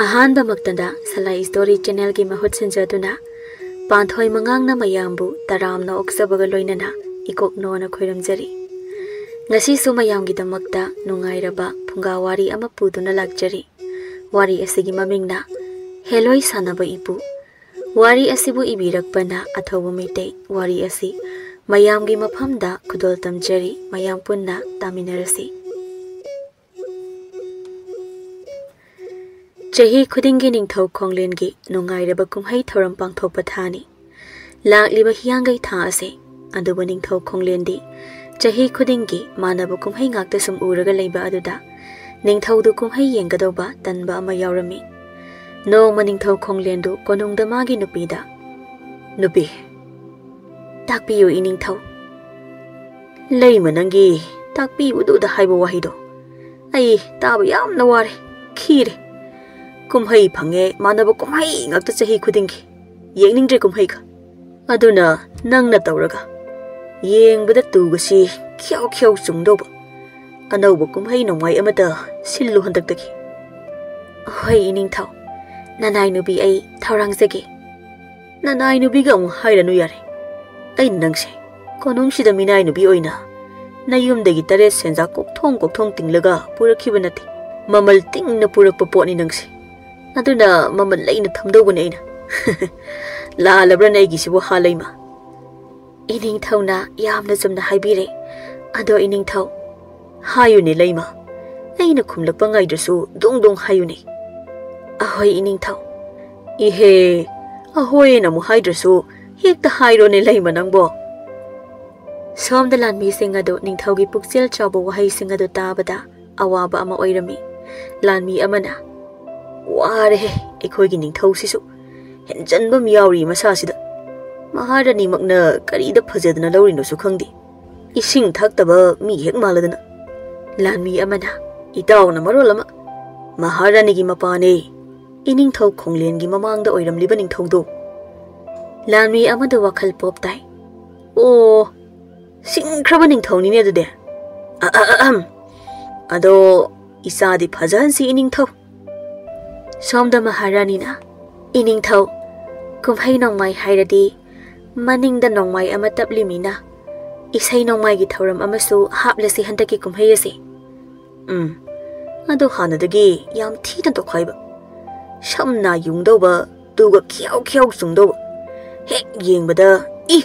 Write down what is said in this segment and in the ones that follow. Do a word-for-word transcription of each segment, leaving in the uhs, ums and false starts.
ꯑꯍꯥꯟꯕꯃꯛꯇꯗ ꯁꯂꯥꯏ story ꯆꯦꯅꯦꯜꯒꯤ ꯃꯍꯨꯠ ꯁꯤꯟꯖꯗꯨꯅ ꯄꯥꯟꯊꯣꯏ ꯃꯉꯥꯡꯅ ꯃꯌꯥꯝꯕꯨ ꯇꯔꯥꯝꯅ ꯑꯣꯛꯆꯕꯒ ꯂꯣꯏꯅꯅ ꯏꯀꯣꯛꯅꯣꯅ ꯈꯣꯏꯔꯝꯖꯔꯤ꯫ ꯉꯁꯤꯁꯨ ꯃꯌꯥꯝꯒꯤꯗꯃꯛꯇ ꯅꯨꯡꯉꯥꯏꯔꯕ ꯐꯨꯡꯒꯥ ꯋꯥꯔꯤ ꯑꯃ ꯄꯨꯗꯨꯅ ꯂꯥꯛꯆꯔꯤ꯫ ꯋꯥꯔꯤ ꯑꯁꯤꯒꯤ ꯃꯃꯤꯡꯅ ꯍꯦꯂꯣꯏ ꯁꯥꯟꯅꯕ ꯏꯄꯨ꯫ ꯋꯥꯔꯤ ꯑꯁꯤꯕꯨ ꯏꯕꯤꯔꯛꯄꯅ ꯑꯊꯧꯕ ꯃꯩꯇꯩ꯫ ꯋꯥꯔꯤ ꯑꯁꯤ ꯃꯌꯥꯝꯒꯤ ꯃꯐꯝꯗ ꯈꯨꯗꯣꯜ ꯇꯝꯖꯔꯤ꯫ ꯃꯌꯥꯝ ꯄꯨꯟꯅ ꯇꯥꯃꯤꯟꯅꯔꯁꯤ꯫ ꯆꯍꯤ ꯈꯨꯗꯤꯡꯒꯤ ꯅꯤꯡꯊꯧ ꯈꯣꯡꯂꯦꯟꯒꯤ ꯅꯨꯡꯉꯥꯏꯔꯕ ꯀꯨꯝꯍꯩ ꯊꯧꯔꯝ ꯄꯥꯡꯊꯣꯛꯄ ꯊꯥꯅꯤ꯫ ꯂꯥꯛꯂꯤꯕ ꯍꯤꯌꯥꯡꯒꯩ ꯊꯥ ꯑꯁꯤ꯫ ꯑꯗꯨꯕꯨ ꯅꯤꯡꯊꯧ ꯈꯣꯡꯂꯦꯟꯗꯤ ꯆꯍꯤ ꯈꯨꯗꯤꯡꯒꯤ ꯃꯥꯟꯅꯕ ꯀꯨꯝꯍꯩ ꯉꯥꯛꯇ ꯁꯨꯝ ꯎꯔꯒ ꯂꯩꯕ ꯑꯗꯨꯗ ꯅꯤꯡꯊꯧꯗꯨ ꯀꯨꯝꯍꯩ ꯌꯦꯡꯒꯗꯧꯕ ꯇꯟꯕ ꯑꯃ ꯌꯥꯎꯔꯝꯃꯤ꯫ ꯅꯣꯡꯃ ꯅꯤꯡꯊꯧ ꯈꯣꯡꯂꯦꯟꯗꯨ ꯀꯣꯅꯨꯡꯗ ꯃꯥꯒꯤ ꯅꯨꯄꯤꯗ, "ꯅꯨꯄꯤ, ꯇꯥꯛꯄꯤꯌꯨ ꯏꯅꯤꯡꯊꯧ꯫ ꯂꯩꯃ, ꯅꯪꯒꯤ ꯇꯥꯛꯄꯤꯕꯗꯨꯗ ꯍꯥꯏꯕ ꯋꯥꯍꯩꯗꯣ ꯑꯩ ꯇꯥꯕ ꯌꯥꯝꯅ ꯋꯥꯔꯦ, ꯈꯤꯔꯦ꯫ ꯀꯨꯝꯍꯩ ꯐꯪꯉꯦ, ꯃꯥꯟꯅꯕ ꯀꯨꯝꯍꯩ ꯉꯥꯛꯇ ꯆꯍꯤ ꯈꯨꯗꯤꯡꯒꯤ꯫ ꯌꯦꯡꯅꯤꯡꯗ꯭ꯔꯦ ꯀꯨꯝꯍꯩꯒ꯫ ꯑꯗꯨꯅ ꯅꯪꯅ ꯇꯧꯔꯒ ꯌꯦꯡꯕꯗ ꯇꯨꯒꯁꯤ ꯈ꯭ꯌꯧ ꯈ꯭ꯌꯧ ꯆꯨꯡꯗꯧꯕ ꯑꯅꯧꯕ ꯀꯨꯝꯍꯩ ꯅꯣꯡꯃꯥꯏ ꯑꯃꯇ ꯁꯤꯜꯂꯨ ꯍꯟꯗꯛꯇꯒꯤ꯫" "ꯍꯣꯏ ꯏꯅꯤꯡꯊꯧ, ꯅꯅꯥꯏ ꯅꯨꯄꯤ ꯑꯩ ꯊꯧꯔꯥꯡꯖꯒꯦ꯫" "ꯅꯅꯥꯏ ꯅꯨꯄꯤꯒ ꯑꯃꯨꯛ ꯍꯥꯏꯔꯅꯨ ꯌꯥꯔꯦ꯫ ꯑꯩꯅ ꯅꯪꯁꯦ ꯀꯣꯅꯨꯡꯁꯤꯗ ꯃꯤꯅꯥꯏ ꯅꯨꯄꯤ ꯑꯣꯏꯅ ꯅꯌꯨꯝꯗꯒꯤ ꯇꯔꯦꯠ ꯁꯦꯟꯖꯥ ꯀꯣꯛꯊꯣꯡ ꯀꯣꯛꯊꯣꯡ ꯇꯤꯡꯂꯒ ꯄꯨꯔꯛꯈꯤꯕ ꯅꯠꯇꯦ꯫ ꯃꯃꯜ ꯇꯤꯡꯅ ꯄꯨꯔꯛꯄ ꯄꯣꯠꯅꯤ ꯅꯪꯁꯦ꯫ ꯑꯗꯨꯅ ꯃꯃꯜ ꯂꯩꯅ ꯊꯝꯗꯧꯕꯅꯦ ꯑꯩꯅ꯫" "ꯂꯥꯜꯂꯕ꯭ꯔꯅꯦ ꯑꯩꯒꯤꯁꯤꯕꯨ, ꯍꯥ ꯂꯩꯃ?" "ꯏꯅꯤꯡꯊꯧꯅ ꯌꯥꯝꯅ ꯆꯨꯝꯅ ꯍꯥꯏꯕꯤꯔꯦ꯫ ꯑꯗꯣ ꯏꯅꯤꯡꯊꯧ꯫" "ꯍꯥꯏꯌꯨꯅꯦ ꯂꯩꯃ, ꯑꯩꯅ ꯈꯨꯝꯂꯛꯄ ꯉꯥꯏꯗ꯭ꯔꯁꯨ ꯗꯣꯡ ꯗꯣꯡ ꯍꯥꯏꯌꯨꯅꯦ꯫" "ꯑꯍꯣꯏ ꯏꯅꯤꯡꯊꯧ꯫" "ꯏꯍꯦ, ꯑꯍꯣꯏꯅ ꯑꯃꯨꯛ ꯍꯥꯏꯗ꯭ꯔꯁꯨ ꯍꯦꯛꯇ ꯍꯥꯏꯔꯣꯅꯦ ꯂꯩꯃ ꯅꯪꯕꯣ꯫" ꯁꯣꯝꯗ ꯂꯥꯟꯃꯤꯁꯤꯡ ꯑꯗꯨ ꯅꯤꯡꯊꯧꯒꯤ ꯄꯨꯛꯆꯦꯜ ꯆꯥꯎꯕ ꯋꯥꯍꯩꯁꯤꯡ ꯑꯗꯨ ꯇꯥꯕꯗ ꯑꯋꯥꯕ ꯑꯃ ꯑꯣꯏꯔꯝꯃꯤ꯫ ꯂꯥꯟꯃꯤ ꯑꯃꯅ, "ꯋꯥꯔꯦꯍꯦ, ꯑꯩꯈꯣꯏꯒꯤ ꯅꯤꯡꯊꯧꯁꯤꯁꯨ ꯍꯦꯟꯖꯟꯕ ꯑꯃ ꯌꯥꯎꯔꯤ ꯃꯁꯥꯁꯤꯗ꯫ ꯃꯍꯥꯔꯥꯅꯤꯃꯛꯅ ꯀꯔꯤꯗ ꯐꯖꯗꯅ ꯂꯧꯔꯤꯅꯣꯁꯨ ꯈꯪꯗꯦ꯫ ꯏꯁꯤꯡ ꯊꯛꯇꯕ ꯃꯤ ꯍꯦꯛ ꯃꯥꯜꯂꯗꯅ꯫" ꯂꯥꯟꯃꯤ ꯑꯃꯅ, "ꯏꯇꯥꯎꯅ ꯃꯔꯣꯜ ꯑꯃ ꯃꯍꯥꯔꯥꯅꯤꯒꯤ ꯃꯄꯥꯅꯦ, ꯏꯅꯤꯡꯊꯧ ꯈꯣꯡꯂꯦꯟꯒꯤ ꯃꯃꯥꯡꯗ ꯑꯣꯏꯔꯝꯂꯤꯕ ꯅꯤꯡꯊꯧꯗꯣ꯫" ꯂꯥꯟꯃꯤ ꯑꯃꯗ ꯋꯥꯈꯜ ꯄꯣꯞ ꯇꯥꯏ꯫ "ꯑꯣ, ꯁꯤꯡꯈ꯭ꯔꯕ ꯅꯤꯡꯊꯧꯅꯤꯅꯦ ꯑꯗꯨꯗꯤ꯫ ꯑ, ꯑ, ꯑ, ꯑꯝ꯫ ꯑꯗꯣ ꯏꯆꯥꯗꯤ ꯐꯖꯍꯟꯁꯤ ꯏꯅꯤꯡꯊꯧ꯫" ꯁꯣꯝꯗ ꯃꯍꯥꯔꯥꯅꯤꯅ, "ꯏꯅꯤꯡꯊꯧ, ꯀꯨꯝꯍꯩ ꯅꯣꯡꯃꯥꯏ ꯍꯥꯏꯔꯗꯤ ꯃꯅꯤꯡꯗ ꯅꯣꯡꯃꯥꯏ ꯑꯃ ꯇꯞꯂꯤꯃꯤꯅ, ꯏꯁꯩ ꯅꯣꯡꯃꯥꯏꯒꯤ ꯊꯧꯔꯝ ꯑꯃꯁꯨ ꯍꯥꯞꯂꯁꯤ ꯍꯟꯗꯛꯀꯤ ꯀꯨꯝꯍꯩ ꯑꯁꯤ꯫ ꯎꯝ, ꯑꯗꯣ ꯍꯥꯟꯅꯗꯒꯤ ꯌꯥꯝ ꯊꯤꯅ ꯇꯣꯈꯥꯏꯕ꯫ ꯁꯝꯅ ꯌꯨꯡꯗꯧꯕ, ꯇꯨꯒ ꯈꯤꯌꯥꯎ ꯈꯤꯌꯥꯎ ꯆꯨꯡꯗꯧꯕ꯫ ꯍꯦꯛ ꯌꯦꯡꯕꯗ, 'ꯏ,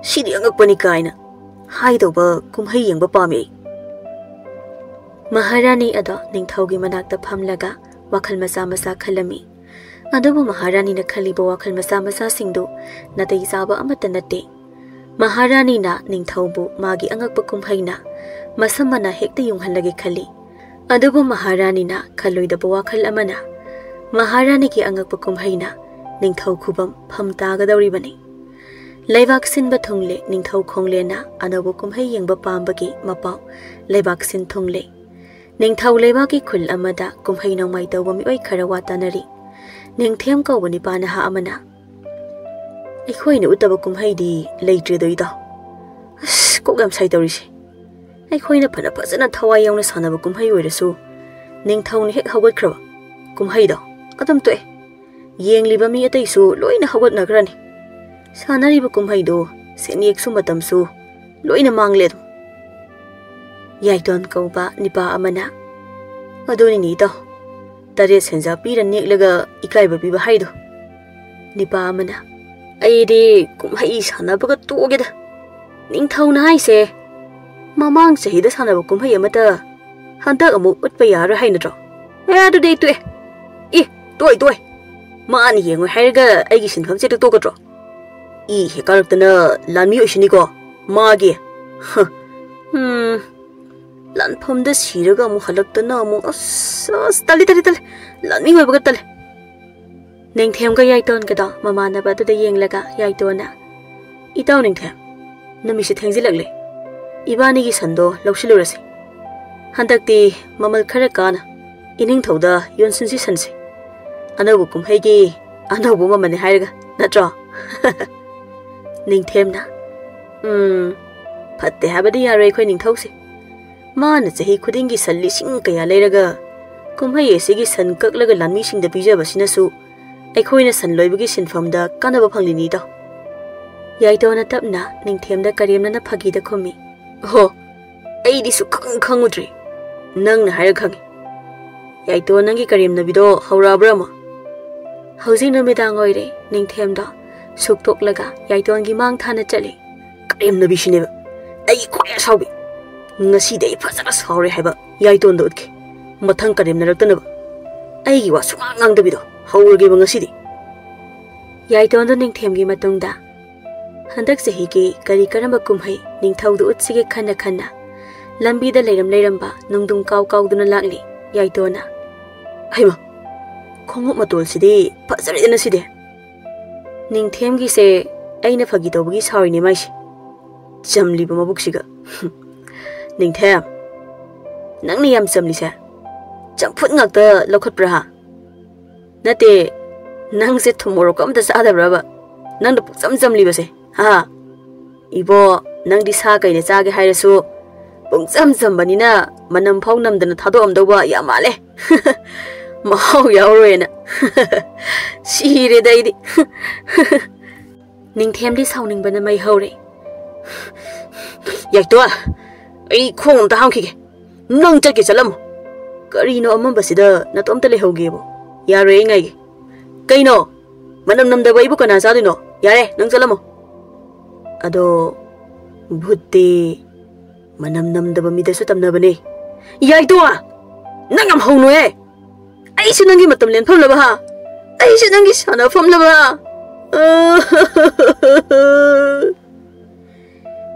ꯁꯤꯗꯤ ꯑꯉꯛꯄꯅꯤ' ꯀꯥꯏꯅ ꯍꯥꯏꯗꯧꯕ ꯀꯨꯝꯍꯩ ꯌꯦꯡꯕ ꯄꯥꯝꯃꯤ ꯑꯩ꯫" ꯃꯍꯥꯔꯥꯅꯤ ꯑꯗꯣ ꯅꯤꯡꯊꯧꯒꯤ ꯃꯅꯥꯛꯇ ꯐꯝꯂꯒ ꯋꯥꯈꯜ ꯃꯆꯥ ꯃꯆꯥ ꯈꯜꯂꯝꯃꯤ꯫ ꯑꯗꯨꯕꯨ ꯃꯍꯥꯔꯥꯅꯤꯅ ꯈꯜꯂꯤꯕ ꯋꯥꯈꯜ ꯃꯆꯥ ꯃꯆꯥꯁꯤꯡꯗꯨ ꯅꯥꯇꯩ ꯆꯥꯕ ꯑꯃꯠꯇ ꯅꯠꯇꯦ꯫ ꯃꯍꯥꯔꯥꯅꯤꯅ ꯅꯤꯡꯊꯧꯕꯨ ꯃꯥꯒꯤ ꯑꯉꯛꯄ ꯀꯨꯝꯍꯩꯅ ꯃꯁꯝ ꯃꯅꯥ ꯍꯦꯛꯇ ꯌꯨꯡꯍꯜꯂꯒꯦ ꯈꯜꯂꯤ꯫ ꯑꯗꯨꯕꯨ ꯃꯍꯥꯔꯥꯅꯤꯅ ꯈꯜꯂꯣꯏꯗꯕ ꯋꯥꯈꯜ ꯑꯃꯅ, ꯃꯍꯥꯔꯥꯅꯤꯒꯤ ꯑꯉꯛꯄ ꯀꯨꯝꯍꯩꯅ ꯅꯤꯡꯊꯧ ꯈꯨꯕꯝ ꯐꯝ ꯇꯥꯒꯗꯧꯔꯤꯕꯅꯤ꯫ ꯂꯩꯕꯥꯛ ꯁꯤꯟꯕ ꯊꯨꯡꯂꯦ, ꯅꯤꯡꯊꯧ ꯈꯣꯡꯂꯦꯟꯅ ꯑꯅꯧꯕ ꯀꯨꯝꯍꯩ ꯌꯦꯡꯕ ꯄꯥꯝꯕꯒꯤ ꯃꯄꯥꯎ ꯂꯩꯕꯥꯛ ꯁꯤꯟ ꯊꯨꯡꯂꯦ꯫ ꯅꯤꯡꯊꯧ ꯂꯩꯕꯥꯛꯀꯤ ꯈꯨꯜ ꯑꯃꯗ ꯀꯨꯝꯍꯩ ꯅꯣꯡꯃꯥꯏ ꯇꯧꯕ ꯃꯤꯑꯣꯏ ꯈꯔ ꯋꯥ ꯇꯥꯅꯔꯤ꯫ ꯅꯤꯡꯊꯦꯝ ꯀꯧꯕ ꯅꯤꯄꯥ ꯅꯍꯥ ꯑꯃꯅ, "ꯑꯩꯈꯣꯏꯅ ꯎꯠꯇꯕ ꯀꯨꯝꯍꯩꯗꯤ ꯂꯩꯇ꯭ꯔꯦꯗꯣ ꯏꯇꯥꯎ꯫ ꯑꯁ, ꯀꯣꯛ ꯌꯥꯝ ꯁꯥꯏ ꯇꯧꯔꯤꯁꯦ꯫ ꯑꯩꯈꯣꯏꯅ ꯐꯅ ꯐꯖꯅ ꯊꯋꯥꯏ ꯌꯥꯎꯅ ꯁꯥꯟꯅꯕ ꯀꯨꯝꯍꯩ ꯑꯣꯏꯔꯁꯨ, ꯅꯤꯡꯊꯧꯅ ꯍꯦꯛ ꯍꯧꯒꯠꯈ꯭ꯔꯕ, ꯀꯨꯝꯍꯩꯗꯣ ꯑꯗꯨꯝ ꯇꯣꯛꯑꯦ꯫ ꯌꯦꯡꯂꯤꯕ ꯃꯤ ꯑꯇꯩꯁꯨ ꯂꯣꯏꯅ ꯍꯧꯒꯠꯅꯈ꯭ꯔꯅꯤ꯫ ꯁꯥꯟꯅꯔꯤꯕ ꯀꯨꯝꯍꯩꯗꯨ, ꯁꯦꯟꯌꯦꯛꯁꯨ ꯃꯇꯝꯁꯨ ꯂꯣꯏꯅ ꯃꯥꯡꯂꯦ ꯑꯗꯨꯝ꯫" ꯌꯥꯏꯇꯣꯟ ꯀꯧꯕ ꯅꯤꯄꯥ ꯑꯃꯅ, "ꯑꯗꯨꯅꯤꯅꯦ ꯏꯇꯥꯎ, ꯇꯔꯦꯠ ꯁꯦꯟꯖꯥ ꯄꯤꯔ ꯅꯦꯛꯂꯒ ꯏꯀꯥꯏꯕ ꯄꯤꯕ ꯍꯥꯏꯗꯣ꯫" ꯅꯤꯄꯥ ꯑꯃꯅ, "ꯑꯩꯗꯤ ꯀꯨꯝꯍꯩ ꯁꯥꯟꯅꯕꯒ ꯇꯣꯛꯑꯒꯦꯗ꯫ ꯅꯤꯡꯊꯧꯅ ꯍꯥꯏꯁꯦ, ꯃꯃꯥꯡ ꯆꯍꯤꯗ ꯁꯥꯟꯅꯕ ꯀꯨꯝꯍꯩ ꯑꯃꯠꯇ ꯍꯟꯗꯛ ꯑꯃꯨꯛ ꯎꯠꯄ ꯌꯥꯔꯣꯏ ꯍꯥꯏ ꯅꯠꯇ꯭ꯔꯣ? ꯑꯦ, ꯑꯗꯨꯗꯤ ꯑꯩ ꯇꯣꯛꯑꯦ꯫ ꯏ, ꯇꯣꯛꯑꯣꯏ, ꯇꯣꯛꯑꯣꯏ꯫ ꯃꯥꯅ ꯌꯦꯡꯉꯣꯏ ꯍꯥꯏꯔꯒ ꯑꯩꯒꯤ ꯁꯤꯟꯐꯝꯁꯦ ꯍꯦꯛꯇ ꯇꯣꯛꯀꯗ꯭ꯔꯣ? ꯏ ꯍꯦꯛ ꯀꯥꯔꯛꯇꯅ ꯂꯥꯟꯃꯤ ꯑꯣꯏꯁꯤꯅꯤꯀꯣ ꯃꯥꯒꯤ꯫ ꯍ, ꯎꯝ, ꯂꯥꯟꯐꯝꯗ ꯁꯤꯔꯒ ꯑꯃꯨꯛ ꯍꯜꯂꯛꯇꯅ ꯑꯃꯨꯛ, ꯑꯁ, ꯑꯁ, ꯇꯜꯂꯤ, ꯇꯜꯂꯤ, ꯇꯜꯂꯤ꯫ ꯂꯥꯟꯃꯤ ꯑꯣꯏꯕꯒ ꯇꯜꯂꯤ꯫" ꯅꯤꯡꯊꯦꯝꯒ ꯌꯥꯏꯇꯣꯟꯒꯗꯣ ꯃꯃꯥꯟꯅꯕ ꯑꯗꯨꯗ ꯌꯦꯡꯂꯒ ꯌꯥꯏꯇꯣꯟꯅ, "ꯏꯇꯥꯎ ꯅꯤꯡꯊꯦꯝ, ꯅꯨꯃꯤꯠꯁꯦ ꯊꯦꯡꯖꯤꯜꯂꯛꯂꯦ꯫ ꯏꯕꯥꯅꯤꯒꯤ ꯁꯟꯗꯣ ꯂꯧꯁꯤꯜꯂꯨꯔꯁꯤ꯫ ꯍꯟꯗꯛꯇꯤ ꯃꯃꯜ ꯈꯔ ꯀꯥꯅ ꯏꯅꯤꯡꯊꯧꯗ ꯌꯣꯟꯁꯤꯟꯁꯤ ꯁꯟꯁꯦ꯫ ꯑꯅꯧꯕ ꯀꯨꯝꯍꯩꯒꯤ ꯑꯅꯧꯕ ꯃꯃꯜꯅꯤ ꯍꯥꯏꯔꯒ, ꯅꯠꯇ꯭ꯔꯣ?" ꯅꯤꯡꯊꯦꯝꯅ, "ꯎꯝ, ꯐꯠꯇꯦ ꯍꯥꯏꯕꯗꯤ ꯌꯥꯔꯣꯏ ꯑꯩꯈꯣꯏ ꯅꯤꯡꯊꯧꯁꯦ꯫ ꯃꯥꯅ ꯆꯍꯤ ꯈꯨꯗꯤꯡꯒꯤ ꯁꯟ ꯂꯤꯁꯤꯡ ꯀꯌꯥ ꯂꯩꯔꯒ ꯀꯨꯝꯍꯩ ꯑꯁꯤꯒꯤ ꯁꯟ ꯀꯛꯂꯒ ꯂꯥꯟꯃꯤꯁꯤꯡꯗ ꯄꯤꯖꯕꯁꯤꯅꯁꯨ ꯑꯩꯈꯣꯏꯅ ꯁꯟ ꯂꯣꯏꯕꯒꯤ ꯁꯤꯟꯐꯝꯗ ꯀꯥꯟꯅꯕ ꯐꯪꯂꯤꯅꯤꯗꯣ꯫ ꯌꯥꯏꯇꯣꯟꯅ ꯇꯞꯅ ꯅꯤꯡꯊꯦꯝꯗ ꯀꯔꯦꯝꯅꯅ ꯐꯥꯒꯤꯗ ꯈꯨꯝꯃꯤ꯫ "ꯑꯣꯍꯣ, ꯑꯩꯗꯤ ꯁꯨꯛꯈꯪ ꯈꯪꯉꯨꯗ꯭ꯔꯤ꯫ ꯅꯪꯅ ꯍꯥꯏꯔ ꯈꯪꯉꯤ꯫ ꯌꯥꯏꯇꯣꯟ, ꯅꯪꯒꯤ ꯀꯔꯦꯝꯅꯕꯤꯗꯣ ꯍꯧꯔꯛꯑꯕ꯭ꯔꯥ ꯑꯃꯨꯛ?" ꯍꯧꯖꯤꯛ ꯅꯨꯃꯤꯗꯥꯡ ꯑꯣꯏꯔꯦ꯫ ꯅꯤꯡꯊꯦꯝꯗꯣ ꯁꯨꯛꯇꯣꯛꯂꯒ ꯌꯥꯏꯇꯣꯟꯒꯤ ꯃꯥꯡ ꯊꯥꯅ ꯆꯠꯂꯤ꯫ "ꯀꯔꯦꯝꯅꯕꯤꯁꯤꯅꯦꯕ ꯑꯩꯒꯤ ꯈ꯭ꯋꯥꯏ ꯑꯁꯥꯎꯕꯤ꯫ ꯉꯁꯤꯗꯤ ꯑꯩ ꯐꯖꯅ ꯁꯥꯎꯔꯦ ꯍꯥꯏꯕ ꯌꯥꯏꯇꯣꯟꯗ ꯎꯠꯀꯦ꯫ ꯃꯊꯪ ꯀꯔꯦꯝꯅꯔꯛꯇꯅꯕ꯫ ꯑꯩꯒꯤ ꯋꯥ ꯁꯨꯡꯉꯥꯡ ꯉꯥꯡꯗꯕꯤꯗꯣ ꯍꯧꯔꯒꯦꯕ ꯉꯁꯤꯗꯤ꯫" ꯌꯥꯏꯇꯣꯟꯗꯣ ꯅꯤꯡꯊꯦꯝꯒꯤ ꯃꯇꯨꯡꯗ ꯍꯟꯗꯛ ꯆꯍꯤꯒꯤ ꯀꯔꯤ ꯀꯔꯝꯕ ꯀꯨꯝꯍꯩ ꯅꯤꯡꯊꯧꯗꯨ ꯎꯠꯁꯤꯒꯦ ꯈꯟꯅ ꯈꯟꯅ ꯂꯝꯕꯤꯗ ꯂꯩꯔꯝ ꯂꯩꯔꯝꯕ ꯅꯨꯡꯗꯨꯝ ꯀꯥꯎ ꯀꯥꯎꯗꯨꯅ ꯂꯥꯛꯂꯤ꯫ ꯌꯥꯏꯇꯣꯟꯅ, "ꯍꯩꯃ, ꯈꯣꯡꯎꯞ ꯃꯇꯣꯜꯁꯤꯗꯤ ꯐꯖꯔꯦꯗꯅ ꯁꯤꯗꯤ꯫" "ꯅꯤꯡꯊꯦꯝꯒꯤꯁꯦ ꯑꯩꯅ ꯐꯥꯒꯤ ꯇꯧꯕꯒꯤ ꯁꯥꯎꯔꯤꯅꯦ ꯃꯥꯏꯁꯦ꯫ ꯆꯝꯂꯤꯕ ꯃꯕꯨꯛꯁꯤꯒ꯫" "ꯅꯤꯡꯊꯦꯝ, ꯅꯪꯅ ꯌꯥꯝ ꯆꯝꯂꯤꯁꯦ ꯆꯝꯐꯨꯠ ꯉꯥꯛꯇ ꯂꯧꯈꯠꯄ꯭ꯔꯥ ꯍꯥ? ꯅꯠꯇꯦ, ꯅꯪꯁꯦ ꯊꯨꯝ ꯃꯣꯔꯣꯛꯀ ꯑꯝꯇ ꯆꯥꯗꯕ꯭ꯔꯕ? ꯅꯪꯅ ꯄꯨꯛꯆꯝ ꯆꯝꯂꯤꯕꯁꯦ, ꯍꯥ?" "ꯏꯕꯣ, ꯅꯪꯗꯤ ꯁꯥ ꯀꯩꯅ ꯆꯥꯒꯦ ꯍꯥꯏꯔꯁꯨ ꯄꯨꯡꯆꯝ ꯆꯝꯕꯅꯤꯅ ꯃꯅꯝ ꯐꯥꯎ ꯅꯝꯗꯅ ꯊꯥꯗꯣꯛꯑꯝꯗꯧꯕ ꯌꯥꯝ ꯃꯥꯜꯂꯦ꯫ ꯃꯍꯥꯎ ꯌꯥꯎꯔꯣꯏꯅ꯫" "ꯁꯤꯔꯦꯗ ꯑꯩꯗꯤ꯫" ꯅꯤꯡꯊꯦꯝꯗꯤ ꯁꯥꯎꯅꯤꯡꯕꯅ ꯃꯩ ꯍꯧꯔꯦ꯫ "ꯌꯥꯏꯇꯣꯟ, ꯑꯩ ꯈꯣꯡ ꯑꯝꯇ ꯍꯥꯝꯈꯤꯒꯦ꯫ ꯅꯪ ꯆꯠꯀꯦ ꯆꯠꯂꯝꯃꯣ꯫ ꯀꯔꯤꯅꯣ ꯑꯃꯝꯕꯁꯤꯗ ꯅꯇꯣꯝꯇ ꯂꯩꯍꯧꯒꯦꯕꯣ? ꯌꯥꯔꯣꯏ, ꯑꯩ ꯉꯥꯏꯒꯦ꯫" "ꯀꯩꯅꯣ? ꯃꯅꯝ ꯅꯝꯗꯕ ꯑꯩꯕꯨ ꯀꯅꯥ ꯆꯥꯗꯣꯏꯅꯣ? ꯌꯥꯔꯦ, ꯅꯪ ꯆꯠꯂꯝꯃꯣ꯫" "ꯑꯗꯣ ꯚꯨꯠꯇꯤ ꯃꯅꯝ ꯅꯝꯗꯕ ꯃꯤꯗꯁꯨ ꯇꯝꯅꯕꯅꯦ꯫" "ꯌꯥꯏꯇꯣꯟ, ꯅꯪ ꯌꯥꯝ ꯍꯧꯅꯨꯍꯦ꯫ ꯑꯩꯁꯨ ꯅꯪꯒꯤ ꯃꯇꯝ ꯂꯦꯟꯐꯝꯂꯕ ꯍꯥ? ꯑꯩꯁꯨ ꯅꯪꯒꯤ ꯁꯥꯟꯅꯐꯝꯂꯕ ꯍꯥ?"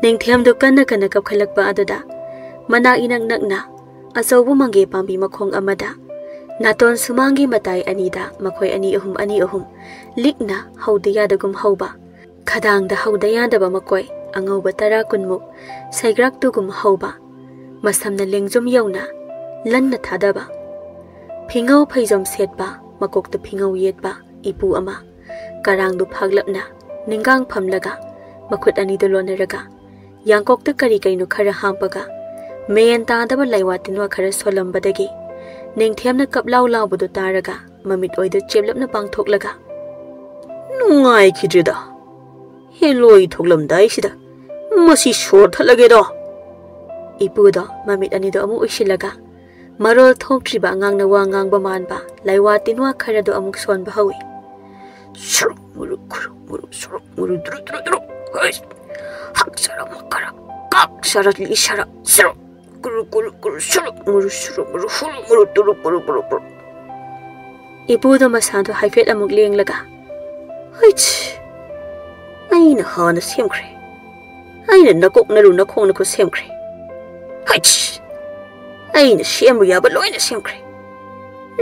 ꯅꯤꯡꯊꯦꯝꯗꯨ ꯀꯟꯅ ꯀꯟꯅ ꯀꯞꯈꯠꯂꯛꯄ ꯑꯗꯨꯗ ꯃꯅꯥꯛ ꯏꯅꯛ ꯅꯛꯅ ꯑꯆꯧꯕ ꯃꯪꯒꯦ ꯄꯥꯝꯕꯤ ꯃꯈꯣꯡ ꯑꯃꯗ ꯅꯥꯇꯣꯟ ꯁꯨꯃꯥꯡꯒꯤ ꯃꯇꯥꯏ ꯑꯅꯤꯗ ꯃꯈꯣꯏ ꯑꯅꯤ ꯑꯍꯨꯝ, ꯑꯅꯤ ꯑꯍꯨꯝ ꯂꯤꯛꯅ ꯍꯧꯗ ꯌꯥꯗꯒꯨꯝ ꯍꯧꯕ, ꯈꯗꯥꯡꯗ ꯍꯧꯗ ꯌꯥꯗꯕ ꯃꯀꯣꯏ ꯑꯉꯧꯕ ꯇꯔꯥ ꯀꯨꯟꯃꯨꯛ ꯁꯩꯒ꯭ꯔꯥꯛꯇꯨꯒꯨꯝ ꯍꯧꯕ, ꯃꯁꯝꯅ ꯂꯦꯡꯖꯨꯝ ꯌꯧꯅ ꯂꯟꯅ ꯊꯥꯗꯕ, ꯐꯤꯉꯧ ꯐꯩꯖꯣꯝ ꯁꯦꯠꯄ, ꯃꯀꯣꯛꯇ ꯐꯤꯉꯧ ꯌꯦꯠꯄ ꯏꯄꯨ ꯑꯃ ꯀꯔꯥꯡꯗꯨ ꯐꯥꯛꯂꯞꯅ ꯅꯤꯡꯒꯥꯡ ꯐꯝꯂꯒ ꯃꯈꯨꯠ ꯑꯅꯤꯗꯨ ꯂꯣꯟꯅꯔꯒ ꯌꯥꯡꯀꯣꯛꯇ ꯀꯔꯤ ꯀꯩꯅꯣ ꯈꯔ ꯍꯥꯞꯄꯒ ꯃꯌꯦꯟ ꯇꯥꯗꯕ ꯂꯥꯏꯋꯥ ꯇꯤꯟꯋꯥ ꯈꯔ ꯁꯣꯜꯂꯝꯕꯗꯒꯤ ꯅꯤꯡꯊꯦꯝꯅ ꯀꯞ ꯂꯥꯎ ꯂꯥꯎꯕꯗꯨ ꯇꯥꯔꯒ ꯃꯃꯤꯠ ꯑꯣꯏꯗ ꯆꯦꯞꯂꯞꯅ ꯄꯥꯡꯊꯣꯛꯂꯒ, "ꯅꯨꯡꯉꯥꯏꯈꯤꯗ꯭ꯔꯦꯗ꯫ ꯍꯦꯂꯣꯏ ꯊꯣꯛꯂꯝꯗꯥꯏꯁꯤꯗ ꯃꯁꯤ ꯁꯣꯔ ꯊꯠꯂꯒꯦꯗꯣ!" ꯏꯄꯨꯗꯣ ꯃꯃꯤꯠ ꯑꯅꯤꯗꯣ ꯑꯃꯨꯛ ꯎꯏꯁꯤꯜꯂꯒ ꯃꯔꯣꯜ ꯊꯣꯛꯇ꯭ꯔꯤꯕ ꯑꯉꯥꯡꯅ ꯋꯥ ꯉꯥꯡꯕ ꯃꯥꯟꯕ ꯂꯥꯏꯋꯥ ꯇꯤꯟꯋꯥ ꯈꯔꯗꯣ ꯑꯃꯨꯛ ꯁꯣꯟꯕ ꯍꯧꯏ꯫ ꯁꯨꯔꯨꯛ ꯃꯨꯔꯨꯛ ꯈꯨꯔꯨꯛ ꯃꯨꯔꯨꯛ ꯁꯨꯔꯨꯛ ꯃꯨꯔꯨ ꯇꯨꯔꯨ ꯇꯨꯔꯨ ꯇꯨꯔꯨ꯫ ꯍꯩꯁ! ꯍꯛ ꯁꯔ ꯃꯀꯔ ꯀꯛ ꯁꯔ ꯂꯤ ꯁꯔ ꯁꯨꯔꯨꯛ ꯀꯨꯔꯨ ꯀꯨꯔꯨ ꯀꯨꯔꯨ ꯁꯨꯔꯨꯛ ꯃꯨꯔꯨ ꯁꯨꯔꯨꯛ ꯃꯨꯔꯨ ꯍꯨꯔꯨ ꯃꯨꯔꯨ ꯇꯨꯔꯨ ꯀꯨꯔꯨ ꯀꯨꯔꯨ ꯀꯨꯔꯨ꯫ ꯏꯄꯨꯗꯣ ꯃꯁꯥꯗꯣ ꯍꯥꯏꯐꯦꯠ ꯑꯃꯨꯛ ꯂꯦꯡꯂꯒ, "ꯍꯩꯁ! ꯑꯩꯅ ꯍꯥꯟꯅ ꯁꯦꯝꯈ꯭ꯔꯦ꯫ ꯑꯩꯅ ꯅꯀꯣꯛ ꯅꯔꯨ ꯅꯈꯣꯡ ꯅꯈꯨꯠ ꯁꯦꯝꯈ꯭ꯔꯦ꯫ ꯍꯩꯁ! ꯑꯩꯅ ꯁꯦꯝꯕ ꯌꯥꯕ ꯂꯣꯏꯅ ꯁꯦꯝꯈ꯭ꯔꯦ꯫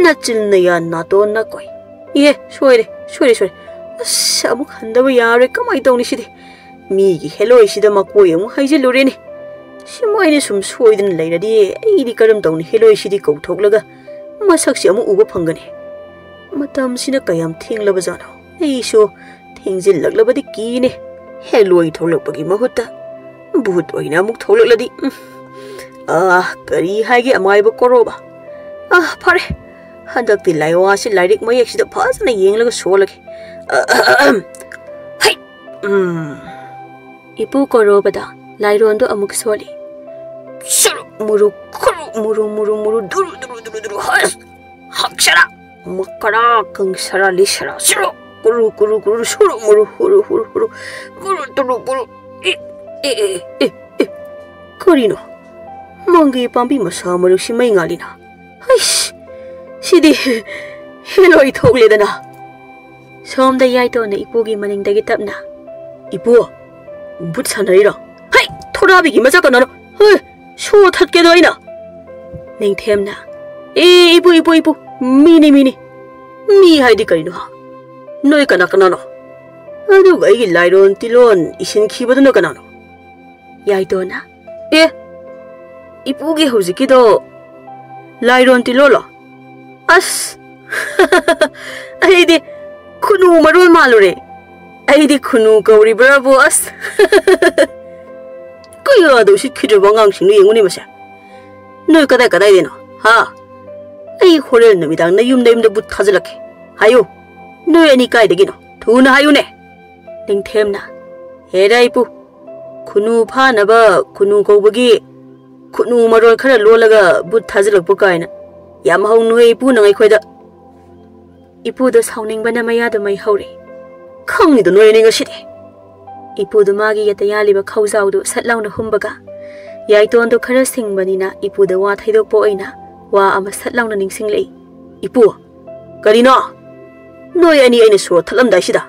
ꯅꯆꯤꯜ ꯅꯌꯥ ꯅꯥꯇꯣꯟ ꯅꯀꯣꯏ꯫ ꯏꯍꯦ, ꯁꯣꯏꯔꯦ, ꯁꯣꯏꯔꯦ, ꯁꯣꯏꯔꯦ꯫ ꯑꯁ, ꯑꯃꯨꯛ ꯍꯟꯗꯕ ꯌꯥꯔꯣꯏ꯫ ꯀꯃꯥꯏ ꯇꯧꯅꯤ ꯁꯤꯗꯤ? ꯃꯤꯒꯤ ꯍꯦꯂꯣꯏꯁꯤꯗ ꯃꯀꯣꯏ ꯑꯃꯨꯛ ꯍꯩꯖꯤꯜꯂꯨꯔꯦꯅꯦ꯫ ꯁꯨꯃꯥꯏꯅ ꯁꯨꯝ ꯁꯣꯏꯗꯅ ꯂꯩꯔꯗꯤ ꯑꯩꯗꯤ ꯀꯔꯝ ꯇꯧꯅꯤ? ꯍꯦꯂꯣꯏꯁꯤꯗꯤ ꯀꯧꯊꯣꯛꯂꯒ ꯃꯁꯛꯁꯤ ꯑꯃꯨꯛ ꯎꯕ ꯐꯪꯒꯅꯤ꯫ ꯃꯇꯝꯁꯤꯅ ꯀꯌꯥꯝ ꯊꯦꯡꯂꯕꯖꯥꯠꯅꯣ? ꯑꯩꯁꯨ ꯊꯦꯡꯖꯤꯜꯂꯛꯂꯕꯗꯤ ꯀꯤꯅꯦ꯫ ꯍꯦꯂꯣꯏ ꯊꯣꯛꯂꯛꯄꯒꯤ ꯃꯍꯨꯠꯇ ꯚꯨꯠ ꯑꯣꯏꯅ ꯑꯃꯨꯛ ꯊꯣꯛꯂꯛꯂꯗꯤ, ꯎꯝ꯫ ꯑꯥ, ꯀꯔꯤ ꯍꯥꯏꯒꯦ ꯑꯃꯥꯏꯕ ꯀꯣꯔꯣꯕ? ꯑꯥ, ꯐꯔꯦ꯫ ꯍꯟꯗꯛꯇꯤ ꯂꯥꯏꯋꯥꯁꯤ ꯂꯥꯏꯔꯤꯛ ꯃꯌꯦꯛꯁꯤꯗ ꯐꯖꯅ ꯌꯦꯡꯂꯒ ꯁꯣꯜꯂꯒꯦ꯫ ꯑꯍꯝ꯫ ꯍꯩ! ꯎꯝ꯫ ꯏꯄꯨ ꯀꯣꯔꯣꯕꯗ ꯂꯥꯏꯔꯣꯟꯗꯣ ꯑꯃꯨꯛ ꯁꯣꯜꯂꯤ꯫ ꯁꯨꯔꯨ ꯃꯨꯔꯨ ꯈꯨꯔꯨ ꯃꯨꯔꯨ ꯃꯨꯔꯨ ꯃꯨꯔꯨ ꯗꯨꯔꯨ ꯗꯨꯔꯨ ꯗꯨꯔꯨ ꯗꯨꯔꯨ ꯍꯁ! ꯍꯛꯁꯔꯥ! ꯃꯀꯔꯥ ꯀꯪꯁꯔꯥ ꯂꯤꯁꯔꯥ ꯁꯨꯔꯨ ꯀꯨꯔꯨ ꯀꯨꯔꯨ ꯀꯨꯔꯨ ꯁꯨꯔꯨ ꯃꯨꯔꯨ ꯍꯨꯔꯨ ꯍꯨꯔꯨ ꯍꯨꯔꯨ ꯃꯨꯔꯨ ꯇꯨꯔꯨ ꯀꯨꯔꯨ꯫ E, E, E, E, E. ꯀꯔꯤꯅꯣ? ꯃꯪꯒꯤ ꯄꯥꯝꯕꯤ ꯃꯁꯥ ꯃꯔꯨꯁꯤ ꯃꯩ ꯉꯥꯜꯂꯤꯅ꯫ ꯍꯩꯁ! ꯁꯤꯗꯤ ꯍꯦꯂꯣꯏ ꯊꯣꯛꯂꯦꯗꯅ꯫ ꯁꯣꯝꯗ ꯌꯥꯏꯇꯣꯟꯅ ꯏꯄꯨꯒꯤ ꯃꯅꯤꯡꯗꯒꯤ ꯇꯞꯅ, "ꯏꯄꯨ, ꯚꯨꯠ ꯁꯥꯟꯅꯔꯤꯔꯣ?" "ꯍꯩ! ꯊꯣꯔꯥꯕꯤꯒꯤ ꯃꯆꯥ ꯀꯅꯥꯅꯣ? ꯍꯩ! ꯁꯣ ꯊꯠꯀꯦꯗꯣ ꯑꯩꯅ!" ꯅꯤꯡꯊꯦꯝꯅ, "ꯑꯦ, ꯏꯄꯨ, ꯏꯄꯨ, ꯏꯄꯨ! ꯃꯤꯅꯤ, ꯃꯤꯅꯤ!" "ꯃꯤ ꯍꯥꯏꯗꯤ ꯀꯔꯤꯅꯣ, ꯍꯥ? ꯅꯣꯏ ꯀꯅꯥ ꯀꯅꯥꯅꯣ? ꯑꯗꯨꯒ ꯑꯩꯒꯤ ꯂꯥꯏꯔꯣꯟ ꯇꯤꯂꯣꯟ ꯏꯁꯤꯟꯈꯤꯕꯗꯨꯅ ꯀꯅꯥꯅꯣ?" ꯌꯥꯏꯇꯣꯟꯅ, "ꯑꯦ, ꯏꯄꯨꯒꯤ ꯍꯧꯖꯤꯛꯀꯤꯗꯣ ꯂꯥꯏꯔꯣꯟ ꯇꯤꯂꯣꯟꯂꯣ? ꯑꯁ, ꯑꯩꯗꯤ ꯈꯨꯅꯨ ꯃꯔꯣꯜ ꯃꯥꯜꯂꯨꯔꯦ꯫ ꯑꯩꯗꯤ ꯈꯨꯅꯨ ꯀꯧꯔꯤꯕ꯭ꯔꯥꯕꯨ, ꯑꯁ!" ꯀꯌꯥꯗ ꯎꯁꯤꯠꯈꯤꯗ꯭ꯔꯕ ꯑꯉꯥꯡꯁꯤꯡꯅꯣ ꯌꯦꯡꯉꯨꯅꯦ ꯃꯁꯦ꯫ ꯅꯣꯏ ꯀꯗꯥꯏ ꯀꯗꯥꯏꯗꯩꯅꯣ, ꯍꯥ? ꯑꯩ ꯍꯣꯔꯦꯟ ꯅꯨꯃꯤꯗꯥꯡ ꯅꯌꯨꯝ ꯅꯌꯨꯝꯗ ꯕꯨꯠ ꯊꯥꯖꯤꯜꯂꯛꯀꯦ꯫ ꯍꯥꯏꯌꯨ, ꯅꯣꯏ ꯑꯅꯤ ꯀꯥꯏꯗꯒꯤꯅꯣ? ꯊꯨꯅ ꯍꯥꯏꯌꯨꯅꯦ꯫ ꯅꯤꯡꯊꯦꯝꯅ, ꯍꯦꯔꯥ ꯏꯄꯨ, ꯈꯨꯅꯨ ꯐꯥꯅꯕ ꯈꯨꯅꯨ ꯀꯧꯕꯒꯤ ꯈꯨꯅꯨ ꯃꯔꯣꯜ ꯈꯔ ꯂꯣꯜꯂꯒ ꯕꯨꯠ ꯊꯥꯖꯤꯜꯂꯛꯄ ꯀꯥꯏꯅ꯫ ꯌꯥꯝ ꯍꯧꯅꯨꯍꯦ ꯏꯄꯨ ꯅꯪ ꯑꯩꯈꯣꯏꯗ꯫ ꯏꯄꯨꯗꯣ ꯁꯥꯎꯅꯤꯡꯕꯅ ꯃꯌꯥꯗ ꯃꯩ ꯍꯧꯔꯦ꯫ ꯈꯪꯉꯤꯗ ꯅꯣꯏ ꯑꯅꯤ ꯉꯁꯤꯗꯤ꯫ ꯏꯄꯨꯗꯣ ꯃꯥꯒꯤ ꯌꯦꯠꯇ ꯌꯥꯜꯂꯤꯕ ꯈꯧꯖꯥꯎꯗꯨ ꯁꯠ ꯂꯥꯎꯅ ꯍꯨꯝꯕꯒ, ꯌꯥꯏꯇꯣꯟꯗꯣ ꯈꯔ ꯁꯤꯡꯕꯅꯤꯅ ꯏꯄꯨꯗ ꯋꯥ ꯊꯩꯗꯣꯛꯄ ꯑꯣꯏꯅ ꯋꯥ ꯑꯃ ꯁꯠ ꯂꯥꯎꯅ ꯅꯤꯡꯁꯤꯡꯂꯛꯏ꯫ ꯏꯄꯨ, ꯀꯔꯤꯅꯣ? ꯅꯣꯏ ꯑꯅꯤ ꯑꯩꯅ ꯁꯣꯔ ꯊꯠꯂꯝꯗꯥꯏꯁꯤꯗ?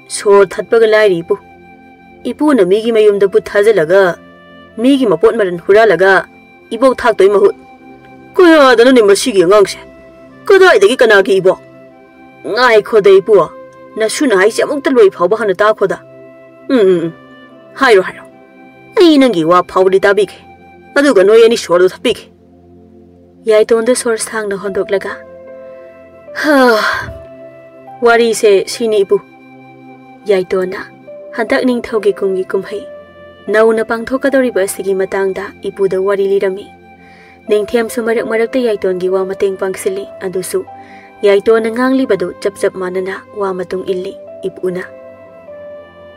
ꯁꯣꯔ ꯊꯠꯄꯒ ꯂꯥꯏꯔꯤ ꯏꯄꯨ꯫ ꯏꯄꯨꯅ ꯃꯤꯒꯤ ꯃꯌꯨꯝꯗ ꯕꯨꯠ ꯊꯥꯖꯤꯜꯂꯒ, ꯃꯤꯒꯤ ꯃꯄꯣꯠ ꯃꯔꯟ ꯍꯨꯔꯥꯜꯂꯒ ꯏꯕꯣꯛ ꯊꯥꯛꯇꯣꯏ ꯃꯍꯨꯠ꯫ ꯀꯌꯥꯗꯅꯣꯅꯦ ꯃꯁꯤꯒꯤ ꯑꯉꯥꯡꯁꯦ? ꯀꯗꯥꯏꯗꯒꯤ ꯀꯅꯥꯒꯤ ꯏꯕꯣꯛ? ꯉꯥꯏꯈꯣꯗ ꯏꯄꯨ, ꯅꯁꯨꯅ ꯍꯥꯏꯁꯦ ꯑꯃꯨꯛꯇ ꯂꯣꯏ ꯐꯥꯎꯕ ꯍꯥꯟꯅ ꯇꯥꯈꯣꯗ꯫ ꯎꯝ, ꯎꯝ, ꯎꯝ꯫ ꯍꯥꯏꯔꯣ, ꯍꯥꯏꯔꯣ꯫ ꯑꯩ ꯅꯪꯒꯤ ꯋꯥ ꯐꯥꯎꯕꯗꯤ ꯇꯥꯕꯤꯒꯦ꯫ ꯑꯗꯨꯒ ꯅꯣꯏ ꯑꯅꯤ ꯁꯣꯔꯗꯣ ꯊꯠꯄꯤꯒꯦ꯫ ꯌꯥꯏꯇꯣꯟꯗꯣ ꯁꯣꯔ ꯁꯥꯡꯅ ꯍꯣꯟꯗꯣꯛꯂꯒ, ꯍꯥ, ꯋꯥꯔꯤꯁꯦ ꯁꯤꯅꯤ ꯏꯄꯨ꯫ ꯌꯥꯏꯇꯣꯟꯅ ꯍꯟꯗꯛ ꯅꯤꯡꯊꯧꯒꯤ ꯀꯨꯝꯒꯤ ꯀꯨꯝꯍꯩ ꯅꯧꯅ ꯄꯥꯡꯊꯣꯛꯀꯗꯧꯔꯤꯕ ꯑꯁꯤꯒꯤ ꯃꯇꯥꯡꯗ ꯏꯄꯨꯗ ꯋꯥꯔꯤ ꯂꯤꯔꯝꯃꯤ꯫ ꯅꯤꯡꯊꯦꯝꯁꯨ ꯃꯔꯛ ꯃꯔꯛꯇ ꯌꯥꯏꯇꯣꯟꯒꯤ ꯋꯥ ꯃꯇꯦꯡ ꯄꯥꯡꯁꯤꯜꯂꯤ, ꯑꯗꯨꯁꯨ ꯌꯥꯏꯇꯣꯟꯅ ꯉꯥꯡꯂꯤꯕꯗꯨ ꯆꯞ ꯆꯞ ꯃꯥꯟꯅꯅ ꯋꯥ ꯃꯇꯨꯡ ꯏꯜꯂꯤ ꯏꯄꯨꯅ꯫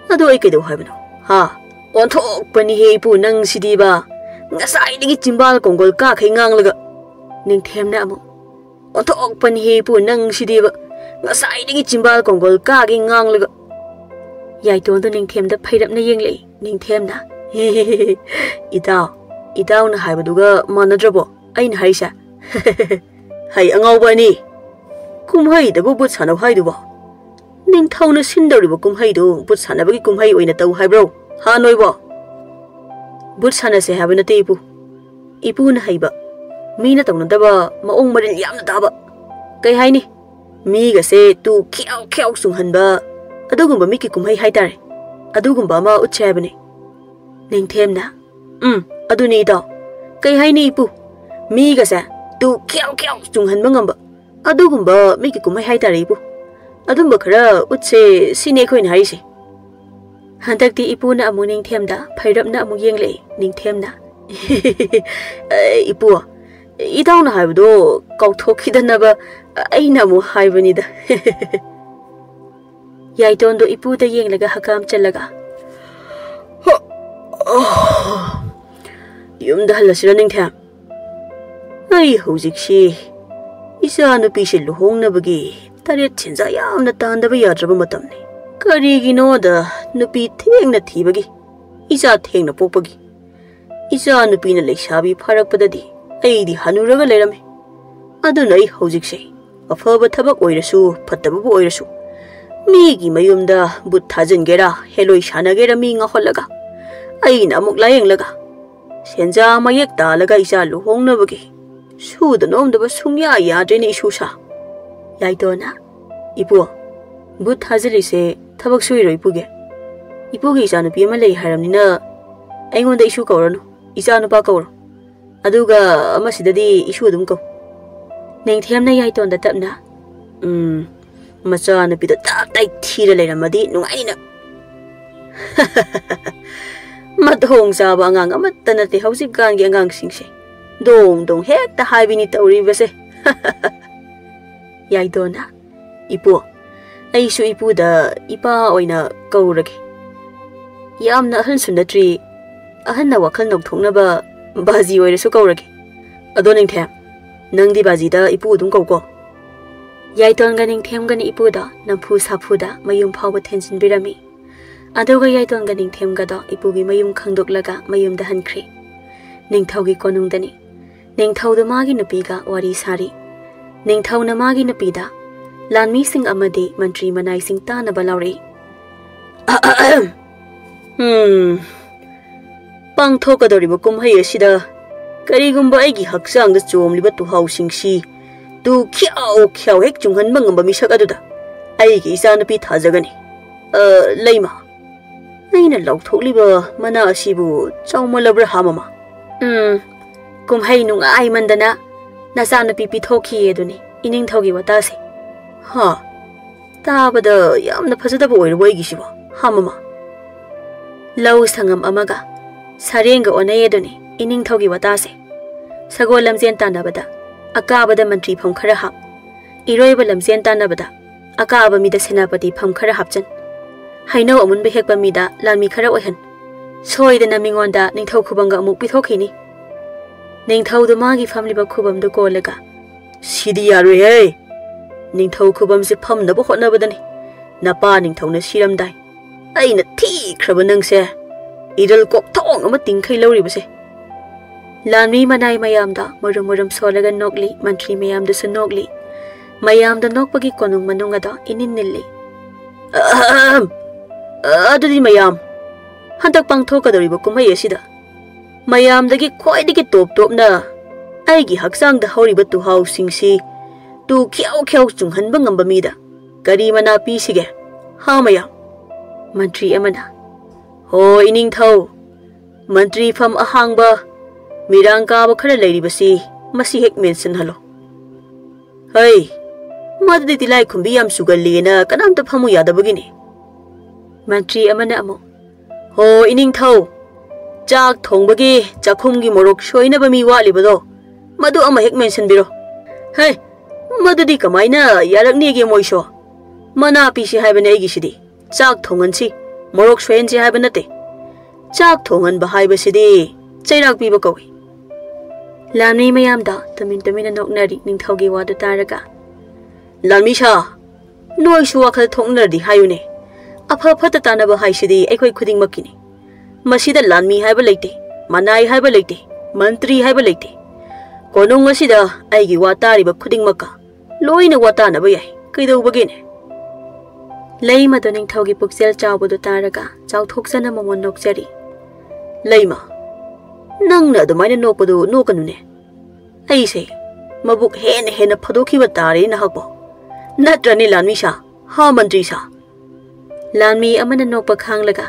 ꯑꯗꯨ ꯑꯩ ꯀꯩꯗꯧ ꯍꯥꯏꯕꯅꯣ? ꯍꯥ? ꯑꯣꯟꯊꯣꯛꯄꯅꯤꯍꯦ ꯏꯄꯨ ꯅꯪꯁꯤꯗꯤꯕ꯫ ꯉꯁꯥꯏꯗꯒꯤ ꯆꯤꯝꯕꯥꯜ ꯀꯣꯡꯒꯣꯜ ꯀꯥꯈꯩ ꯉꯥꯡꯂꯒ꯫ ꯅꯤꯡꯊꯦꯝꯅ ꯑꯃꯨꯛ, ꯑꯣꯟꯊꯣꯛꯄꯅꯤꯍꯦ ꯏꯄꯨ ꯅꯪꯁꯤꯗꯤꯕ꯫ ꯉꯁꯥꯏꯗꯒꯤ ꯆꯤꯝꯕꯥꯜ ꯀꯣꯡꯒꯣꯜ ꯀꯥꯈꯩ ꯉꯥꯡꯂꯒ꯫ ꯌꯥꯏꯇꯣꯟꯗꯣ ꯅꯤꯡꯊꯦꯝꯗ ꯐꯩꯔꯞꯅ ꯌꯦꯡꯂꯛꯏ꯫ ꯅꯤꯡꯊꯦꯝꯅ, ꯍꯦ, ꯍꯦ, ꯍꯦ, ꯍꯦ, ꯏꯇꯥꯎ, ꯏꯇꯥꯎꯅ ꯍꯥꯏꯕꯗꯨꯒ ꯃꯥꯟꯅꯗ꯭ꯔꯕꯣ ꯑꯩꯅ ꯍꯥꯏꯔꯤꯁꯦ? ꯍꯩ ꯑꯉꯥꯎꯕ ꯑꯅꯤ, ꯀꯨꯝꯍꯩꯗꯕꯨ ꯕꯨꯠ ꯁꯥꯟꯅꯧ ꯍꯥꯏꯗꯨꯕꯣ? ꯅꯤꯡꯊꯧꯅ ꯁꯤꯟꯗꯧꯔꯤꯕ ꯀꯨꯝꯍꯩꯗꯨ ꯕꯨꯠ ꯁꯥꯟꯅꯕꯒꯤ ꯀꯨꯝꯍꯩ ꯑꯣꯏꯅ ꯇꯧ ꯍꯥꯏꯕ꯭ꯔꯣ? ꯍꯥ ꯅꯣꯏꯕꯣ? ꯕꯨꯠ ꯁꯥꯟꯅꯁꯦ ꯍꯥꯏꯕ ꯅꯠꯇꯦ ꯏꯄꯨ꯫ ꯏꯄꯨꯅ ꯍꯩꯕ, ꯃꯤꯅ ꯇꯧꯅꯗꯕ ꯃꯑꯣꯡ ꯃꯔꯤꯜ ꯌꯥꯝꯅ ꯇꯥꯕ, ꯀꯩ ꯍꯥꯏꯅꯤ, ꯃꯤꯒꯁꯦ ꯇꯨ ꯈ꯭ꯌꯥꯎ ꯈ꯭ꯌꯥꯎ ꯆꯨꯡꯍꯟꯕ, ꯑꯗꯨꯒꯨꯝꯕ ꯃꯤꯒꯤ ꯀꯨꯝꯍꯩ ꯍꯥꯏꯇꯥꯔꯦ꯫ ꯑꯗꯨꯒꯨꯝꯕ ꯑꯃ ꯎꯠꯁꯦ ꯍꯥꯏꯕꯅꯦ꯫ ꯅꯤꯡꯊꯦꯝꯅ, ꯎꯝ, ꯑꯗꯨꯅꯤ ꯏꯇꯥꯎ꯫ ꯀꯩ ꯍꯥꯏꯅꯤ ꯏꯄꯨ? ꯃꯤꯒꯁꯦ ꯇꯨ ꯈ꯭ꯌꯥꯎ ꯈ꯭ꯌꯥꯎ ꯆꯨꯡꯍꯟꯕ ꯉꯝꯕ, ꯑꯗꯨꯒꯨꯝꯕ ꯃꯤꯒꯤ ꯀꯨꯝꯍꯩ ꯍꯥꯏꯇꯥꯔꯦ ꯏꯄꯨ꯫ ꯑꯗꯨꯝꯕ ꯈꯔ ꯎꯠꯁꯦ ꯁꯤꯅꯤ ꯑꯩꯈꯣꯏꯅ ꯍꯥꯏꯔꯤꯁꯦ꯫ ꯍꯟꯗꯛꯇꯤ ꯏꯄꯨꯅ ꯑꯃꯨꯛ ꯅꯤꯡꯊꯦꯝꯗ ꯐꯩꯔꯞꯅ ꯑꯃꯨꯛ ꯌꯦꯡꯂꯛꯏ꯫ ꯅꯤꯡꯊꯦꯝꯅ, ꯑꯦ, ꯏꯄꯨ, ꯏꯇꯥꯎꯅ ꯍꯥꯏꯕꯗꯣ ꯀꯥꯎꯊꯣꯛꯈꯤꯗꯅꯕ ꯑꯩꯅ ꯑꯃꯨꯛ ꯍꯥꯏꯕꯅꯤꯗ꯫ ꯌꯥꯏꯇꯣꯟꯗꯣ ꯏꯄꯨꯗ ꯌꯦꯡꯂꯒ ꯍꯀꯥꯝ ꯆꯜꯂꯒ, "ꯌꯨꯝꯗ ꯍꯜꯂꯁꯤꯔ ꯅꯤꯡꯊꯦꯝ? ꯑꯩ ꯍꯧꯖꯤꯛꯁꯤ ꯏꯆꯥ ꯅꯨꯄꯤꯁꯦ ꯂꯨꯍꯣꯡꯅꯕꯒꯤ ꯇꯔꯦꯠ ꯁꯦꯟꯖꯥ ꯌꯥꯝꯅ ꯇꯥꯟꯗꯕ ꯌꯥꯗ꯭ꯔꯕ ꯃꯇꯝꯅꯤ꯫ ꯀꯔꯤꯒꯤꯅꯣꯗ ꯅꯨꯄꯤ ꯊꯦꯡꯅ ꯊꯤꯕꯒꯤ, ꯏꯆꯥ ꯊꯦꯡꯅ ꯄꯣꯛꯄꯒꯤ, ꯏꯆꯥ ꯅꯨꯄꯤꯅ ꯂꯩꯁꯥꯕꯤ ꯐꯥꯔꯛꯄꯗꯗꯤ ꯑꯩꯗꯤ ꯍꯅꯨꯔꯒ ꯂꯩꯔꯝꯃꯤ꯫ ꯑꯗꯨꯅ ꯑꯩ ꯍꯧꯖꯤꯛꯁꯦ ꯑꯐꯕ ꯊꯕꯛ ꯑꯣꯏꯔꯁꯨ ꯐꯠꯇꯕꯕꯨ ꯑꯣꯏꯔꯁꯨ ꯃꯤꯒꯤ ꯃꯌꯨꯝꯗ ꯕꯨꯠ ꯊꯥꯖꯤꯟꯒꯦꯔꯥ, ꯍꯦꯂꯣꯏ ꯁꯥꯟꯅꯒꯦꯔꯥ, ꯃꯤ ꯉꯥꯎꯍꯜꯂꯒ ꯑꯩꯅ ꯑꯃꯨꯛ ꯂꯥꯌꯦꯡꯂꯒ ꯁꯦꯟꯖꯥ ꯃꯌꯦꯛ ꯇꯥꯜꯂꯒ ꯏꯆꯥ ꯂꯨꯍꯣꯡꯅꯕꯒꯤ ꯁꯨꯗ ꯅꯣꯝꯗꯕ ꯁꯨꯡꯌꯥ ꯌꯥꯗ꯭ꯔꯦꯅꯦ ꯏꯁꯨꯁꯥ꯫" ꯌꯥꯏꯇꯣꯟꯅ, "ꯏꯄꯨ, ꯕꯨꯠ ꯊꯥꯖꯤꯜꯂꯤꯁꯦ ꯊꯕꯛ ꯁꯨꯏꯔꯣ ꯏꯄꯨꯒꯤ? ꯏꯄꯨꯒꯤ ꯏꯆꯥꯅꯨꯄꯤ ꯑꯃ ꯂꯩ ꯍꯥꯏꯔꯕꯅꯤꯅ ꯑꯩꯉꯣꯟꯗ ꯏꯁꯨ ꯀꯧꯔꯅꯨ, ꯏꯆꯥꯅꯨꯄꯥ ꯀꯧꯔꯣ꯫ ꯑꯗꯨꯒ ꯑꯃꯁꯤꯗꯗꯤ ꯏꯁꯨ ꯑꯗꯨꯝ ꯀꯧ꯫" ꯅꯤꯡꯊꯦꯝꯅ ꯌꯥꯏꯇꯣꯟꯗ ꯇꯞꯅ, "ꯎꯝ, ꯃꯆꯥꯅꯨꯄꯤꯗꯣ ꯇꯞ ꯇꯥꯏ ꯊꯤꯔ ꯂꯩꯔꯝꯃꯗꯤ ꯅꯨꯡꯉꯥꯏꯅ꯫ ꯃꯊꯣꯡ ꯆꯥꯕ ꯑꯉꯥꯡ ꯑꯃꯠꯇ ꯅꯠꯇꯦ ꯍꯧꯖꯤꯛꯀꯥꯟꯒꯤ ꯑꯉꯥꯡꯁꯤꯡꯁꯦ꯫ ꯗꯣꯡ ꯗꯣꯡ ꯍꯦꯛꯇ ꯍꯥꯏꯕꯤꯅꯤ ꯇꯧꯔꯤꯕꯁꯦ꯫" ꯌꯥꯏꯇꯣꯟꯅ, "ꯏꯄꯨ, ꯑꯩꯁꯨ ꯏꯄꯨꯗ ꯏꯄꯥ ꯑꯣꯏꯅ ꯀꯧꯔꯒꯦ꯫ ꯌꯥꯝꯅ ꯑꯍꯟꯁꯨ ꯅꯠꯇ꯭ꯔꯤ, ꯑꯍꯟꯅ ꯋꯥꯈꯜ ꯅꯧꯊꯣꯛꯅꯕ ꯕꯥꯖꯤ ꯑꯣꯏꯔꯁꯨ ꯀꯧꯔꯒꯦ꯫ ꯑꯗꯣ ꯅꯤꯡꯊꯦꯝ, ꯅꯪꯗꯤ ꯕꯥꯖꯤꯗ ꯏꯄꯨ ꯑꯗꯨꯝ ꯀꯧꯀꯣ꯫" ꯌꯥꯏꯇꯣꯟꯒ ꯅꯤꯡꯊꯦꯝꯒꯅ ꯏꯄꯨꯗꯣ ꯅꯝꯐꯨ ꯁꯥꯐꯨꯗ ꯃꯌꯨꯝ ꯐꯥꯎꯕ ꯊꯤꯟꯖꯤꯟꯕꯤꯔꯝꯃꯤ꯫ ꯑꯗꯨꯒ ꯌꯥꯏꯇꯣꯟꯒ ꯅꯤꯡꯊꯦꯝꯒꯗꯣ ꯏꯄꯨꯒꯤ ꯃꯌꯨꯝ ꯈꯪꯗꯣꯛꯂꯒ ꯃꯌꯨꯝꯗ ꯍꯟꯈ꯭ꯔꯦ꯫ ꯅꯤꯡꯊꯧꯒꯤ ꯀꯣꯅꯨꯡꯗꯅꯤ꯫ ꯅꯤꯡꯊꯧꯗ ꯃꯥꯒꯤ ꯅꯨꯄꯤꯒ ꯋꯥꯔꯤ ꯁꯥꯔꯤ꯫ ꯅꯤꯡꯊꯧꯅ ꯃꯥꯒꯤ ꯅꯨꯄꯤꯗ, "ꯂꯥꯟꯃꯤꯁꯤꯡ ꯑꯃꯗꯤ ꯃꯟꯇ꯭ꯔꯤ ꯃꯅꯥꯏꯁꯤꯡ ꯇꯥꯅꯕ ꯂꯥꯎꯔꯛꯏ꯫" ꯎꯝ, ꯄꯥꯡꯊꯣꯛꯀꯗꯧꯔꯤꯕ ꯀꯨꯝꯍꯩ ꯑꯁꯤꯗ ꯀꯔꯤꯒꯨꯝꯕ ꯑꯩꯒꯤ ꯍꯛꯆꯥꯡꯗ ꯆꯣꯝꯂꯤꯕ ꯇꯨꯍꯥꯎꯁꯤꯡꯁꯤ ꯇꯨ ꯈ꯭ꯌꯥꯎ ꯈ꯭ꯌꯥꯎ ꯍꯦꯛ ꯆꯨꯡꯍꯟꯕ ꯉꯝꯕ ꯃꯤꯁꯛ ꯑꯗꯨꯗ ꯑꯩꯒꯤ ꯏꯆꯥꯅꯨꯄꯤ ꯊꯥꯖꯒꯅꯤ꯫ ꯑ, ꯂꯩꯃ, ꯑꯩꯅ ꯂꯧꯊꯣꯛꯂꯤꯕ ꯃꯅꯥ ꯑꯁꯤꯕꯨ ꯆꯥꯎꯃꯜꯂꯕ꯭ꯔꯥ ꯍꯥ, ꯃꯃꯥ? ꯎꯝ, ꯀꯨꯝꯍꯩ ꯅꯨꯡꯉꯥꯏꯃꯟꯗꯅ ꯅꯆꯥꯅꯨꯄꯤ ꯄꯤꯊꯣꯛꯈꯤꯌꯦ ꯑꯗꯨꯅꯤ ꯏꯅꯤꯡꯊꯧꯒꯤ ꯋꯥꯇꯥꯁꯦ꯫ ꯍꯥ? ꯇꯥꯕꯗ ꯌꯥꯝꯅ ꯐꯖꯗꯕ ꯑꯣꯏꯔꯕꯣ ꯑꯩꯒꯤꯁꯤꯕꯣ, ꯍꯥ, ꯃꯃꯥ? ꯂꯧ ꯁꯪꯉꯝ ꯑꯃꯒ ꯁꯔꯦꯡꯒ ꯑꯣꯟꯅꯩ ꯑꯗꯨꯅꯤ ꯏꯅꯤꯡꯊꯧꯒꯤ ꯋꯥꯇꯥꯁꯦ꯫ ꯁꯒꯣꯜ ꯂꯝꯖꯦꯟ ꯇꯥꯟꯅꯕꯗ ꯑꯀꯥꯕꯗ ꯃꯟꯇ꯭ꯔꯤ ꯐꯝ ꯈꯔ ꯍꯥꯞ, ꯏꯔꯣꯏꯕ ꯂꯝꯖꯦꯟ ꯇꯥꯟꯅꯕꯗ ꯑꯀꯥꯕ ꯃꯤꯗ ꯁꯦꯅꯥꯄꯇꯤ ꯐꯝ ꯈꯔ ꯍꯥꯞꯆꯟ, ꯍꯩꯅꯧ ꯑꯃꯨꯟꯕ ꯍꯦꯛꯄ ꯃꯤꯗ ꯂꯥꯟꯃꯤ ꯈꯔ ꯑꯣꯏꯍꯟ꯫ ꯁꯣꯏꯗꯅ ꯃꯤꯉꯣꯟꯗ ꯅꯤꯡꯊꯧ ꯈꯨꯕꯝꯒ ꯑꯃꯨꯛ ꯄꯤꯊꯣꯛꯈꯤꯅꯤ꯫ ꯅꯤꯡꯊꯧꯗꯨ ꯃꯥꯒꯤ ꯐꯝꯂꯤꯕ ꯈꯨꯕꯝꯗꯨ ꯀꯣꯜꯂꯒ, "ꯁꯤꯗꯤ ꯌꯥꯔꯣꯏꯍꯦ! ꯅꯤꯡꯊꯧ ꯈꯨꯕꯝꯁꯦ ꯐꯝꯅꯕ ꯍꯣꯠꯅꯕꯗꯅꯤ ꯅꯄꯥ ꯅꯤꯡꯊꯧꯅ ꯁꯤꯔꯝꯗꯥꯏ ꯑꯩꯅ ꯊꯤꯈ꯭ꯔꯕ ꯅꯪꯁꯦ ꯏꯔꯜ ꯀꯣꯛꯊꯣꯡ ꯑꯃ ꯇꯤꯡꯈꯩ ꯂꯧꯔꯤꯕꯁꯦ꯫" ꯂꯥꯟꯃꯤ ꯃꯅꯥꯏ ꯃꯌꯥꯝꯗ ꯃꯔꯨꯝ ꯃꯔꯨꯝ ꯁꯣꯜꯂꯒ ꯅꯣꯛꯂꯤ, ꯃꯟꯇ꯭ꯔꯤ ꯃꯌꯥꯝꯗꯨꯁꯨ ꯅꯣꯛꯂꯤ꯫ ꯃꯌꯥꯝꯗ ꯅꯣꯛꯄꯒꯤ ꯀꯣꯅꯨꯡ ꯃꯅꯨꯡ ꯑꯗꯣ ꯏꯅꯤꯟ ꯅꯤꯜꯂꯤ꯫ "ꯑꯍꯝ! ꯑꯗꯨꯗꯤ ꯃꯌꯥꯝ, ꯍꯟꯗꯛ ꯄꯥꯡꯊꯣꯛꯀꯗꯧꯔꯤꯕ ꯀꯨꯝꯍꯩ ꯑꯁꯤꯗ ꯃꯌꯥꯝꯗꯒꯤ ꯈ꯭ꯋꯥꯏꯗꯒꯤ ꯇꯣꯞ ꯇꯣꯞꯅ ꯑꯩꯒꯤ ꯍꯛꯆꯥꯡꯗ ꯍꯧꯔꯤꯕ ꯇꯨꯍꯥꯎꯁꯤꯡꯁꯤ ꯇꯨ ꯈ꯭ꯌꯥꯎ ꯈ꯭ꯌꯥꯎ ꯆꯨꯡꯍꯟꯕ ꯉꯝꯕ ꯃꯤꯗ ꯀꯔꯤ ꯃꯅꯥ ꯄꯤꯁꯤꯒꯦ? ꯍꯥ ꯃꯌꯥꯝ?" ꯃꯟꯇ꯭ꯔꯤ ꯑꯃꯅ, "ꯍꯣ ꯏꯅꯤꯡꯊꯧ, ꯃꯟꯇ꯭ꯔꯤ ꯐꯝ ꯑꯍꯥꯡꯕ ꯃꯤꯔꯥꯡ ꯀꯥꯕ ꯈꯔ ꯂꯩꯔꯤꯕꯁꯤ ꯃꯁꯤ ꯍꯦꯛ ꯃꯦꯟꯁꯤꯟꯍꯜꯂꯣ꯫" "ꯍꯩ, ꯃꯗꯨꯗꯤ ꯇꯤꯂꯥꯏꯈꯨꯝꯕꯤ ꯌꯥꯝ ꯆꯨꯒꯜꯂꯤꯅ ꯀꯅꯥꯝꯇ ꯐꯝꯃꯨ ꯌꯥꯗꯕꯒꯤꯅꯤ꯫" ꯃꯟꯇ꯭ꯔꯤ ꯑꯃꯅ ꯑꯃꯨꯛ, "ꯍꯣ ꯏꯅꯤꯡꯊꯧ, ꯆꯥꯛ ꯊꯣꯡꯕꯒꯤ ꯆꯥꯛꯈꯨꯝꯒꯤ ꯃꯣꯔꯣꯛ ꯁꯣꯏꯅꯕ ꯃꯤ ꯋꯥꯠꯂꯤꯕꯗꯣ, ꯃꯗꯨ ꯑꯃ ꯍꯦꯛ ꯃꯦꯟꯁꯤꯟꯕꯤꯔꯣ꯫" "ꯍꯩ, ꯃꯗꯨꯗꯤ ꯀꯃꯥꯏꯅ ꯌꯥꯔꯛꯅꯤꯒꯦ ꯃꯣꯏꯁꯨ? ꯃꯅꯥ ꯄꯤꯁꯤ ꯍꯥꯏꯕꯅꯦ ꯑꯩꯒꯤꯁꯤꯗꯤ, ꯆꯥꯛ ꯊꯣꯡꯍꯟꯁꯤ, ꯃꯣꯔꯣꯛ ꯁꯣꯏꯍꯟꯁꯤ ꯍꯥꯏꯕ ꯅꯠꯇꯦ꯫ ꯆꯥꯛ ꯊꯣꯡꯍꯟꯕ ꯍꯥꯏꯕꯁꯤꯗꯤ ꯆꯩꯔꯥꯛ ꯄꯤꯕ ꯀꯧꯏ꯫" ꯂꯥꯟꯃꯤ ꯃꯌꯥꯝꯗ ꯇꯨꯃꯤꯟ ꯇꯨꯃꯤꯟꯅ ꯅꯣꯛꯅꯔꯤ ꯅꯤꯡꯊꯧꯒꯤ ꯋꯥꯗꯨ ꯇꯥꯔꯒ꯫ "ꯂꯥꯟꯃꯤ ꯁꯥ, ꯅꯣꯏꯁꯨ ꯋꯥꯈꯜ ꯊꯣꯛꯅꯔꯗꯤ ꯍꯥꯏꯌꯨꯅꯦ꯫ ꯑꯐ ꯐꯠꯇ ꯇꯥꯟꯅꯕ ꯍꯥꯏꯁꯤꯗꯤ ꯑꯩꯈꯣꯏ ꯈꯨꯗꯤꯡꯃꯛꯀꯤꯅꯤ꯫ ꯃꯁꯤꯗ ꯂꯥꯟꯃꯤ ꯍꯥꯏꯕ ꯂꯩꯇꯦ, ꯃꯅꯥꯏ ꯍꯥꯏꯕ ꯂꯩꯇꯦ, ꯃꯟꯇ꯭ꯔꯤ ꯍꯥꯏꯕ ꯂꯩꯇꯦ꯫ ꯀꯣꯅꯨꯡ ꯑꯁꯤꯗ ꯑꯩꯒꯤ ꯋꯥ ꯇꯥꯔꯤꯕ ꯈꯨꯗꯤꯡꯃꯛꯀ ꯂꯣꯏꯅ ꯋꯥ ꯇꯥꯅꯕ ꯌꯥꯏ꯫ ꯀꯩꯗꯧꯕꯒꯤꯅꯦ?" ꯂꯩꯃꯗꯣ ꯅꯤꯡꯊꯧꯒꯤ ꯄꯨꯛꯆꯦꯜ ꯆꯥꯎꯕꯗꯨ ꯇꯥꯔꯒ ꯆꯥꯎꯊꯣꯛꯆꯅ ꯃꯉꯣꯟ ꯅꯣꯛꯆꯔꯤ꯫ "ꯂꯩꯃ, ꯅꯪꯅ ꯑꯗꯨꯃꯥꯏꯅ ꯅꯣꯛꯄꯗꯨ ꯅꯣꯛꯀꯅꯨꯅꯦ꯫ ꯑꯩꯁꯦ ꯃꯕꯨꯛ ꯍꯦꯟꯅ ꯍꯦꯟꯅ ꯐꯗꯣꯛꯈꯤꯕ ꯇꯥꯔꯦ ꯅꯍꯥꯛꯄꯨ꯫ ꯅꯠꯇ꯭ꯔꯅꯦ ꯂꯥꯟꯃꯤ ꯁꯥ, ꯍꯥ ꯃꯟꯇ꯭ꯔꯤ ꯁꯥ?" ꯂꯥꯟꯃꯤ ꯑꯃꯅ ꯅꯣꯛꯄ ꯈꯥꯡꯂꯒ,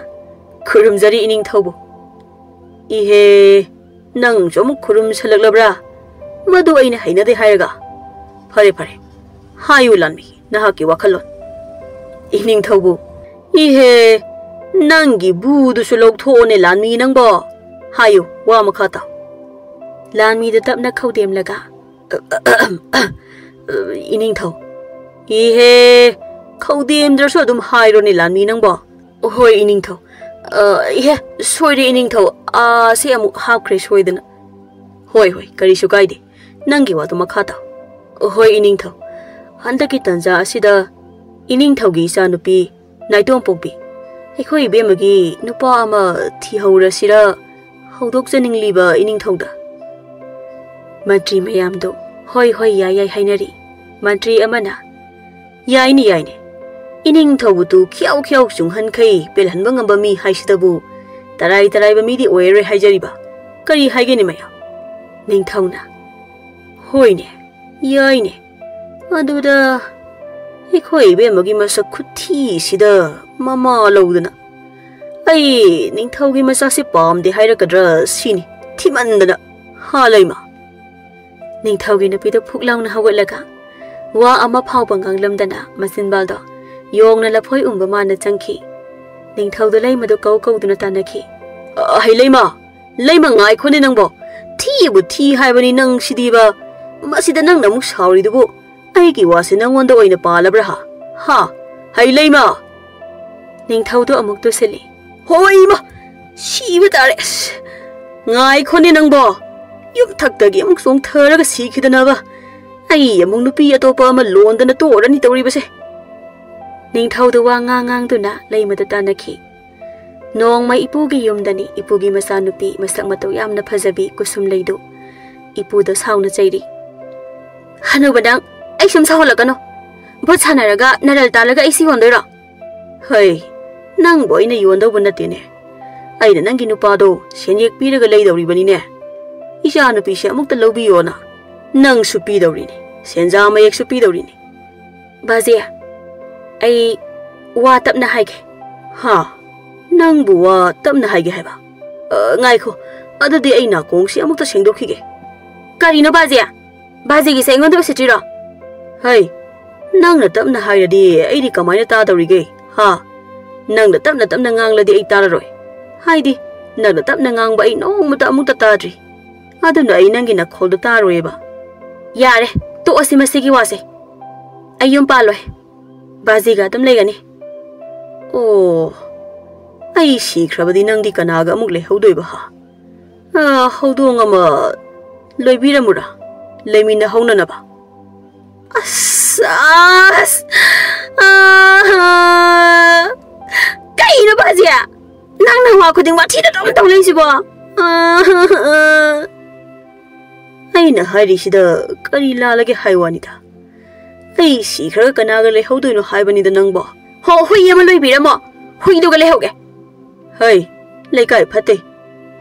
"ꯈꯨꯔꯨꯝꯖꯔꯤ ꯏꯅꯤꯡꯊꯧꯕꯨ꯫" "ꯏꯍꯦ, ꯅꯪꯁꯨ ꯑꯃꯨꯛ ꯈꯨꯔꯨꯝꯁꯜꯂꯛꯂꯕ꯭ꯔꯥ? ꯃꯗꯨ ꯑꯩꯅ ꯍꯩꯅꯗꯦ ꯍꯥꯏꯔꯒ꯫ ꯐꯔꯦ ꯐꯔꯦ, ꯍꯥꯏꯌꯨ ꯂꯥꯟꯃꯤ, ꯅꯍꯥꯛꯀꯤ ꯋꯥꯈꯜꯂꯣꯟ꯫" "ꯏꯅꯤꯡꯊꯧꯕꯨ, ꯏꯍꯦ, ꯅꯪꯒꯤ ꯕꯨꯗꯨꯁꯨ ꯂꯧꯊꯣꯛꯑꯣꯅꯦ ꯂꯥꯟꯃꯤ ꯅꯪꯕꯣ꯫ ꯍꯥꯏꯌꯨ, ꯋꯥ ꯃꯈꯥ ꯇꯥꯎ꯫" ꯂꯥꯟꯃꯤꯗꯨ ꯇꯞꯅ ꯈꯧꯗꯦꯝꯂꯒ, "ꯏꯅꯤꯡꯊꯧ, ꯏꯍꯦ, ꯈꯧꯗꯦꯝꯗ꯭ꯔꯁꯨ ꯑꯗꯨꯝ ꯍꯥꯏꯔꯣꯅꯦ ꯂꯥꯟꯃꯤ ꯅꯪꯕꯣ꯫ ꯍꯣꯏ ꯏꯅꯤꯡꯊꯧ꯫ ꯑ, ꯏꯍꯦ, ꯁꯣꯏꯔꯦ ꯏꯅꯤꯡꯊꯧ, ꯑꯥꯁꯦ ꯑꯃꯨꯛ ꯍꯥꯞꯈ꯭ꯔꯦ ꯁꯣꯏꯗꯅ꯫ ꯍꯣꯏ ꯍꯣꯏ, ꯀꯔꯤꯁꯨ ꯀꯥꯏꯗꯦ, ꯅꯪꯒꯤ ꯋꯥꯗꯨ ꯃꯈꯥ ꯇꯥꯎ꯫ ꯍꯣꯏ ꯏꯅꯤꯡꯊꯧ, ꯍꯟꯗꯛꯀꯤ ꯇꯟꯖꯥ ꯑꯁꯤꯗ ꯏꯅꯤꯡꯊꯧꯒꯤ ꯏꯆꯥꯅꯨꯄꯤ ꯅꯥꯏꯇꯣꯝꯄꯣꯛꯄꯤ, ꯑꯩꯈꯣꯏ ꯏꯕꯦꯝꯃꯒꯤ ꯅꯨꯄꯥ ꯑꯃ ꯊꯤꯍꯧꯔꯁꯤꯔ ꯍꯧꯗꯣꯛꯆꯅꯤꯡꯂꯤꯕ ꯏꯅꯤꯡꯊꯧꯗ꯫" ꯃꯟꯇ꯭ꯔꯤ ꯃꯌꯥꯝꯗꯨ "ꯍꯣꯏ ꯍꯣꯏ, ꯌꯥꯏ ꯌꯥꯏ" ꯍꯥꯏꯅꯔꯤ꯫ ꯃꯟꯇ꯭ꯔꯤ ꯑꯃꯅ, "ꯌꯥꯏꯅꯦ ꯌꯥꯏꯅꯦ, ꯏꯅꯤꯡꯊꯧꯕꯨ ꯇꯨ ꯈꯤꯌꯥꯎ ꯈꯤꯌꯥꯎ ꯆꯨꯡꯍꯟꯈꯩ ꯄꯦꯜꯍꯟꯕ ꯉꯝꯕ ꯃꯤ ꯍꯥꯏꯁꯤꯗꯕꯨ ꯇꯔꯥꯏ ꯇꯔꯥꯏꯕ ꯃꯤꯗꯤ ꯑꯣꯏꯔꯔꯣꯏ ꯍꯥꯏꯖꯔꯤꯕ꯫ ꯀꯔꯤ ꯍꯥꯏꯒꯅꯤ ꯃꯌꯥꯝ?" ꯅꯤꯡꯊꯧꯅ, "ꯍꯣꯏꯅꯦ, ꯌꯥꯏꯅꯦ, ꯑꯗꯨꯗ ꯑꯩꯈꯣꯏ ꯏꯕꯦꯝꯃꯒꯤ ꯃꯁꯛ ꯈꯨꯊꯤꯁꯤꯗ ꯃꯃꯥ ꯂꯧꯗꯅ ꯑꯩ ꯅꯤꯡꯊꯧꯒꯤ ꯃꯆꯥꯁꯤ ꯄꯥꯝꯗꯦ ꯍꯥꯏꯔꯛꯀꯗ꯭ꯔꯥ ꯁꯤꯅꯤ, ꯊꯤꯃꯟꯗꯅ꯫ ꯍꯥ ꯂꯩꯃ?" ꯅꯤꯡꯊꯧꯒꯤ ꯅꯨꯄꯤꯗꯨ ꯐꯨꯛ ꯂꯥꯎꯅ ꯍꯧꯒꯠꯂꯒ ꯋꯥ ꯑꯃ ꯐꯥꯎꯕ ꯉꯥꯡꯂꯝꯗꯅ ꯃꯆꯤꯟꯕꯥꯜꯗꯣ ꯌꯣꯡꯅ ꯂꯐꯣꯏ ꯎꯝꯕ ꯃꯥꯅ ꯆꯪꯈꯤ꯫ ꯅꯤꯡꯊꯧꯗꯨ ꯂꯩꯃꯗꯨ ꯀꯧ ꯀꯧꯗꯨꯅ ꯇꯥꯟꯅꯈꯤ꯫ "ꯑ, ꯍꯩ ꯂꯩꯃ, ꯂꯩꯃ ꯉꯥꯏꯈꯣꯅꯦ ꯅꯪꯕꯣ, ꯊꯤꯕꯨ ꯊꯤ ꯍꯥꯏꯕꯅꯤ ꯅꯪ ꯁꯤꯗꯤꯕ, ꯃꯁꯤꯗ ꯅꯪꯅ ꯑꯃꯨꯛ ꯁꯥꯎꯔꯤꯗꯨꯕꯨ, ꯑꯩꯒꯤ ꯋꯥꯁꯦ ꯅꯪꯉꯣꯟꯗ ꯑꯣꯏꯅ ꯄꯥꯜꯂꯕ꯭ꯔꯥ ꯍꯥ? ꯍꯥ? ꯍꯩ ꯂꯩꯃ!" ꯅꯤꯡꯊꯧꯗꯨ ꯑꯃꯨꯛ ꯇꯨꯁꯤꯜꯂꯤ꯫ "ꯍꯣꯏ ꯏꯃꯥ, ꯁꯤꯕ ꯇꯥꯔꯦ꯫ ꯑꯁ, ꯉꯥꯏꯈꯣꯅꯦ ꯅꯪꯕꯣ, ꯌꯨꯝꯊꯛꯇꯒꯤ ꯑꯃꯨꯛ ꯆꯣꯡꯊꯔꯒ ꯁꯤꯈꯤꯗꯅꯕ ꯑꯩ ꯑꯃꯨꯛ ꯅꯨꯄꯤ ꯑꯇꯣꯞꯄ ꯑꯃ ꯂꯣꯟꯗꯅ ꯇꯣꯛꯑꯔꯅꯤ ꯇꯧꯔꯤꯕꯁꯦ꯫" ꯅꯤꯡꯊꯧꯗꯨ ꯋꯥ ꯉꯥꯡ ꯉꯥꯡꯗꯨꯅ ꯂꯩꯃꯗ ꯇꯥꯟꯅꯈꯤ꯫ ꯅꯣꯡꯃ ꯏꯄꯨꯒꯤ ꯌꯨꯝꯗꯅꯤ ꯏꯄꯨꯒꯤ ꯃꯆꯥꯅꯨꯄꯤ ꯃꯁꯛ ꯃꯇꯧ ꯌꯥꯝꯅ ꯐꯖꯕꯤ ꯀꯨꯁꯨꯝꯂꯩꯗꯨ꯫ ꯏꯄꯨꯗ ꯁꯥꯎꯅ ꯆꯩꯔꯤ꯫ "ꯍꯅꯨꯕ ꯅꯪ, ꯑꯩ ꯁꯨꯝ ꯁꯥꯎꯍꯜꯂꯛꯀꯅꯨ꯫ ꯚꯨꯠ ꯁꯥꯟꯅꯔꯒ ꯅꯔꯜ ꯇꯥꯜꯂꯒ ꯑꯩ ꯁꯤ ꯌꯣꯟꯗꯣꯏꯔꯣ?" "ꯍꯩ, ꯅꯪꯕꯨ ꯑꯩꯅ ꯌꯣꯟꯗꯧꯕ ꯅꯠꯇꯦꯅꯦ꯫ ꯑꯩꯅ ꯅꯪꯒꯤ ꯅꯨꯄꯥꯗꯣ ꯁꯦꯟꯌꯦꯛ ꯄꯤꯔꯒ ꯂꯩꯗꯧꯔꯤꯕꯅꯤꯅꯦ꯫ ꯏꯆꯥ ꯅꯨꯄꯤꯁꯦ ꯑꯃꯨꯛꯇ ꯂꯧꯕꯤꯌꯣꯅ ꯅꯪꯁꯨ ꯄꯤꯗꯧꯔꯤꯅꯤ, ꯁꯦꯟꯖꯥ ꯃꯌꯦꯛꯁꯨ ꯄꯤꯗꯧꯔꯤꯅꯤ꯫" "ꯕꯥꯖꯤ, ꯑꯩ ꯋꯥ ꯇꯞꯅ ꯍꯥꯏꯒꯦ꯫" "ꯍꯥ? ꯅꯪꯕꯨ ꯋꯥ ꯇꯞꯅ ꯍꯥꯏꯒꯦ ꯍꯥꯏꯕ? ꯑ, ꯉꯥꯏꯈꯣ, ꯑꯗꯨꯗꯤ ꯑꯩ ꯅꯥꯀꯣꯡꯁꯤ ꯑꯃꯨꯛꯇ ꯁꯦꯡꯗꯣꯛꯈꯤꯒꯦ꯫" "ꯀꯔꯤꯅꯣ ꯕꯥꯖꯤ? ꯕꯥꯖꯤꯒꯤꯁꯦ ꯑꯩꯉꯣꯟꯗ ꯎꯁꯤꯠꯇ꯭ꯔꯤꯔꯣ?" "ꯍꯩ, ꯅꯪꯅ ꯇꯞꯅ ꯍꯥꯏꯔꯗꯤ ꯑꯩꯗꯤ ꯀꯃꯥꯏꯅ ꯇꯥꯗꯧꯔꯤꯒꯦ? ꯍꯥ? ꯅꯪꯅ ꯇꯞꯅ ꯇꯞꯅ ꯉꯥꯡꯂꯗꯤ ꯑꯩ ꯇꯥꯔꯔꯣꯏ꯫ ꯍꯥꯏꯗꯤ, ꯅꯪꯅ ꯇꯞꯅ ꯉꯥꯡꯕ ꯑꯩ ꯅꯣꯡꯃꯇ ꯑꯃꯨꯛꯇ ꯇꯥꯗ꯭ꯔꯤ꯫" ꯑꯗꯨꯅ ꯑꯩ ꯅꯪꯒꯤ ꯅꯈꯣꯜꯗꯣ ꯇꯥꯔꯣꯏꯕ꯫ ꯌꯥꯔꯦ, ꯇꯣꯛꯑꯁꯤ ꯃꯁꯤꯒꯤ ꯋꯥꯁꯦ꯫ ꯑꯩ ꯌꯨꯝ ꯄꯥꯜꯂꯣꯏ꯫ ꯕꯥꯖꯤꯒ ꯑꯗꯨꯝ ꯂꯩꯒꯅꯤ꯫ ꯑꯣ, ꯑꯩ ꯁꯤꯈ꯭ꯔꯕꯗꯤ ꯅꯪꯗꯤ ꯀꯅꯥꯒ ꯑꯃꯨꯛ ꯂꯩꯍꯧꯗꯣꯏꯕ ꯍꯥ? ꯑꯥ, ꯍꯧꯗꯣꯡ ꯑꯃ ꯂꯣꯏꯕꯤꯔꯝꯃꯨꯔꯥ? ꯂꯩꯃꯤꯟꯅꯍꯧꯅꯅꯕ꯫ ꯑꯁ, ꯑꯁ, ꯑꯥ, ꯀꯩꯅꯣ ꯕꯥꯖꯤ? ꯅꯪ ꯅꯋꯥ ꯈꯨꯗꯤꯡ ꯋꯥꯊꯤꯗ ꯑꯗꯨꯝ ꯇꯧ ꯂꯩꯁꯤꯕꯣ? ꯑꯥ, ꯑꯩꯅ ꯍꯥꯏꯔꯤꯁꯤꯗ ꯀꯔꯤ ꯂꯥꯜꯂꯒꯦ ꯍꯥꯏ ꯋꯥꯅꯤꯗ꯫ ꯑꯩ ꯁꯤꯈ꯭ꯔꯒ ꯀꯅꯥꯒ ꯂꯩꯍꯧꯗꯣꯏꯅꯣ ꯍꯥꯏꯕꯅꯤꯗ ꯅꯪꯕꯣ꯫ ꯍꯣ, ꯍꯨꯏ ꯑꯃ ꯂꯣꯏꯕꯤꯔꯝꯃꯣ꯫ ꯍꯨꯏꯗꯨꯒ ꯂꯩꯍꯧꯒꯦ꯫ ꯍꯩ, ꯂꯩꯀꯥꯏ ꯐꯠꯇꯦ꯫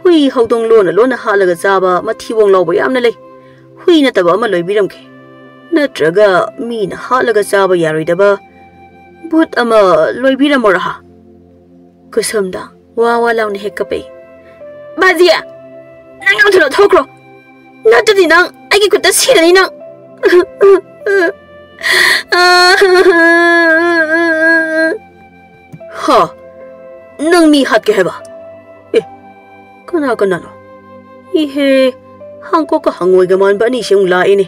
ꯍꯨꯏ ꯍꯧꯗꯣꯡ ꯂꯣꯟꯅ ꯂꯣꯟꯅ ꯍꯥꯠꯂꯒ ꯆꯥꯕ ꯃꯊꯤꯕꯣꯡ ꯂꯥꯎꯕ ꯌꯥꯝꯅ ꯂꯩ꯫ ꯍꯨꯏ ꯅꯠꯇꯕ ꯑꯃ ꯂꯣꯏꯕꯤꯔꯝꯒꯦ꯫ ꯅꯠꯇ꯭ꯔꯒ ꯃꯤꯅ ꯍꯥꯠꯂꯒ ꯆꯥꯕ ꯌꯥꯔꯣꯏꯗꯕ ꯚꯨꯠ ꯑꯃ ꯂꯣꯏꯕꯤꯔꯝꯃꯣꯔꯥ? ꯀꯨꯁꯨꯝꯗ ꯋꯥ ꯋꯥ ꯂꯥꯎꯅ ꯍꯦꯛ ꯀꯞꯄꯛꯏ꯫ ꯕꯥꯖꯤ, ꯅꯪ ꯌꯥꯝ ꯊꯨꯅ ꯊꯣꯛꯈ꯭ꯔꯣ꯫ ꯅꯠꯇ꯭ꯔꯗꯤ ꯅꯪ ꯑꯩꯒꯤ ꯈꯨꯠꯇ ꯁꯤꯔꯅꯤ ꯅꯪ꯫ ꯍꯥ? ꯅꯪ ꯃꯤ ꯍꯥꯠꯀꯦ ꯍꯥꯏꯕ? ꯑꯦ, ꯀꯅꯥ ꯀꯅꯥꯅꯣ? ꯏꯍꯦ, ꯍꯥꯡꯀꯣꯛꯀ ꯍꯪꯉꯣꯏꯒ ꯃꯥꯟꯕ ꯑꯅꯤꯁꯦ ꯑꯃꯨꯛ ꯂꯥꯛꯏꯅꯦ꯫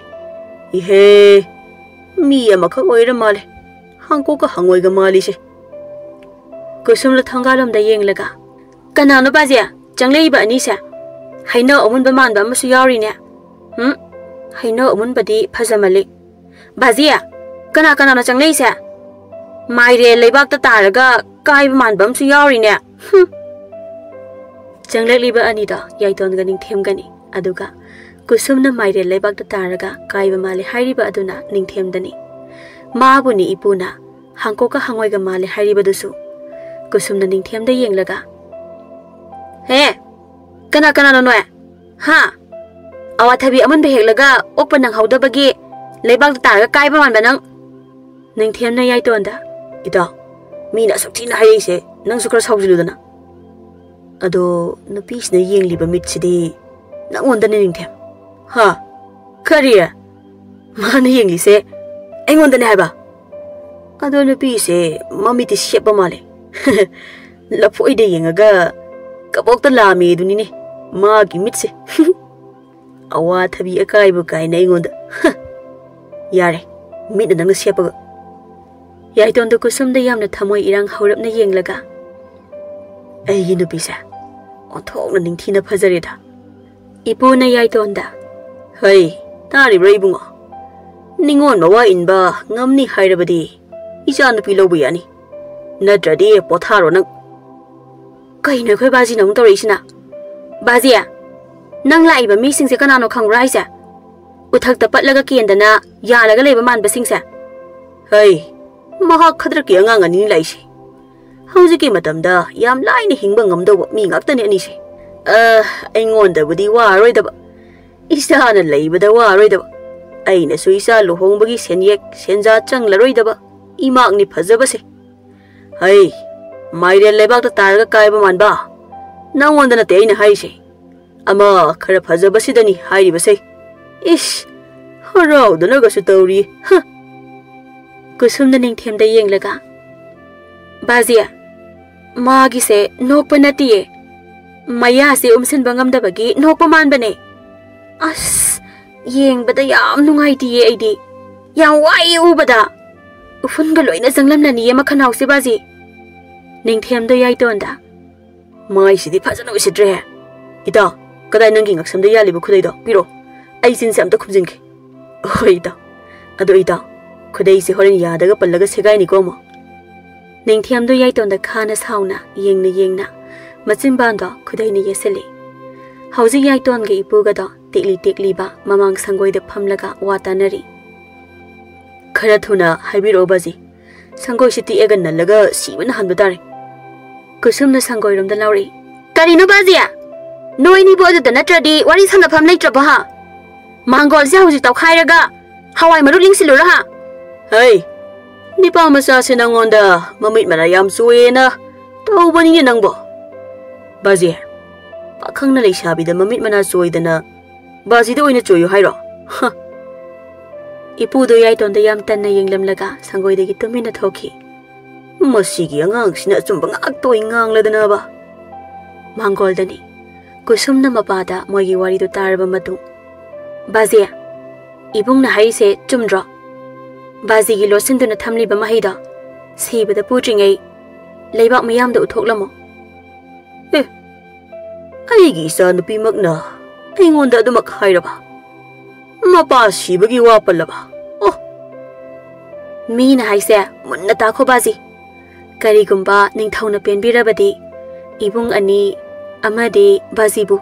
ꯏꯍꯦ, ꯃꯤ ꯑꯃꯈꯛ ꯑꯣꯏꯔ ꯃꯥꯜꯂꯦ꯫ ꯍꯥꯡꯀꯣꯛꯀ ꯍꯪꯉꯣꯏꯒ ꯃꯥꯜꯂꯤꯁꯦ꯫ ꯀꯨꯁꯨꯝꯅ ꯊꯣꯡꯒꯥꯜꯂꯣꯝꯗ ꯌꯦꯡꯂꯒ, "ꯀꯅꯥꯅꯣ ꯕꯥꯖꯤ? ꯆꯪꯂꯛꯏꯕ ꯑꯅꯤꯁꯦ? ꯍꯩꯅꯧ ꯑꯃꯨꯟꯕ ꯃꯥꯟꯕ ꯑꯃꯁꯨ ꯌꯥꯎꯔꯤꯅꯦ꯫ ꯎꯝ, ꯍꯩꯅꯧ ꯑꯃꯨꯟꯕꯗꯤ ꯐꯖꯃꯜꯂꯤ꯫ ꯕꯥꯖꯤ, ꯀꯅꯥ ꯀꯅꯥꯅꯣ ꯆꯪꯂꯛꯏꯁꯦ? ꯃꯥꯏꯔꯦꯜ ꯂꯩꯕꯥꯛꯇ ꯇꯥꯔꯒ ꯀꯥꯏꯕ ꯃꯥꯟꯕ ꯑꯃꯁꯨ ꯌꯥꯎꯔꯤꯅꯦ꯫ ꯍꯨꯝ!" ꯆꯪꯂꯛꯂꯤꯕ ꯑꯅꯤꯗꯣ ꯌꯥꯏꯇꯣꯟꯒ ꯅꯤꯡꯊꯦꯝꯒꯅꯤ꯫ ꯑꯗꯨꯒ ꯀꯨꯁꯨꯝꯅ ꯃꯥꯏꯔꯦꯜ ꯂꯩꯕꯥꯛꯇ ꯇꯥꯔꯒ ꯀꯥꯏꯕ ꯃꯥꯜꯂꯦ ꯍꯥꯏꯔꯤꯕ ꯑꯗꯨꯅ ꯅꯤꯡꯊꯦꯝꯗꯅꯤ꯫ ꯃꯥꯕꯨꯅꯤ ꯏꯄꯨꯅ ꯍꯥꯡꯀꯣꯛꯀ ꯍꯪꯉꯣꯏꯒ ꯃꯥꯜꯂꯦ ꯍꯥꯏꯔꯤꯕꯗꯨꯁꯨ꯫ ꯀꯨꯁꯨꯝꯅ ꯅꯤꯡꯊꯦꯝꯗ ꯌꯦꯡꯂꯒ, "ꯍꯦ, ꯀꯅꯥ ꯀꯅꯥꯅꯣ ꯅꯣꯏ? ꯍꯥ? ꯑꯋꯥꯊꯕꯤ ꯑꯃꯨꯟꯕ ꯍꯦꯛꯂꯒ ꯑꯣꯛꯄ ꯅꯪꯍꯧꯗꯕꯒꯤ ꯂꯩꯕꯥꯛꯇ ꯇꯥꯔꯒ ꯀꯥꯏꯕ ꯃꯥꯟꯕ ꯅꯪ?" ꯅꯤꯡꯊꯦꯝꯅ ꯌꯥꯏꯇꯣꯟꯗ, "ꯏꯇꯥꯎ, ꯃꯤꯅ ꯑꯁꯨꯛ ꯊꯤꯅ ꯍꯥꯏꯔꯛꯏꯁꯦ, ꯅꯪꯁꯨ ꯈꯔ ꯁꯥꯎꯖꯤꯜꯂꯨꯗꯅ꯫ ꯑꯗꯣ ꯅꯨꯄꯤꯁꯤꯅ ꯌꯦꯡꯂꯤꯕ ꯃꯤꯠꯁꯤꯗꯤ ꯅꯪꯉꯣꯟꯗꯅꯦ, ꯅꯤꯡꯊꯦꯝ꯫ ꯍꯥ? ꯀꯔꯤ? ꯃꯥꯅ ꯌꯦꯡꯂꯤꯁꯦ ꯑꯩꯉꯣꯟꯗꯅꯦ ꯍꯥꯏꯕ? ꯑꯗꯣ ꯅꯨꯄꯤꯁꯦ ꯃꯃꯤꯠꯇꯤ ꯁꯦꯞꯄ ꯃꯥꯜꯂꯦ꯫ ꯂꯐꯣꯏꯗ ꯌꯦꯡꯉꯒ ꯀꯕꯣꯛꯇ ꯂꯥꯝꯃꯦ ꯑꯗꯨꯅꯤꯅꯦ ꯃꯥꯒꯤ ꯃꯤꯠꯁꯦ꯫" ꯑꯋꯥꯊꯕꯤ ꯑꯀꯥꯏꯕ ꯀꯥꯏꯅ ꯑꯩꯉꯣꯟꯗ꯫ ꯍ! ꯌꯥꯔꯦ, ꯃꯤꯠꯅ ꯅꯪꯅ ꯁꯦꯞꯄꯒ꯫ ꯌꯥꯏꯇꯣꯟꯗ ꯀꯨꯁꯨꯝꯗ ꯌꯥꯝꯅ ꯊꯃꯣꯏ ꯏꯔꯥꯡ ꯍꯧꯔꯞꯅ ꯌꯦꯡꯂꯒ, "ꯑꯩꯒꯤ ꯅꯨꯄꯤꯁꯦ ꯑꯣꯟꯊꯣꯛꯅ ꯅꯤꯡꯊꯤꯅ ꯐꯖꯔꯦꯗ꯫" ꯏꯄꯨꯅ ꯌꯥꯏꯇꯣꯟꯗ, "ꯍꯩ, ꯇꯥꯔꯤꯕ꯭ꯔꯥ ꯏꯕꯨꯡꯉꯣ? ꯅꯤꯉꯣꯜ ꯃꯋꯥ ꯏꯟꯕ ꯉꯝꯅꯤ ꯍꯥꯏꯔꯕꯗꯤ ꯏꯆꯥ ꯅꯨꯄꯤ ꯂꯧꯕ ꯌꯥꯅꯤ, ꯅꯠꯇ꯭ꯔꯗꯤ ꯄꯣꯊꯥꯔꯣ ꯅꯪ꯫" ꯀꯩꯅꯣ ꯑꯩꯈꯣꯏ ꯕꯥꯖꯤꯅ ꯑꯃꯨꯛ ꯇꯧꯔꯛꯏꯁꯤꯅ? ꯕꯥꯖꯤ, ꯅꯪ ꯂꯥꯛꯏꯕ ꯃꯤꯁꯤꯡꯁꯦ ꯀꯅꯥꯅꯣ ꯈꯪꯕ꯭ꯔꯥ ꯍꯥꯏꯁꯦ? ꯎꯊꯛꯇ ꯄꯠꯂꯒ ꯀꯦꯟꯗꯅ ꯌꯥꯜꯂꯒ ꯂꯩꯕ ꯃꯥꯟꯕꯁꯤꯡꯁꯦ꯫ ꯍꯩ, ꯃꯍꯥꯛ ꯈꯗ꯭ꯔꯛꯀꯤ ꯑꯉꯥꯡ ꯑꯅꯤꯅꯤ ꯂꯥꯛꯏꯁꯦ꯫ ꯍꯧꯖꯤꯛꯀꯤ ꯃꯇꯝꯗ ꯌꯥꯝ ꯂꯥꯏꯅ ꯍꯤꯡꯕ ꯉꯝꯗꯧꯕ ꯃꯤ ꯉꯥꯛꯇꯅꯤ ꯑꯅꯤꯁꯦ꯫ ꯑ, ꯑꯩꯉꯣꯟꯗꯕꯨꯗꯤ ꯋꯥꯔꯣꯏꯗꯕ, ꯏꯆꯥꯅ ꯂꯩꯕꯗ ꯋꯥꯔꯣꯏꯗꯕ, ꯑꯩꯅꯁꯨ ꯏꯆꯥ ꯂꯨꯍꯣꯡꯕꯒꯤ ꯁꯦꯟꯌꯦꯛ ꯁꯦꯟꯖꯥ ꯆꯪꯂꯔꯣꯏꯗꯕ ꯏꯃꯥꯛꯅꯤ ꯐꯖꯕꯁꯦ꯫ ꯍꯩ, ꯃꯥꯏꯔꯦꯜ ꯂꯩꯕꯥꯛꯇ ꯇꯥꯔꯒ ꯀꯥꯏꯕ ꯃꯥꯟꯕ, ꯅꯪꯉꯣꯟꯗ ꯅꯠꯇꯦ ꯑꯩꯅ ꯍꯥꯏꯔꯤꯁꯦ, ꯑꯃ ꯈꯔ ꯐꯖꯕꯁꯤꯗꯅꯤ ꯍꯥꯏꯔꯤꯕꯁꯦ꯫ ꯏꯁ, ꯍꯔꯥꯎꯗꯅꯒꯁꯨ ꯇꯧꯔꯤ꯫ ꯍ!" ꯀꯨꯁꯨꯝꯅ ꯅꯤꯡꯊꯦꯝꯗ ꯌꯦꯡꯂꯒ, "ꯕꯥꯖꯤ, ꯃꯥꯒꯤꯁꯦ ꯅꯣꯛꯄ ꯅꯠꯇꯤꯌꯦ, ꯃꯌꯥꯁꯦ ꯎꯝꯁꯤꯟꯕ ꯉꯝꯗꯕꯒꯤ ꯅꯣꯛꯄ ꯃꯥꯟꯕꯅꯦ꯫ ꯑꯁ, ꯌꯦꯡꯕꯗ ꯌꯥꯝ ꯅꯨꯡꯉꯥꯏꯇꯤꯌꯦ ꯑꯩꯗꯤ꯫ ꯌꯥꯝ ꯋꯥꯏꯌꯦ ꯎꯕꯗ꯫ ꯎꯐꯨꯟꯒ ꯂꯣꯏꯅ ꯆꯪꯂꯝꯂꯅꯤꯌꯦ ꯃꯈꯅꯥꯎꯁꯦ ꯕꯥꯖꯤ꯫" ꯅꯤꯡꯊꯦꯝꯗꯣ ꯌꯥꯏꯇꯣꯟꯗ, "ꯃꯥꯏꯁꯤꯗꯤ ꯐꯖꯅ ꯎꯁꯤꯠꯇ꯭ꯔꯦꯍꯦ꯫ ꯏꯇꯥ, ꯀꯗꯥꯏ ꯅꯪꯒꯤ ꯉꯛꯁꯝꯗ ꯌꯥꯜꯂꯤꯕ ꯈꯨꯗꯩꯗꯣ? ꯄꯤꯔꯛꯑꯣ, ꯑꯩ ꯆꯤꯟꯁꯦ ꯑꯝꯇ ꯈꯨꯝꯖꯤꯟꯒꯦ꯫" "ꯍꯣꯏ ꯏꯇꯥ꯫ ꯑꯗꯣ ꯏꯇꯥ, ꯈꯨꯗꯩꯁꯦ ꯍꯣꯔꯦꯟ ꯌꯥꯗꯒ ꯄꯜꯂꯒ ꯁꯦꯒꯥꯏꯅꯤꯀꯣ ꯑꯃꯨꯛ꯫" ꯅꯤꯡꯊꯦꯝꯗꯣ ꯌꯥꯏꯇꯣꯟꯗ ꯈꯥꯅ ꯁꯥꯎꯅ ꯌꯦꯡꯅ ꯌꯦꯡꯅ ꯃꯆꯤꯟꯕꯥꯟꯗꯣ ꯈꯨꯗꯩꯅ ꯌꯦꯠꯁꯤꯜꯂꯤ꯫ ꯍꯧꯖꯤꯛ ꯌꯥꯏꯇꯣꯟꯒ ꯏꯄꯨꯒꯗꯣ ꯇꯦꯛꯂꯤ ꯇꯦꯛꯂꯤꯕ ꯃꯃꯥꯡ ꯁꯪꯒꯣꯏꯗ ꯐꯝꯂꯒ ꯋꯥ ꯇꯥꯅꯔꯤ꯫ "ꯈꯔ ꯊꯨꯅ ꯍꯥꯏꯕꯤꯔꯛꯑꯣ ꯕꯥꯖꯤ꯫ ꯁꯪꯒꯣꯏꯁꯤ ꯇꯦꯛꯑꯒ ꯅꯜꯂꯒ ꯁꯤꯕꯅ ꯍꯥꯟꯕ ꯇꯥꯔꯦ꯫" ꯀꯨꯁꯨꯝꯅ ꯁꯪꯒꯣꯏꯔꯣꯝꯗ ꯂꯥꯎꯔꯛꯏ꯫ "ꯀꯔꯤꯅꯣ ꯕꯥꯖꯤ? ꯅꯣꯏꯅꯤꯕꯨ ꯑꯗꯨꯗ ꯅꯠꯇ꯭ꯔꯗꯤ ꯋꯥꯔꯤ ꯁꯥꯟꯅꯐꯝ ꯂꯩꯇ꯭ꯔꯕꯣ ꯍꯥ? ꯃꯥꯡꯒꯣꯜꯁꯦ ꯍꯧꯖꯤꯛ ꯇꯧꯈꯥꯏꯔꯒ ꯍꯋꯥꯏ ꯃꯔꯨ ꯂꯤꯡꯁꯤꯜꯂꯨꯔ ꯍꯥ?" "ꯍꯩ, ꯅꯤꯄꯥ ꯃꯆꯥꯁꯦ ꯅꯪꯉꯣꯟꯗ ꯃꯃꯤꯠ ꯃꯅꯥ ꯌꯥꯝ ꯆꯣꯏꯌꯦꯅ ꯇꯧꯕꯅꯤꯅꯦ ꯅꯪꯕꯣ꯫" "ꯕꯥꯖꯤ, ꯄꯥꯈꯪꯅ ꯂꯩꯁꯥꯕꯤꯗ ꯃꯃꯤꯠ ꯃꯅꯥ ꯆꯣꯏꯗꯅ ꯕꯥꯖꯤꯗ ꯑꯣꯏꯅ ꯆꯣꯏꯌꯨ ꯍꯥꯏꯔꯣ? ꯍ!" ꯏꯄꯨꯗꯣ ꯌꯥꯏꯇꯣꯟꯗ ꯌꯥꯝ ꯇꯟꯅ ꯌꯦꯡꯂꯝꯂꯒ ꯁꯪꯒꯣꯏꯗꯒꯤ ꯇꯨꯃꯤꯟꯅ ꯊꯣꯛꯈꯤ꯫ "ꯃꯁꯤꯒꯤ ꯑꯉꯥꯡꯁꯤꯅ ꯑꯆꯨꯝꯕ ꯉꯥꯛꯇ ꯑꯣꯏ ꯉꯥꯡꯂꯗꯅꯕ꯫" ꯃꯥꯡꯒꯣꯜꯗꯅꯤ꯫ ꯀꯨꯁꯨꯝꯅ ꯃꯄꯥꯗ ꯃꯣꯏꯒꯤ ꯋꯥꯔꯤꯗꯨ ꯇꯥꯔꯕ ꯃꯇꯨꯡ ꯕꯥꯖꯤ, ꯏꯕꯨꯡꯅ ꯍꯥꯏꯔꯤꯁꯦ ꯆꯨꯝꯗ꯭ꯔꯣ? ꯕꯥꯖꯤꯒꯤ ꯂꯣꯠꯁꯤꯟꯗꯨꯅ ꯊꯝꯂꯤꯕ ꯃꯍꯩꯗꯣ ꯁꯤꯕꯗ ꯄꯨꯗ꯭ꯔꯤꯉꯩ ꯂꯩꯕꯥꯛ ꯃꯤꯌꯥꯝꯗ ꯎꯠꯊꯣꯛꯂꯝꯃꯣ꯫ ꯑꯦ, ꯑꯩꯒꯤ ꯏꯆꯥ ꯅꯨꯄꯤꯃꯛꯅ ꯑꯩꯉꯣꯟꯗ ꯑꯗꯨꯃꯛ ꯍꯥꯏꯔꯕ? ꯃꯄꯥ ꯁꯤꯕꯒꯤ ꯋꯥ ꯄꯜꯂꯕ? ꯑꯣ! ꯃꯤꯅ ꯍꯥꯏꯁꯦ ꯃꯨꯟꯅ ꯇꯥꯈꯣ ꯕꯥꯖꯤ꯫ ꯀꯔꯤꯒꯨꯝꯕ ꯅꯤꯡꯊꯧꯅ ꯄꯦꯟꯕꯤꯔꯕꯗꯤ ꯏꯕꯨꯡ ꯑꯅꯤ ꯑꯃꯗꯤ ꯕꯥꯖꯤꯕꯨ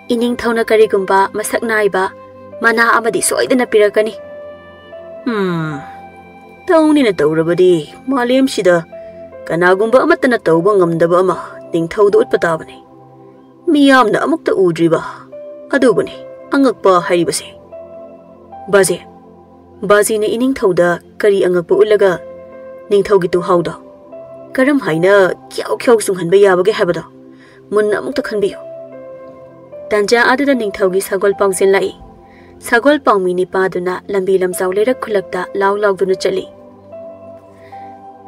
ꯏꯅꯤꯡꯊꯧꯅ ꯀꯔꯤꯒꯨꯝꯕ ꯃꯁꯛ ꯅꯥꯏꯕ ꯃꯅꯥ ꯑꯃꯗꯤ ꯁꯣꯏꯗꯅ ꯄꯤꯔꯛꯀꯅꯤ꯫ ꯎꯝ, ꯇꯧꯅꯤꯅ ꯇꯧꯔꯕꯗꯤ ꯃꯥꯂꯦꯝꯁꯤꯗ ꯀꯅꯥꯒꯨꯝꯕ ꯑꯃꯠꯇꯅ ꯇꯧꯕ ꯉꯝꯗꯕ ꯑꯃ ꯅꯤꯡꯊꯧꯗ ꯎꯠꯄ ꯇꯥꯕꯅꯤ꯫ ꯃꯤꯌꯥꯝꯅ ꯑꯃꯨꯛꯇ ꯎꯗ꯭ꯔꯤꯕ ꯑꯗꯨꯕꯨꯅꯤ ꯑꯉꯛꯄ ꯍꯥꯏꯔꯤꯕꯁꯦ꯫ ꯕꯥꯖꯤ, ꯕꯥꯖꯤꯅ ꯏꯅꯤꯡꯊꯧꯗ ꯀꯔꯤ ꯑꯉꯛꯄ ꯎꯠꯂꯒ ꯅꯤꯡꯊꯧꯒꯤ ꯇꯨꯍꯥꯎꯗꯣ ꯀꯔꯝ ꯍꯥꯏꯅ ꯈ꯭ꯌꯥꯎ ꯈ꯭ꯌꯥꯎ ꯆꯨꯡꯍꯟꯕ ꯌꯥꯕꯒꯦ ꯍꯥꯏꯕꯗꯣ ꯃꯨꯟꯅ ꯑꯃꯨꯛꯇ ꯈꯟꯕꯤꯌꯨ꯫ ꯇꯟꯖꯥ ꯑꯗꯨꯗ ꯅꯤꯡꯊꯧꯒꯤ ꯁꯒꯣꯜ ꯄꯥꯎꯖꯦꯜ ꯂꯥꯛꯏ꯫ ꯁꯒꯣꯜ ꯄꯥꯎꯃꯤ ꯅꯤꯄꯥꯗꯨꯅ ꯂꯝꯕꯤ ꯂꯝꯖꯥꯎ ꯂꯩꯔꯛ ꯈꯨꯜꯂꯛꯇ ꯂꯥꯎ ꯂꯥꯎꯗꯨꯅ ꯆꯠꯂꯤ꯫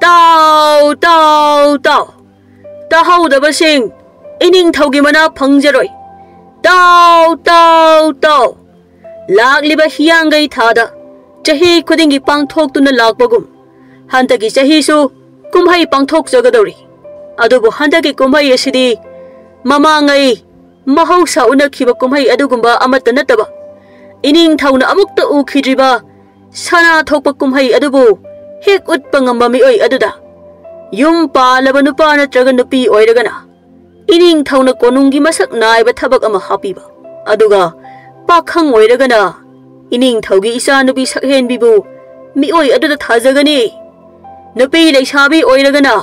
"ꯇꯥꯎ, ꯇꯥꯎ, ꯇꯥꯎ! ꯇꯥꯍꯧꯗꯕꯁꯤꯡ ꯏꯅꯤꯡꯊꯧꯒꯤ ꯃꯅꯥ ꯐꯪꯖꯔꯣꯏ꯫ ꯇꯥꯎ, ꯇꯥꯎ, ꯇꯥꯎ! ꯂꯥꯛꯂꯤꯕ ꯍꯤꯌꯥꯡꯒꯩ ꯊꯥꯗ ꯆꯍꯤ ꯈꯨꯗꯤꯡꯒꯤ ꯄꯥꯡꯊꯣꯛꯇꯨꯅ ꯂꯥꯛꯄꯒꯨꯝ, ꯍꯟꯗꯛꯀꯤ ꯆꯍꯤꯁꯨ ꯀꯨꯝꯍꯩ ꯄꯥꯡꯊꯣꯛꯆꯒꯗꯧꯔꯤ꯫ ꯑꯗꯨꯕꯨ ꯍꯟꯗꯛꯀꯤ ꯀꯨꯝꯍꯩ ꯑꯁꯤꯗꯤ ꯃꯃꯥꯡꯉꯩ ꯃꯍꯧꯁꯥ ꯎꯅꯈꯤꯕ ꯀꯨꯝꯍꯩ ꯑꯗꯨꯒꯨꯝꯕ ꯑꯃꯠꯇ ꯅꯠꯇꯕ, ꯏꯅꯤꯡꯊꯧꯅ ꯑꯃꯨꯛꯇ ꯎꯈꯤꯗ꯭ꯔꯤꯕ ꯁꯅꯥ ꯊꯣꯛꯄ ꯀꯨꯝꯍꯩ ꯑꯗꯨꯕꯨ ꯍꯦꯛ ꯎꯠꯄ ꯉꯝꯕ ꯃꯤꯑꯣꯏ ꯑꯗꯨꯗ, ꯌꯨꯝ ꯄꯥꯜꯂꯕ ꯅꯨꯄꯥ ꯅꯠꯇ꯭ꯔꯒ ꯅꯨꯄꯤ ꯑꯣꯏꯔꯒꯅ, ꯏꯅꯤꯡꯊꯧꯅ ꯀꯣꯅꯨꯡꯒꯤ ꯃꯁꯛ ꯅꯥꯏꯕ ꯊꯕꯛ ꯑꯃ ꯍꯥꯞꯄꯤꯕ, ꯑꯗꯨꯒ ꯄꯥꯈꯪ ꯑꯣꯏꯔꯒꯅ ꯏꯅꯤꯡꯊꯧꯒꯤ ꯏꯆꯥꯅꯨꯄꯤ ꯁꯛꯍꯦꯟꯕꯤꯕꯨ ꯃꯤꯑꯣꯏ ꯑꯗꯨꯗ ꯊꯥꯖꯒꯅꯤ꯫ ꯅꯨꯄꯤ ꯂꯩꯁꯥꯕꯤ ꯑꯣꯏꯔꯒꯅ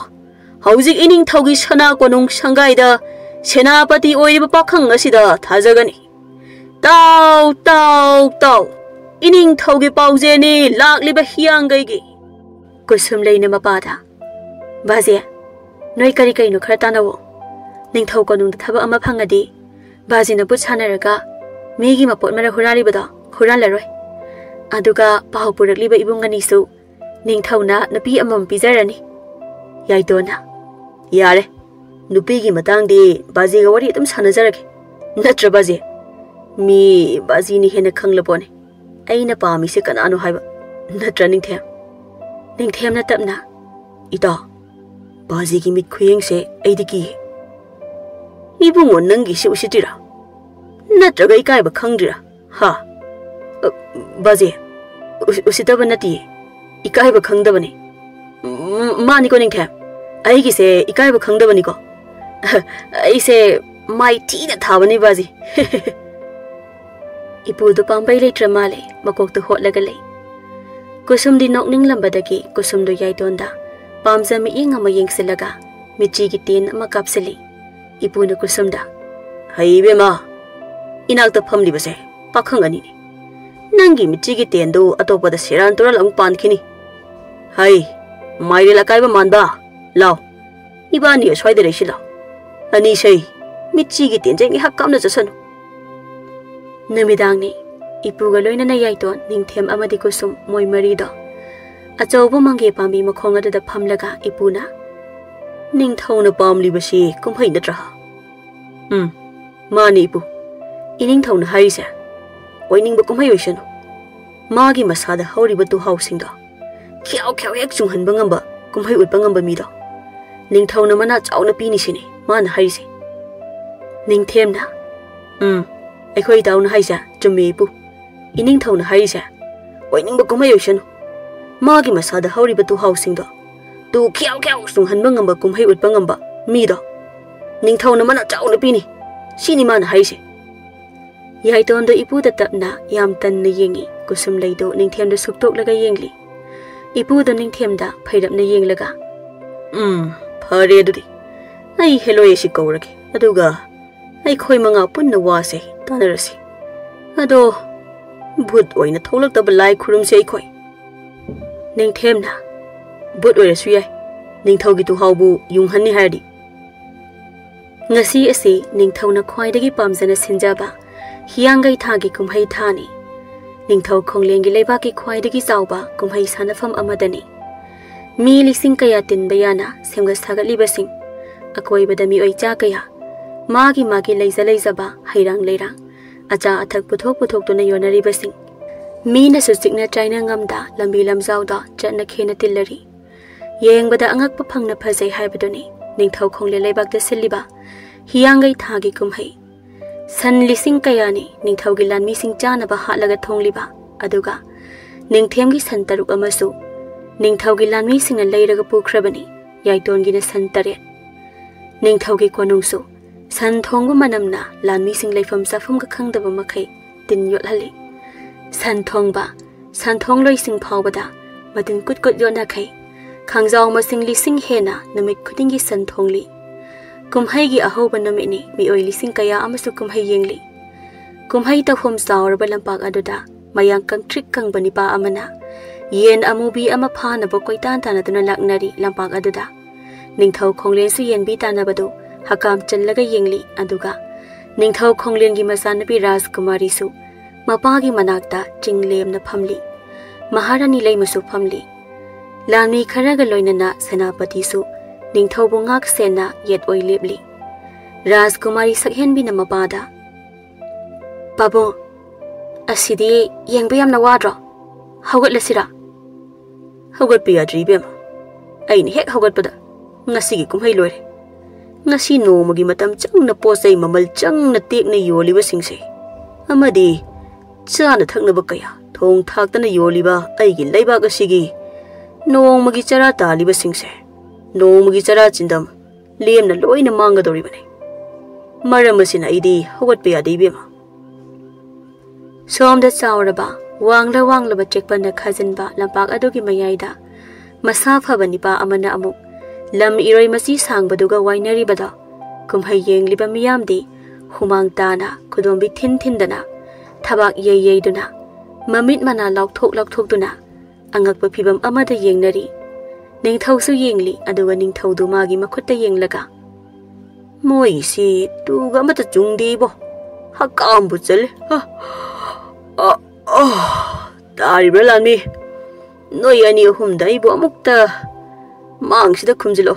ꯍꯧꯖꯤꯛ ꯏꯅꯤꯡꯊꯧꯒꯤ ꯁꯅꯥ ꯀꯣꯅꯨꯡ ꯁꯪꯒꯥꯏꯗ ꯁꯦꯅꯥꯄꯇꯤ ꯑꯣꯏꯔꯤꯕ ꯄꯥꯈꯪ ꯑꯁꯤꯗ ꯊꯥꯖꯒꯅꯤ꯫ ꯇꯥꯎ, ꯇꯥꯎ, ꯇꯥꯎ! ꯏꯅꯤꯡꯊꯧꯒꯤ ꯄꯥꯎꯖꯦꯜꯅꯤ ꯂꯥꯛꯂꯤꯕ ꯍꯤꯌꯥꯡꯒꯩꯒꯤ꯫" ꯀꯨꯁꯨꯝꯂꯩꯅ ꯃꯄꯥꯗ, "ꯕꯥꯖꯤ, ꯅꯣꯏ ꯀꯔꯤ ꯀꯔꯤꯅꯣ ꯈꯔ ꯇꯥꯟꯅꯧꯋꯣ꯫ ꯅꯤꯡꯊꯧ ꯀꯣꯅꯨꯡꯗ ꯊꯕꯛ ꯑꯃ ꯐꯪꯉꯗꯤ ꯕꯥꯖꯤꯅ ꯕꯨꯠ ꯁꯥꯟꯅꯔꯒ ꯃꯤꯒꯤ ꯃꯄꯣꯠ ꯃꯔꯛ ꯍꯨꯔꯥꯜꯂꯤꯕꯗꯣ ꯍꯨꯔꯥꯜꯂꯔꯣꯏ꯫ ꯑꯗꯨꯒ ꯄꯥꯎ ꯄꯨꯔꯛꯂꯤꯕ ꯏꯕꯨꯡ ꯑꯅꯤꯁꯨ ꯅꯤꯡꯊꯧꯅ ꯅꯨꯄꯤ ꯑꯃꯃꯝ ꯄꯤꯖꯔꯅꯤ꯫" ꯌꯥꯏꯇꯣꯟꯅ, "ꯌꯥꯔꯦ, ꯅꯨꯄꯤꯒꯤ ꯃꯇꯥꯡꯗꯤ ꯕꯥꯖꯤꯒ ꯋꯥꯔꯤ ꯑꯗꯨꯝ ꯁꯥꯟꯅꯖꯔꯒꯦ꯫ ꯅꯠꯇ꯭ꯔ ꯕꯥꯖꯤ?" ꯃꯤ ꯕꯥꯖꯤꯅ ꯍꯦꯟꯅ ꯈꯪꯂꯕꯣꯅꯦ ꯑꯩꯅ ꯄꯥꯝꯃꯤꯁꯦ ꯀꯅꯥꯅꯣ ꯍꯥꯏꯕ꯫ ꯅꯠꯇ꯭ꯔ, ꯅꯤꯡꯊꯦꯝ? ꯅꯤꯡꯊꯦꯝꯅ ꯇꯞꯅ, "ꯏꯇꯥ, ꯕꯥꯖꯤꯒꯤ ꯃꯤꯠ ꯈꯨꯌꯦꯡꯁꯦ ꯑꯩꯗꯤ ꯀꯤꯌꯦ꯫ ꯏꯕꯨꯡꯉꯣ, ꯅꯪꯒꯤꯁꯦ ꯎꯁꯤꯠꯇ꯭ꯔꯤꯔꯥ? ꯅꯠꯇ꯭ꯔꯒ ꯏꯀꯥꯏꯕ ꯈꯪꯗ꯭ꯔꯤꯔꯥ? ꯍꯥ?" "ꯑ, ꯕꯥꯖꯤ, ꯎ-, ꯎꯁꯤꯠꯇꯕ ꯅꯠꯇꯤꯌꯦ꯫ ꯏꯀꯥꯏꯕ ꯈꯪꯗꯕꯅꯤ꯫ ꯎꯝ, ꯃꯥꯅꯤꯀꯣ, ꯅꯤꯡꯊꯦꯝ? ꯑꯩꯒꯤꯁꯦ ꯏꯀꯥꯏꯕ ꯈꯪꯗꯕꯅꯤꯀꯣ꯫ ꯑꯩꯁꯦ ꯃꯥꯏ ꯊꯤꯅ ꯊꯥꯕꯅꯤ, ꯕꯥꯖꯤ꯫" ꯏꯄꯨꯗꯨ ꯄꯥꯝꯕꯩ ꯂꯩꯇ꯭ꯔ ꯃꯥꯜꯂꯦ, ꯃꯀꯣꯛꯇꯨ ꯍꯣꯠꯂꯒ ꯂꯩ꯫ ꯀꯨꯁꯨꯝꯗꯤ ꯅꯣꯛꯅꯤꯡꯂꯝꯕꯗꯒꯤ ꯀꯨꯁꯨꯝꯗꯨ ꯌꯥꯏꯇꯣꯟꯗ ꯄꯥꯝꯖ ꯃꯤꯠꯌꯦꯡ ꯑꯃ ꯌꯦꯡꯁꯤꯜꯂꯒ ꯃꯤꯠꯆꯤꯒꯤ ꯇꯦꯟ ꯑꯃ ꯀꯥꯞꯁꯤꯜꯂꯤ꯫ ꯏꯄꯨꯅ ꯀꯨꯁꯨꯝꯗ, "ꯍꯩ ꯏꯕꯦꯝꯃ, ꯏꯅꯥꯛꯇ ꯐꯝꯂꯤꯕꯁꯦ ꯄꯥꯈꯪ ꯑꯅꯤꯅꯤ꯫ ꯅꯪꯒꯤ ꯃꯤꯠꯆꯤꯒꯤ ꯇꯦꯟꯗꯨ ꯑꯇꯣꯞꯄꯗ ꯁꯦꯔꯥꯟ ꯇꯨꯔꯥꯟ ꯑꯃꯨꯛ ꯄꯥꯟꯈꯤꯅꯤ꯫ ꯍꯩ, ꯃꯥꯏꯔꯦꯜ ꯑꯀꯥꯏꯕ ꯃꯥꯟꯕ, ꯂꯥꯎ, ꯏꯕꯥꯅꯤ ꯑꯁ꯭ꯋꯥꯏꯗ ꯂꯩꯁꯤꯜꯂꯣ꯫ ꯑꯅꯤꯁꯩ, ꯃꯤꯠꯆꯤꯒꯤ ꯇꯦꯟꯁꯦ ꯉꯥꯏꯍꯥꯛ ꯀꯥꯞꯅ ꯆꯠꯁꯅꯨ꯫" ꯅꯨꯃꯤꯗꯥꯡꯅꯤ꯫ ꯏꯄꯨꯒ ꯂꯣꯏꯅꯅ ꯌꯥꯏꯇꯣꯟ, ꯅꯤꯡꯊꯦꯝ ꯑꯃꯗꯤ ꯀꯨꯁꯨꯝ, ꯃꯣꯏ ꯃꯔꯤꯗꯣ ꯑꯆꯧꯕ ꯃꯪꯒꯦ ꯄꯥꯝꯕꯤ ꯃꯈꯣꯡ ꯑꯗꯨꯗ ꯐꯝꯂꯒ ꯏꯄꯨꯅ, "ꯅꯤꯡꯊꯧꯅ ꯄꯥꯝꯂꯤꯕꯁꯤ ꯀꯨꯝꯍꯩ ꯅꯠꯇ꯭ꯔꯥ?" "ꯎꯝ, ꯃꯥꯅꯤ ꯏꯄꯨ꯫ ꯏꯅꯤꯡꯊꯧꯅ ꯍꯥꯏꯔꯤꯁꯦ ꯑꯣꯏꯅꯤꯡꯕ ꯀꯨꯝꯍꯩ ꯑꯣꯏꯁꯅꯨ꯫ ꯃꯥꯒꯤ ꯃꯁꯥꯗ ꯍꯧꯔꯤꯕ ꯇꯨꯍꯥꯎꯁꯤꯡꯗꯣ ꯈ꯭ꯌꯥꯎ ꯈ꯭ꯌꯥꯎ ꯍꯦꯛ ꯆꯨꯡꯍꯟꯕ ꯉꯝꯕ, ꯀꯨꯝꯍꯩ ꯎꯠꯄ ꯉꯝꯕ ꯃꯤꯗꯣ ꯅꯤꯡꯊꯧꯅ ꯃꯅꯥ ꯆꯥꯎꯅ ꯄꯤꯅꯤ ꯁꯤꯅꯤ ꯃꯥꯅ ꯍꯥꯏꯔꯤꯁꯦ꯫" ꯅꯤꯡꯊꯦꯝꯅ, "ꯎꯝ, ꯑꯩꯈꯣꯏ ꯏꯇꯥꯎꯅ ꯍꯥꯏꯁꯦ ꯆꯨꯝꯃꯤ ꯏꯄꯨ꯫ ꯏꯅꯤꯡꯊꯧꯅ ꯍꯥꯏꯔꯤꯁꯦ ꯑꯣꯏꯅꯤꯡꯕ ꯀꯨꯝꯍꯩ ꯑꯣꯏꯁꯅꯨ꯫ ꯃꯥꯒꯤ ꯃꯁꯥꯗ ꯍꯧꯔꯤꯕ ꯇꯨꯍꯥꯎꯁꯤꯡꯗꯣ ꯇꯨ ꯈ꯭ꯌꯥꯎ ꯈ꯭ꯌꯥꯎ ꯆꯨꯡꯍꯟꯕ ꯉꯝꯕ, ꯀꯨꯝꯍꯩ ꯎꯠꯄ ꯉꯝꯕ ꯃꯤꯗꯣ ꯅꯤꯡꯊꯧꯅ ꯃꯅꯥ ꯆꯥꯎꯅ ꯄꯤꯅꯤ ꯁꯤꯅꯤ ꯃꯥꯅ ꯍꯥꯏꯔꯤꯁꯦ꯫" ꯌꯥꯏꯇꯣꯟꯗꯣ ꯏꯄꯨꯗ ꯇꯞꯅ, ꯌꯥꯝ ꯇꯟꯅ ꯌꯦꯡꯉꯤ꯫ ꯀꯨꯁꯨꯝ ꯂꯩꯗꯣ ꯅꯤꯡꯊꯦꯝꯗ ꯁꯨꯛꯇꯣꯛꯂꯒ ꯌꯦꯡꯂꯤ꯫ ꯏꯄꯨꯗꯣ ꯅꯤꯡꯊꯦꯝꯗ ꯐꯩꯔꯞꯅ ꯌꯦꯡꯂꯒ, "ꯎꯝ, ꯐꯔꯦ ꯑꯗꯨꯗꯤ꯫ ꯑꯩ ꯍꯦꯂꯣꯏ ꯑꯁꯤ ꯀꯧꯔꯒꯦ, ꯑꯗꯨꯒ ꯑꯩꯈꯣꯏ ꯃꯉꯥ ꯄꯨꯟꯅ ꯋꯥꯁꯦ ꯇꯥꯟꯅꯔꯁꯤ꯫ ꯑꯗꯣ ꯚꯨꯠ ꯑꯣꯏꯅ ꯊꯣꯛꯂꯛꯇꯕ ꯂꯥꯏ ꯈꯨꯔꯨꯝꯁꯦ ꯑꯩꯈꯣꯏ꯫" ꯅꯤꯡꯊꯦꯝꯅ, "ꯚꯨꯠ ꯑꯣꯏꯔꯁꯨ ꯌꯥꯏ, ꯅꯤꯡꯊꯧꯒꯤ ꯇꯨꯍꯥꯎꯕꯨ ꯌꯨꯡꯍꯟꯅꯤ ꯍꯥꯏꯔꯗꯤ꯫" ꯉꯁꯤ ꯑꯁꯤ ꯅꯤꯡꯊꯧꯅ ꯈ꯭ꯋꯥꯏꯗꯒꯤ ꯄꯥꯝꯖꯅ ꯁꯤꯟꯖꯕ ꯍꯤꯌꯥꯡꯒꯩ ꯊꯥꯒꯤ ꯀꯨꯝꯍꯩ ꯊꯥꯅꯤ꯫ ꯅꯤꯡꯊꯧ ꯈꯣꯡꯂꯦꯟꯒꯤ ꯂꯩꯕꯥꯛꯀꯤ ꯈ꯭ꯋꯥꯏꯗꯒꯤ ꯆꯥꯎꯕ ꯀꯨꯝꯍꯩ ꯁꯥꯟꯅꯐꯝ ꯑꯃꯗꯅꯤ꯫ ꯃꯤ ꯂꯤꯁꯤꯡ ꯀꯌꯥ ꯇꯤꯟꯕ ꯌꯥꯅ ꯁꯦꯝꯒꯠ ꯁꯥꯒꯠꯂꯤꯕꯁꯤꯡ, ꯑꯀꯣꯏꯕꯗ ꯃꯤꯑꯣꯏ ꯆꯥ ꯀꯌꯥ, ꯃꯥꯒꯤ ꯃꯥꯒꯤ ꯂꯩꯖ ꯂꯩꯖꯕ ꯍꯩꯔꯥꯡ ꯂꯩꯔꯥꯡ, ꯑꯆꯥ ꯑꯊꯛ ꯄꯨꯊꯣꯛ ꯄꯨꯊꯣꯛꯇꯨꯅ ꯌꯣꯟꯅꯔꯤꯕꯁꯤꯡ, ꯃꯤꯅꯁꯨ ꯆꯤꯛꯅ ꯆꯥꯏꯅ ꯉꯝꯗ ꯂꯝꯕꯤ ꯂꯝꯖꯥꯎꯗ ꯆꯠꯅ ꯈꯦꯅ ꯇꯤꯜꯂꯔꯤ꯫ ꯌꯦꯡꯕꯗ ꯑꯉꯛꯄ ꯐꯪꯅ ꯐꯖꯩ ꯍꯥꯏꯕꯗꯨꯅꯤ ꯅꯤꯡꯊꯧ ꯈꯣꯡꯂꯦ ꯂꯩꯕꯥꯛꯇ ꯁꯤꯜꯂꯤꯕ ꯍꯤꯌꯥꯡꯒꯩ ꯊꯥꯒꯤ ꯀꯨꯝꯍꯩ꯫ ꯁꯟ ꯂꯤꯁꯤꯡ ꯀꯌꯥꯅꯤ ꯅꯤꯡꯊꯧꯒꯤ ꯂꯥꯟꯃꯤꯁꯤꯡ ꯆꯥꯅꯕ ꯍꯥꯠꯂꯒ ꯊꯣꯡꯂꯤꯕ, ꯑꯗꯨꯒ ꯅꯤꯡꯊꯦꯝꯒꯤ ꯁꯟ ꯇꯔꯨꯛ ꯑꯃꯁꯨ ꯅꯤꯡꯊꯧꯒꯤ ꯂꯥꯟꯃꯤꯁꯤꯡꯅ ꯂꯩꯔꯒ ꯄꯨꯈ꯭ꯔꯕꯅꯤ꯫ ꯌꯥꯏꯇꯣꯟꯒꯤꯅ ꯁꯟ ꯇꯔꯦꯠ꯫ ꯅꯤꯡꯊꯧꯒꯤ ꯀꯣꯅꯨꯡꯁꯨ ꯁꯟ ꯊꯣꯡꯕ ꯃꯅꯝꯅ ꯂꯥꯟꯃꯤꯁꯤꯡ ꯂꯩꯐꯝ ꯆꯥꯐꯝꯒ ꯈꯪꯗꯕ ꯃꯈꯩ ꯇꯤꯟ ꯌꯣꯠꯍꯜꯂꯤ꯫ ꯁꯟ ꯊꯣꯡꯕ, ꯁꯟ ꯊꯣꯡꯂꯣꯏꯁꯤꯡ ꯐꯥꯎꯕꯗ ꯃꯇꯤꯟ ꯀꯨꯠ ꯀꯨꯠ ꯌꯣꯠꯅꯈꯩ꯫ ꯈꯥꯡꯖꯥꯎ ꯃꯁꯤꯡ ꯂꯤꯁꯤꯡ ꯍꯦꯟꯅ ꯅꯨꯃꯤꯠ ꯈꯨꯗꯤꯡꯒꯤ ꯁꯟ ꯊꯣꯡꯂꯤ꯫ ꯀꯨꯝꯍꯩꯒꯤ ꯑꯍꯧꯕ ꯅꯨꯃꯤꯠꯅꯤ꯫ ꯃꯤꯑꯣꯏ ꯂꯤꯁꯤꯡ ꯀꯌꯥ ꯑꯃꯁꯨ ꯀꯨꯝꯍꯩ ꯌꯦꯡꯂꯤ꯫ ꯀꯨꯝꯍꯩ ꯇꯧꯐꯝ ꯆꯥꯎꯔꯕ ꯂꯝꯄꯥꯛ ꯑꯗꯨꯗ ꯃꯌꯥꯡ ꯀꯪꯇ꯭ꯔꯤꯛ ꯀꯪꯕ ꯅꯤꯄꯥ ꯑꯃꯅ ꯌꯦꯟ ꯑꯃꯨꯕꯤ ꯑꯃ ꯐꯥꯅꯕ ꯀꯣꯏꯇꯥꯟ ꯇꯥꯟꯅꯗꯨꯅ ꯂꯥꯛꯅꯔꯤ꯫ ꯂꯝꯄꯥꯛ ꯑꯗꯨꯗ ꯅꯤꯡꯊꯧ ꯈꯣꯡꯂꯦꯟꯁꯨ ꯌꯦꯟꯕꯤ ꯇꯥꯟꯅꯕꯗꯨ ꯍꯀꯥꯝ ꯆꯜꯂꯒ ꯌꯦꯡꯂꯤ꯫ ꯑꯗꯨꯒ ꯅꯤꯡꯊꯧ ꯈꯣꯡꯂꯦꯟꯒꯤ ꯃꯆꯥꯅꯨꯄꯤ ꯔꯥꯖꯀꯨꯃꯥꯔꯤꯁꯨ ꯃꯄꯥꯒꯤ ꯃꯅꯥꯛꯇ ꯆꯤꯡ ꯂꯦꯝꯅ ꯐꯝꯂꯤ꯫ ꯃꯍꯥꯔꯥꯅꯤ ꯂꯩꯃꯁꯨ ꯐꯝꯂꯤ꯫ ꯂꯥꯟꯃꯤ ꯈꯔꯒ ꯂꯣꯏꯅꯅ ꯁꯦꯅꯥꯄꯇꯤꯁꯨ ꯅꯤꯡꯊꯧꯕꯨ ꯉꯥꯛ ꯁꯦꯟꯅ ꯌꯦꯠ ꯑꯣꯏ ꯂꯦꯞꯂꯤ꯫ ꯔꯥꯖꯀꯨꯃꯥꯔꯤ ꯁꯛꯍꯦꯟꯕꯤꯅ ꯃꯄꯥꯗ, "ꯄꯥꯕꯨꯡ, ꯑꯁꯤꯗꯤ ꯌꯦꯡꯕ ꯌꯥꯝꯅ ꯋꯥꯗ꯭ꯔꯣ? ꯍꯧꯒꯠꯂꯁꯤꯔꯥ?" "ꯍꯧꯒꯠꯄ ꯌꯥꯗ꯭ꯔꯤ, ꯏꯕꯦꯝꯃ꯫ ꯑꯩꯅ ꯍꯦꯛ ꯍꯧꯒꯠꯄꯗ ꯉꯁꯤꯒꯤ ꯀꯨꯝꯍꯩ ꯂꯣꯏꯔꯦ꯫ ꯉꯁꯤ ꯅꯣꯡꯃꯒꯤ ꯃꯇꯝ ꯆꯪꯅ ꯄꯣꯠ ꯆꯩ ꯃꯃꯜ ꯆꯪꯅ ꯇꯦꯛꯅ ꯌꯣꯜꯂꯤꯕꯁꯤꯡꯁꯦ, ꯑꯃꯗꯤ ꯆꯥꯅ ꯊꯛꯅꯕ ꯀꯌꯥ ꯊꯣꯡ ꯊꯥꯛꯇꯅ ꯌꯣꯜꯂꯤꯕ ꯑꯩꯒꯤ ꯂꯩꯕꯥꯛ ꯑꯁꯤꯒꯤ ꯅꯣꯡꯃꯒꯤ ꯆꯔꯥ ꯇꯥꯜꯂꯤꯕꯁꯤꯡꯁꯦ, ꯅꯣꯡꯃꯒꯤ ꯆꯔꯥ ꯆꯤꯟꯗꯝ ꯂꯦꯝꯅ ꯂꯣꯏꯅ ꯃꯥꯡꯒꯗꯧꯔꯤꯕꯅꯤ꯫ ꯃꯔꯝ ꯑꯁꯤꯅ ꯑꯩꯗꯤ ꯍꯧꯒꯠꯄ ꯌꯥꯗꯦ, ꯏꯕꯦꯝꯃ꯫" ꯁꯣꯝꯗ ꯆꯥꯎꯔꯕ, ꯋꯥꯡꯂ ꯋꯥꯡꯂꯕ ꯆꯦꯛꯄꯟꯅ ꯈꯥꯖꯤꯟꯕ ꯂꯝꯄꯥꯛ ꯑꯗꯨꯒꯤ ꯃꯌꯥꯏꯗ ꯃꯁꯥ ꯐꯕ ꯅꯤꯄꯥ ꯑꯃꯅ ꯑꯃꯨꯛ ꯂꯝ ꯏꯔꯣꯏ ꯃꯆꯤ ꯁꯥꯡꯕꯗꯨꯒ ꯋꯥꯏꯅꯔꯤꯕꯗꯣ ꯀꯨꯝꯍꯩ ꯌꯦꯡꯂꯤꯕ ꯃꯤꯌꯥꯝꯗꯤ ꯍꯨꯃꯥꯡ ꯇꯥꯅ, ꯈꯨꯗꯣꯝꯕꯤ ꯊꯤꯟ ꯊꯤꯟꯗꯅ, ꯊꯕꯥꯛ ꯌꯩ ꯌꯩꯗꯨꯅ, ꯃꯃꯤꯠ ꯃꯅꯥ ꯂꯥꯎꯊꯣꯛ ꯂꯥꯎꯊꯣꯛꯇꯨꯅ ꯑꯉꯛꯄ ꯐꯤꯚꯝ ꯑꯃꯗ ꯌꯦꯡꯅꯔꯤ꯫ ꯅꯤꯡꯊꯧꯁꯨ ꯌꯦꯡꯂꯤ, ꯑꯗꯨꯒ ꯅꯤꯡꯊꯧꯗꯨ ꯃꯥꯒꯤ ꯃꯈꯨꯠꯇ ꯌꯦꯡꯂꯒ, "ꯃꯣꯏꯁꯤ ꯇꯨꯒ ꯑꯃꯠꯇ ꯆꯨꯡꯗꯦ ꯏꯕꯣ꯫ ꯍꯛꯀꯥꯝꯕꯨ ꯆꯜꯂꯦ꯫ ꯑ, ꯑ, ꯑ, ꯇꯥꯔꯤꯕ꯭ꯔꯥ ꯂꯥꯟꯃꯤ? ꯅꯣꯏ ꯑꯅꯤ ꯑꯍꯨꯝꯗ ꯑꯩꯕꯨ ꯑꯃꯨꯛꯇ ꯃꯥꯡꯁꯤꯗ ꯈꯨꯝꯖꯤꯜꯂꯣ꯫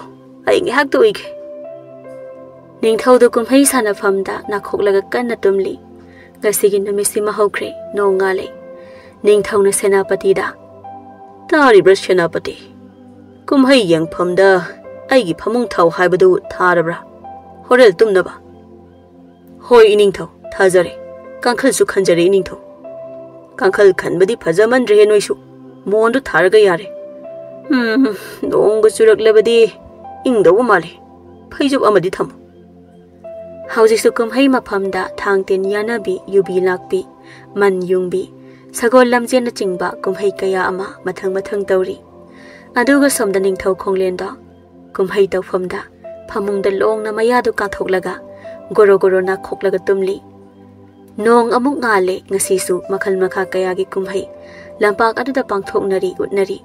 ꯑꯩ ꯉꯥꯏꯍꯥꯛꯇ ꯎꯏꯒꯦ꯫" ꯅꯤꯡꯊꯧꯗꯨ ꯀꯨꯝꯍꯩ ꯁꯥꯟꯅꯐꯝꯗ ꯅꯥꯈꯣꯛꯂꯒ ꯀꯟꯅ ꯇꯨꯝꯂꯤ꯫ ꯉꯁꯤꯒꯤ ꯅꯨꯃꯤꯠꯁꯤꯃ ꯍꯧꯈ꯭ꯔꯦ, ꯅꯣꯡ ꯉꯥꯜꯂꯦ꯫ ꯅꯤꯡꯊꯧꯅ ꯁꯦꯅꯥꯄꯇꯤꯗ, "ꯇꯥꯔꯤꯕ꯭ꯔꯥ ꯁꯦꯅꯥꯄꯇꯤ? ꯀꯨꯝꯍꯩ ꯌꯦꯡꯐꯝꯗ ꯑꯩꯒꯤ ꯐꯃꯨꯡ ꯊꯥꯎ ꯍꯥꯏꯕꯗꯨ ꯊꯥꯔꯕ꯭ꯔꯥ? ꯍꯣꯔꯦꯟ ꯇꯨꯝꯅꯕ?" "ꯍꯣꯏ ꯏꯅꯤꯡꯊꯧ, ꯊꯥꯖꯔꯦ꯫ ꯀꯥꯡꯈꯜꯁꯨ ꯈꯟꯖꯔꯦ ꯏꯅꯤꯡꯊꯧ꯫" "ꯀꯥꯡꯈꯜ ꯈꯟꯕꯗꯤ ꯐꯖꯃꯟꯗ꯭ꯔꯦꯍꯦ ꯅꯣꯏꯁꯨ꯫ ꯃꯣꯟꯗꯨ ꯊꯥꯔꯒ ꯌꯥꯔꯦ꯫ ꯎꯝ, ꯅꯣꯡꯒ ꯆꯨꯔꯛꯂꯕꯗꯤ ꯏꯪꯗꯧꯕ ꯃꯥꯜꯂꯤ꯫ ꯐꯩꯖꯨꯞ ꯑꯃꯗꯤ ꯊꯝꯃꯨ꯫" ꯍꯧꯖꯤꯛꯁꯨ ꯀꯨꯝꯍꯩ ꯃꯐꯝꯗ ꯊꯥꯡ ꯇꯤꯟ ꯌꯥꯅꯕꯤ, ꯌꯨꯕꯤ ꯂꯥꯛꯄꯤ, ꯃꯟ ꯌꯨꯡꯕꯤ, ꯁꯒꯣꯜ ꯂꯝꯖꯦꯟꯅꯆꯤꯡꯕ ꯀꯨꯝꯍꯩ ꯀꯌꯥ ꯑꯃ ꯃꯊꯪ ꯃꯊꯪ ꯇꯧꯔꯤ꯫ ꯑꯗꯨꯒ ꯁꯣꯝꯗ ꯅꯤꯡꯊꯧ ꯈꯣꯡꯂꯦꯟꯗꯣ ꯀꯨꯝꯍꯩ ꯇꯧꯐꯝꯗ ꯐꯃꯨꯡꯗ ꯂꯣꯡꯅ ꯃꯌꯥꯗꯨ ꯀꯥꯊꯣꯛꯂꯒ ꯒꯣꯔꯣ ꯒꯣꯔꯣ ꯅꯥꯈꯣꯛꯂꯒ ꯇꯨꯝꯂꯤ꯫ ꯅꯣꯡ ꯑꯃꯨꯛ ꯉꯥꯜꯂꯦ꯫ ꯉꯁꯤꯁꯨ ꯃꯈꯜ ꯃꯈꯥ ꯀꯌꯥꯒꯤ ꯀꯨꯝꯍꯩ ꯂꯝꯄꯥꯛ ꯑꯗꯨꯗ ꯄꯥꯡꯊꯣꯛꯅꯔꯤ, ꯎꯠꯅꯔꯤ꯫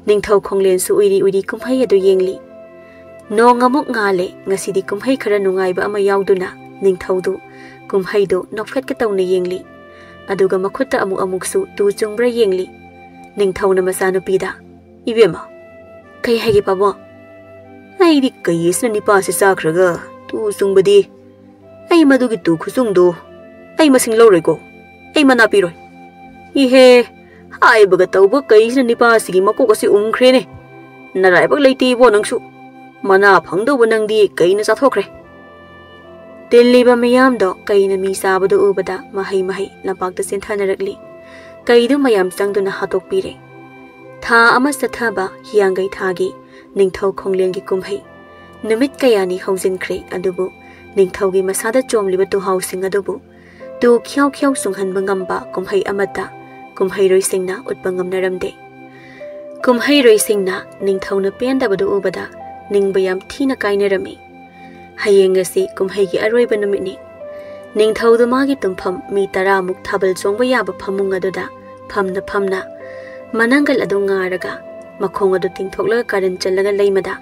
ꯅꯤꯡꯊꯧ ꯈꯣꯡꯂꯦꯟꯁꯨ ꯎꯏꯔꯤ ꯎꯏꯔꯤ ꯀꯨꯝꯍꯩ ꯑꯗꯨ ꯌꯦꯡꯂꯤ꯫ ꯅꯣꯡ ꯑꯃꯨꯛ ꯉꯥꯜꯂꯦ꯫ ꯉꯁꯤꯗꯤ ꯀꯨꯝꯍꯩ ꯈꯔ ꯅꯨꯡꯉꯥꯏꯕ ꯑꯃ ꯌꯥꯎꯗꯨꯅ ꯅꯤꯡꯊꯧꯗꯨ ꯀꯨꯝꯍꯩꯗꯨ ꯅꯣꯛꯐꯦꯠꯀ ꯇꯧꯅ ꯌꯦꯡꯂꯤ꯫ ꯑꯗꯨꯒ ꯃꯈꯨꯠꯇ ꯑꯃꯨꯛ ꯑꯃꯨꯛꯁꯨ ꯇꯨ ꯆꯨꯡꯕ꯭ꯔꯥ ꯌꯦꯡꯂꯤ꯫ ꯅꯤꯡꯊꯧꯅ ꯃꯆꯥꯅꯨꯄꯤꯗ, "ꯏꯕꯦꯝꯃ꯫" "ꯀꯩ ꯍꯥꯏꯒꯦ ꯄꯥꯕꯨꯡ?" "ꯑꯩꯗꯤ ꯀꯩ ꯑꯁꯤꯅ ꯅꯤꯄꯥꯁꯤ ꯆꯥꯈ꯭ꯔꯒ ꯇꯨ ꯆꯨꯡꯕꯗꯤ? ꯑꯩ ꯃꯗꯨꯒꯤ ꯇꯨ ꯈꯨꯆꯨꯡꯗꯨ ꯑꯩ ꯃꯁꯤꯡ ꯂꯧꯔꯣꯏꯀꯣ꯫ ꯑꯩ ꯃꯅꯥ ꯄꯤꯔꯣꯏ꯫" "ꯏꯍꯦ, ꯍꯥꯏꯕꯒ ꯇꯧꯕ ꯀꯩꯁꯤꯅ ꯅꯤꯄꯥꯁꯤꯒꯤ ꯃꯀꯣꯛ ꯑꯁꯤ ꯎꯝꯈ꯭ꯔꯦꯅꯦ꯫ ꯅꯔꯥꯏꯕꯛ ꯂꯩꯇꯦ ꯏꯕꯣ ꯅꯪꯁꯨ꯫ ꯃꯅꯥ ꯐꯪꯗꯧꯕ ꯅꯪꯗꯤ ꯀꯩꯅ ꯆꯥꯊꯣꯛꯈ꯭ꯔꯦ꯫" ꯇꯤꯜꯂꯤꯕ ꯃꯤꯌꯥꯝꯗꯣ ꯀꯩꯅ ꯃꯤ ꯆꯥꯕꯗꯨ ꯎꯕꯗ ꯃꯍꯩ ꯃꯍꯩ ꯂꯝꯄꯥꯛꯇ ꯆꯦꯟꯊꯅꯔꯛꯂꯤ꯫ ꯀꯩꯗꯨ ꯃꯌꯥꯝ ꯆꯪꯗꯨꯅ ꯍꯥꯠꯇꯣꯛꯄꯤꯔꯦ꯫ ꯊꯥ ꯑꯃ ꯆꯠꯊꯕ ꯍꯤꯌꯥꯡꯒꯩ ꯊꯥꯒꯤ ꯅꯤꯡꯊꯧ ꯈꯣꯡꯂꯦꯟꯒꯤ ꯀꯨꯝꯍꯩ꯫ ꯅꯨꯃꯤꯠ ꯀꯌꯥꯅꯤ ꯍꯧꯖꯤꯟꯈ꯭ꯔꯦ, ꯑꯗꯨꯕꯨ ꯅꯤꯡꯊꯧꯒꯤ ꯃꯁꯥꯗ ꯆꯣꯝꯂꯤꯕ ꯇꯨꯍꯥꯎꯁꯤꯡ ꯑꯗꯨꯕꯨ ꯇꯨ ꯈ꯭ꯌꯥꯎ ꯈ꯭ꯌꯥꯎ ꯆꯨꯡꯍꯟꯕ ꯉꯝꯕ ꯀꯨꯝꯍꯩ ꯑꯃꯠꯇ ꯀꯨꯝꯍꯩꯔꯣꯏꯁꯤꯡꯅ ꯎꯠꯄ ꯉꯝꯅꯔꯝꯗꯦ꯫ ꯀꯨꯝꯍꯩꯔꯣꯏꯁꯤꯡꯅ ꯅꯤꯡꯊꯧꯅ ꯄꯦꯟꯗꯕꯗꯨ ꯎꯕꯗ ꯅꯤꯡꯕ ꯌꯥꯝ ꯊꯤꯅ ꯀꯥꯏꯅꯔꯝꯃꯤ꯫ ꯍꯌꯦꯡ ꯑꯁꯤ ꯀꯨꯝꯍꯩꯒꯤ ꯑꯔꯣꯏꯕ ꯅꯨꯃꯤꯠꯅꯤ꯫ ꯅꯤꯡꯊꯧꯗꯨ ꯃꯥꯒꯤ ꯇꯨꯝꯐꯝ ꯃꯤ ꯇꯔꯥꯃꯨꯛ ꯊꯥꯕꯜ ꯆꯣꯡꯕ ꯌꯥꯕ ꯐꯃꯨꯡ ꯑꯗꯨꯗ ꯐꯝꯅ ꯐꯝꯅ ꯃꯅꯪꯒꯜ ꯑꯗꯨ ꯉꯥꯔꯒ ꯃꯈꯣꯡ ꯑꯗꯨ ꯇꯤꯡꯊꯣꯛꯂꯒ ꯀꯥꯔꯟ ꯆꯜꯂꯒ ꯂꯩꯃꯗ,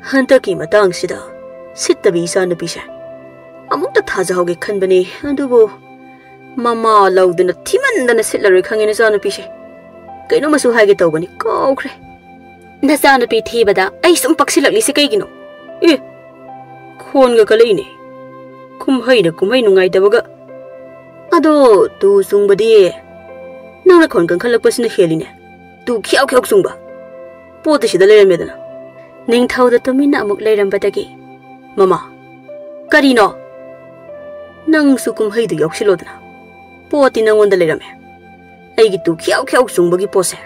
"ꯍꯟꯗꯛꯀꯤ ꯃꯇꯥꯡꯁꯤꯗ ꯁꯤꯠꯇꯕꯤ ꯏꯆꯥꯅꯨꯄꯤꯁꯦ ꯑꯃꯨꯛꯇ ꯊꯥꯖꯍꯧꯒꯦ ꯈꯟꯕꯅꯤ, ꯑꯗꯨꯕꯨ ꯃꯃꯥ ꯂꯧꯗꯨꯅ ꯊꯤꯃꯟꯗꯅ ꯁꯤꯠꯂꯔꯣꯏ ꯈꯪꯉꯦ ꯅꯆꯥꯅꯨꯄꯤꯁꯦ꯫ ꯀꯩꯅꯣꯝꯃꯁꯨ ꯍꯥꯏꯒꯦ ꯇꯧꯕꯅꯤ, ꯀꯥꯎꯈ꯭ꯔꯦ꯫" "ꯅꯆꯥꯅꯨꯄꯤ ꯊꯤꯕꯗ ꯑꯩ ꯁꯨꯝ ꯄꯛꯁꯤꯜꯂꯛꯂꯤꯁꯦ ꯀꯩꯒꯤꯅꯣ?" "ꯑꯦ, ꯈꯣꯟꯒ ꯀꯜꯂꯛꯏꯅꯦ꯫ ꯀꯨꯝꯍꯩꯅ ꯀꯨꯝꯍꯩ ꯅꯨꯡꯉꯥꯏꯇꯕꯒ꯫ ꯑꯗꯣ ꯇꯨ ꯆꯨꯡꯕꯗꯤ ꯅꯪꯅ ꯈꯣꯟ ꯀꯟꯈꯠꯂꯛꯄꯁꯤꯅ ꯍꯦꯜꯂꯤꯅꯦ꯫ ꯇꯨ ꯈ꯭ꯌꯥꯎ ꯈ꯭ꯌꯥꯎ ꯆꯨꯡꯕ꯫ ꯄꯣꯠꯇꯤ ꯁꯤꯗ ꯂꯩꯔꯝꯃꯦꯗꯅ꯫ ꯅꯤꯡꯊꯧꯗ ꯇꯨꯃꯤꯟꯅ ꯑꯃꯨꯛ ꯂꯩꯔꯝꯕꯗꯒꯤ, "ꯃꯃꯥ, ꯀꯔꯤꯅꯣ?" "ꯅꯪꯁꯨ ꯀꯨꯝꯍꯩꯗꯨ ꯌꯥꯎꯁꯤꯜꯂꯣꯗꯅ꯫ ꯄꯣꯠꯇꯤ ꯅꯪꯉꯣꯟꯗ ꯂꯩꯔꯝꯃꯦ꯫ ꯑꯩꯒꯤ ꯇꯨ ꯈ꯭ꯌꯥꯎ ꯈ꯭ꯌꯥꯎ ꯆꯨꯡꯕꯒꯤ ꯄꯣꯠꯁꯦ꯫"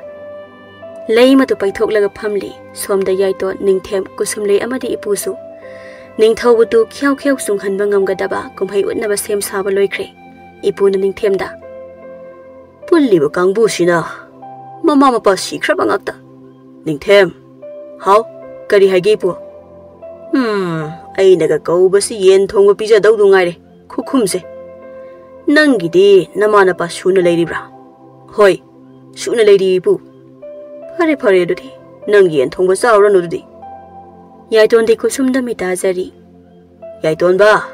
ꯂꯩꯃꯗꯨ ꯄꯩꯊꯣꯛꯂꯒ ꯐꯝꯂꯤ꯫ ꯁꯣꯝꯗ ꯌꯥꯏꯇꯣꯟ, ꯅꯤꯡꯊꯦꯝ, ꯀꯨꯁꯨꯝꯂꯩ ꯑꯃꯗꯤ ꯏꯄꯨꯁꯨ꯫ ꯅꯤꯡꯊꯧꯕꯨ ꯇꯨ ꯈ꯭ꯌꯥꯎ ꯈ꯭ꯌꯥꯎ ꯆꯨꯡꯍꯟꯕ ꯉꯝꯒꯗꯕ ꯀꯨꯝꯍꯩ ꯎꯠꯅꯕ ꯁꯦꯝ ꯁꯥꯕ ꯂꯣꯏꯈ꯭ꯔꯦ꯫ ꯏꯄꯨꯅ ꯅꯤꯡꯊꯦꯝꯗ, "ꯄꯨꯜꯂꯤꯕ ꯀꯥꯡꯕꯨꯁꯤꯅ ꯃꯃꯥ ꯃꯄꯥ ꯁꯤꯈ꯭ꯔꯕ ꯉꯥꯛꯇ꯫ ꯅꯤꯡꯊꯦꯝ, ꯍꯥꯎ, ꯀꯔꯤ ꯍꯥꯏꯒꯦ ꯏꯄꯨ?" "ꯎꯝ, ꯑꯩꯅꯒ ꯀꯧꯕꯁꯤ ꯌꯦꯟ ꯊꯣꯡꯕ ꯄꯤꯖꯗꯧꯗꯨ ꯉꯥꯏꯔꯦ, ꯈꯨꯈꯨꯝꯁꯦ꯫ ꯅꯪꯒꯤꯗꯤ ꯅꯃꯥ ꯅꯄꯥ ꯁꯨꯅ ꯂꯩꯔꯤꯕ꯭ꯔꯥ?" "ꯍꯣꯏ, ꯁꯨꯅ ꯂꯩꯔꯤ ꯏꯄꯨ꯫" "ꯐꯔꯦ, ꯐꯔꯦ, ꯑꯗꯨꯗꯤ ꯅꯪ ꯌꯦꯟ ꯊꯣꯡꯕ ꯆꯥꯎꯔꯅꯨ ꯑꯗꯨꯗꯤ꯫" ꯌꯥꯏꯇꯣꯟꯗꯤ ꯀꯨꯁꯨꯝꯗ ꯃꯤꯇꯥꯖꯔꯤ꯫ "ꯌꯥꯏꯇꯣꯟꯕ,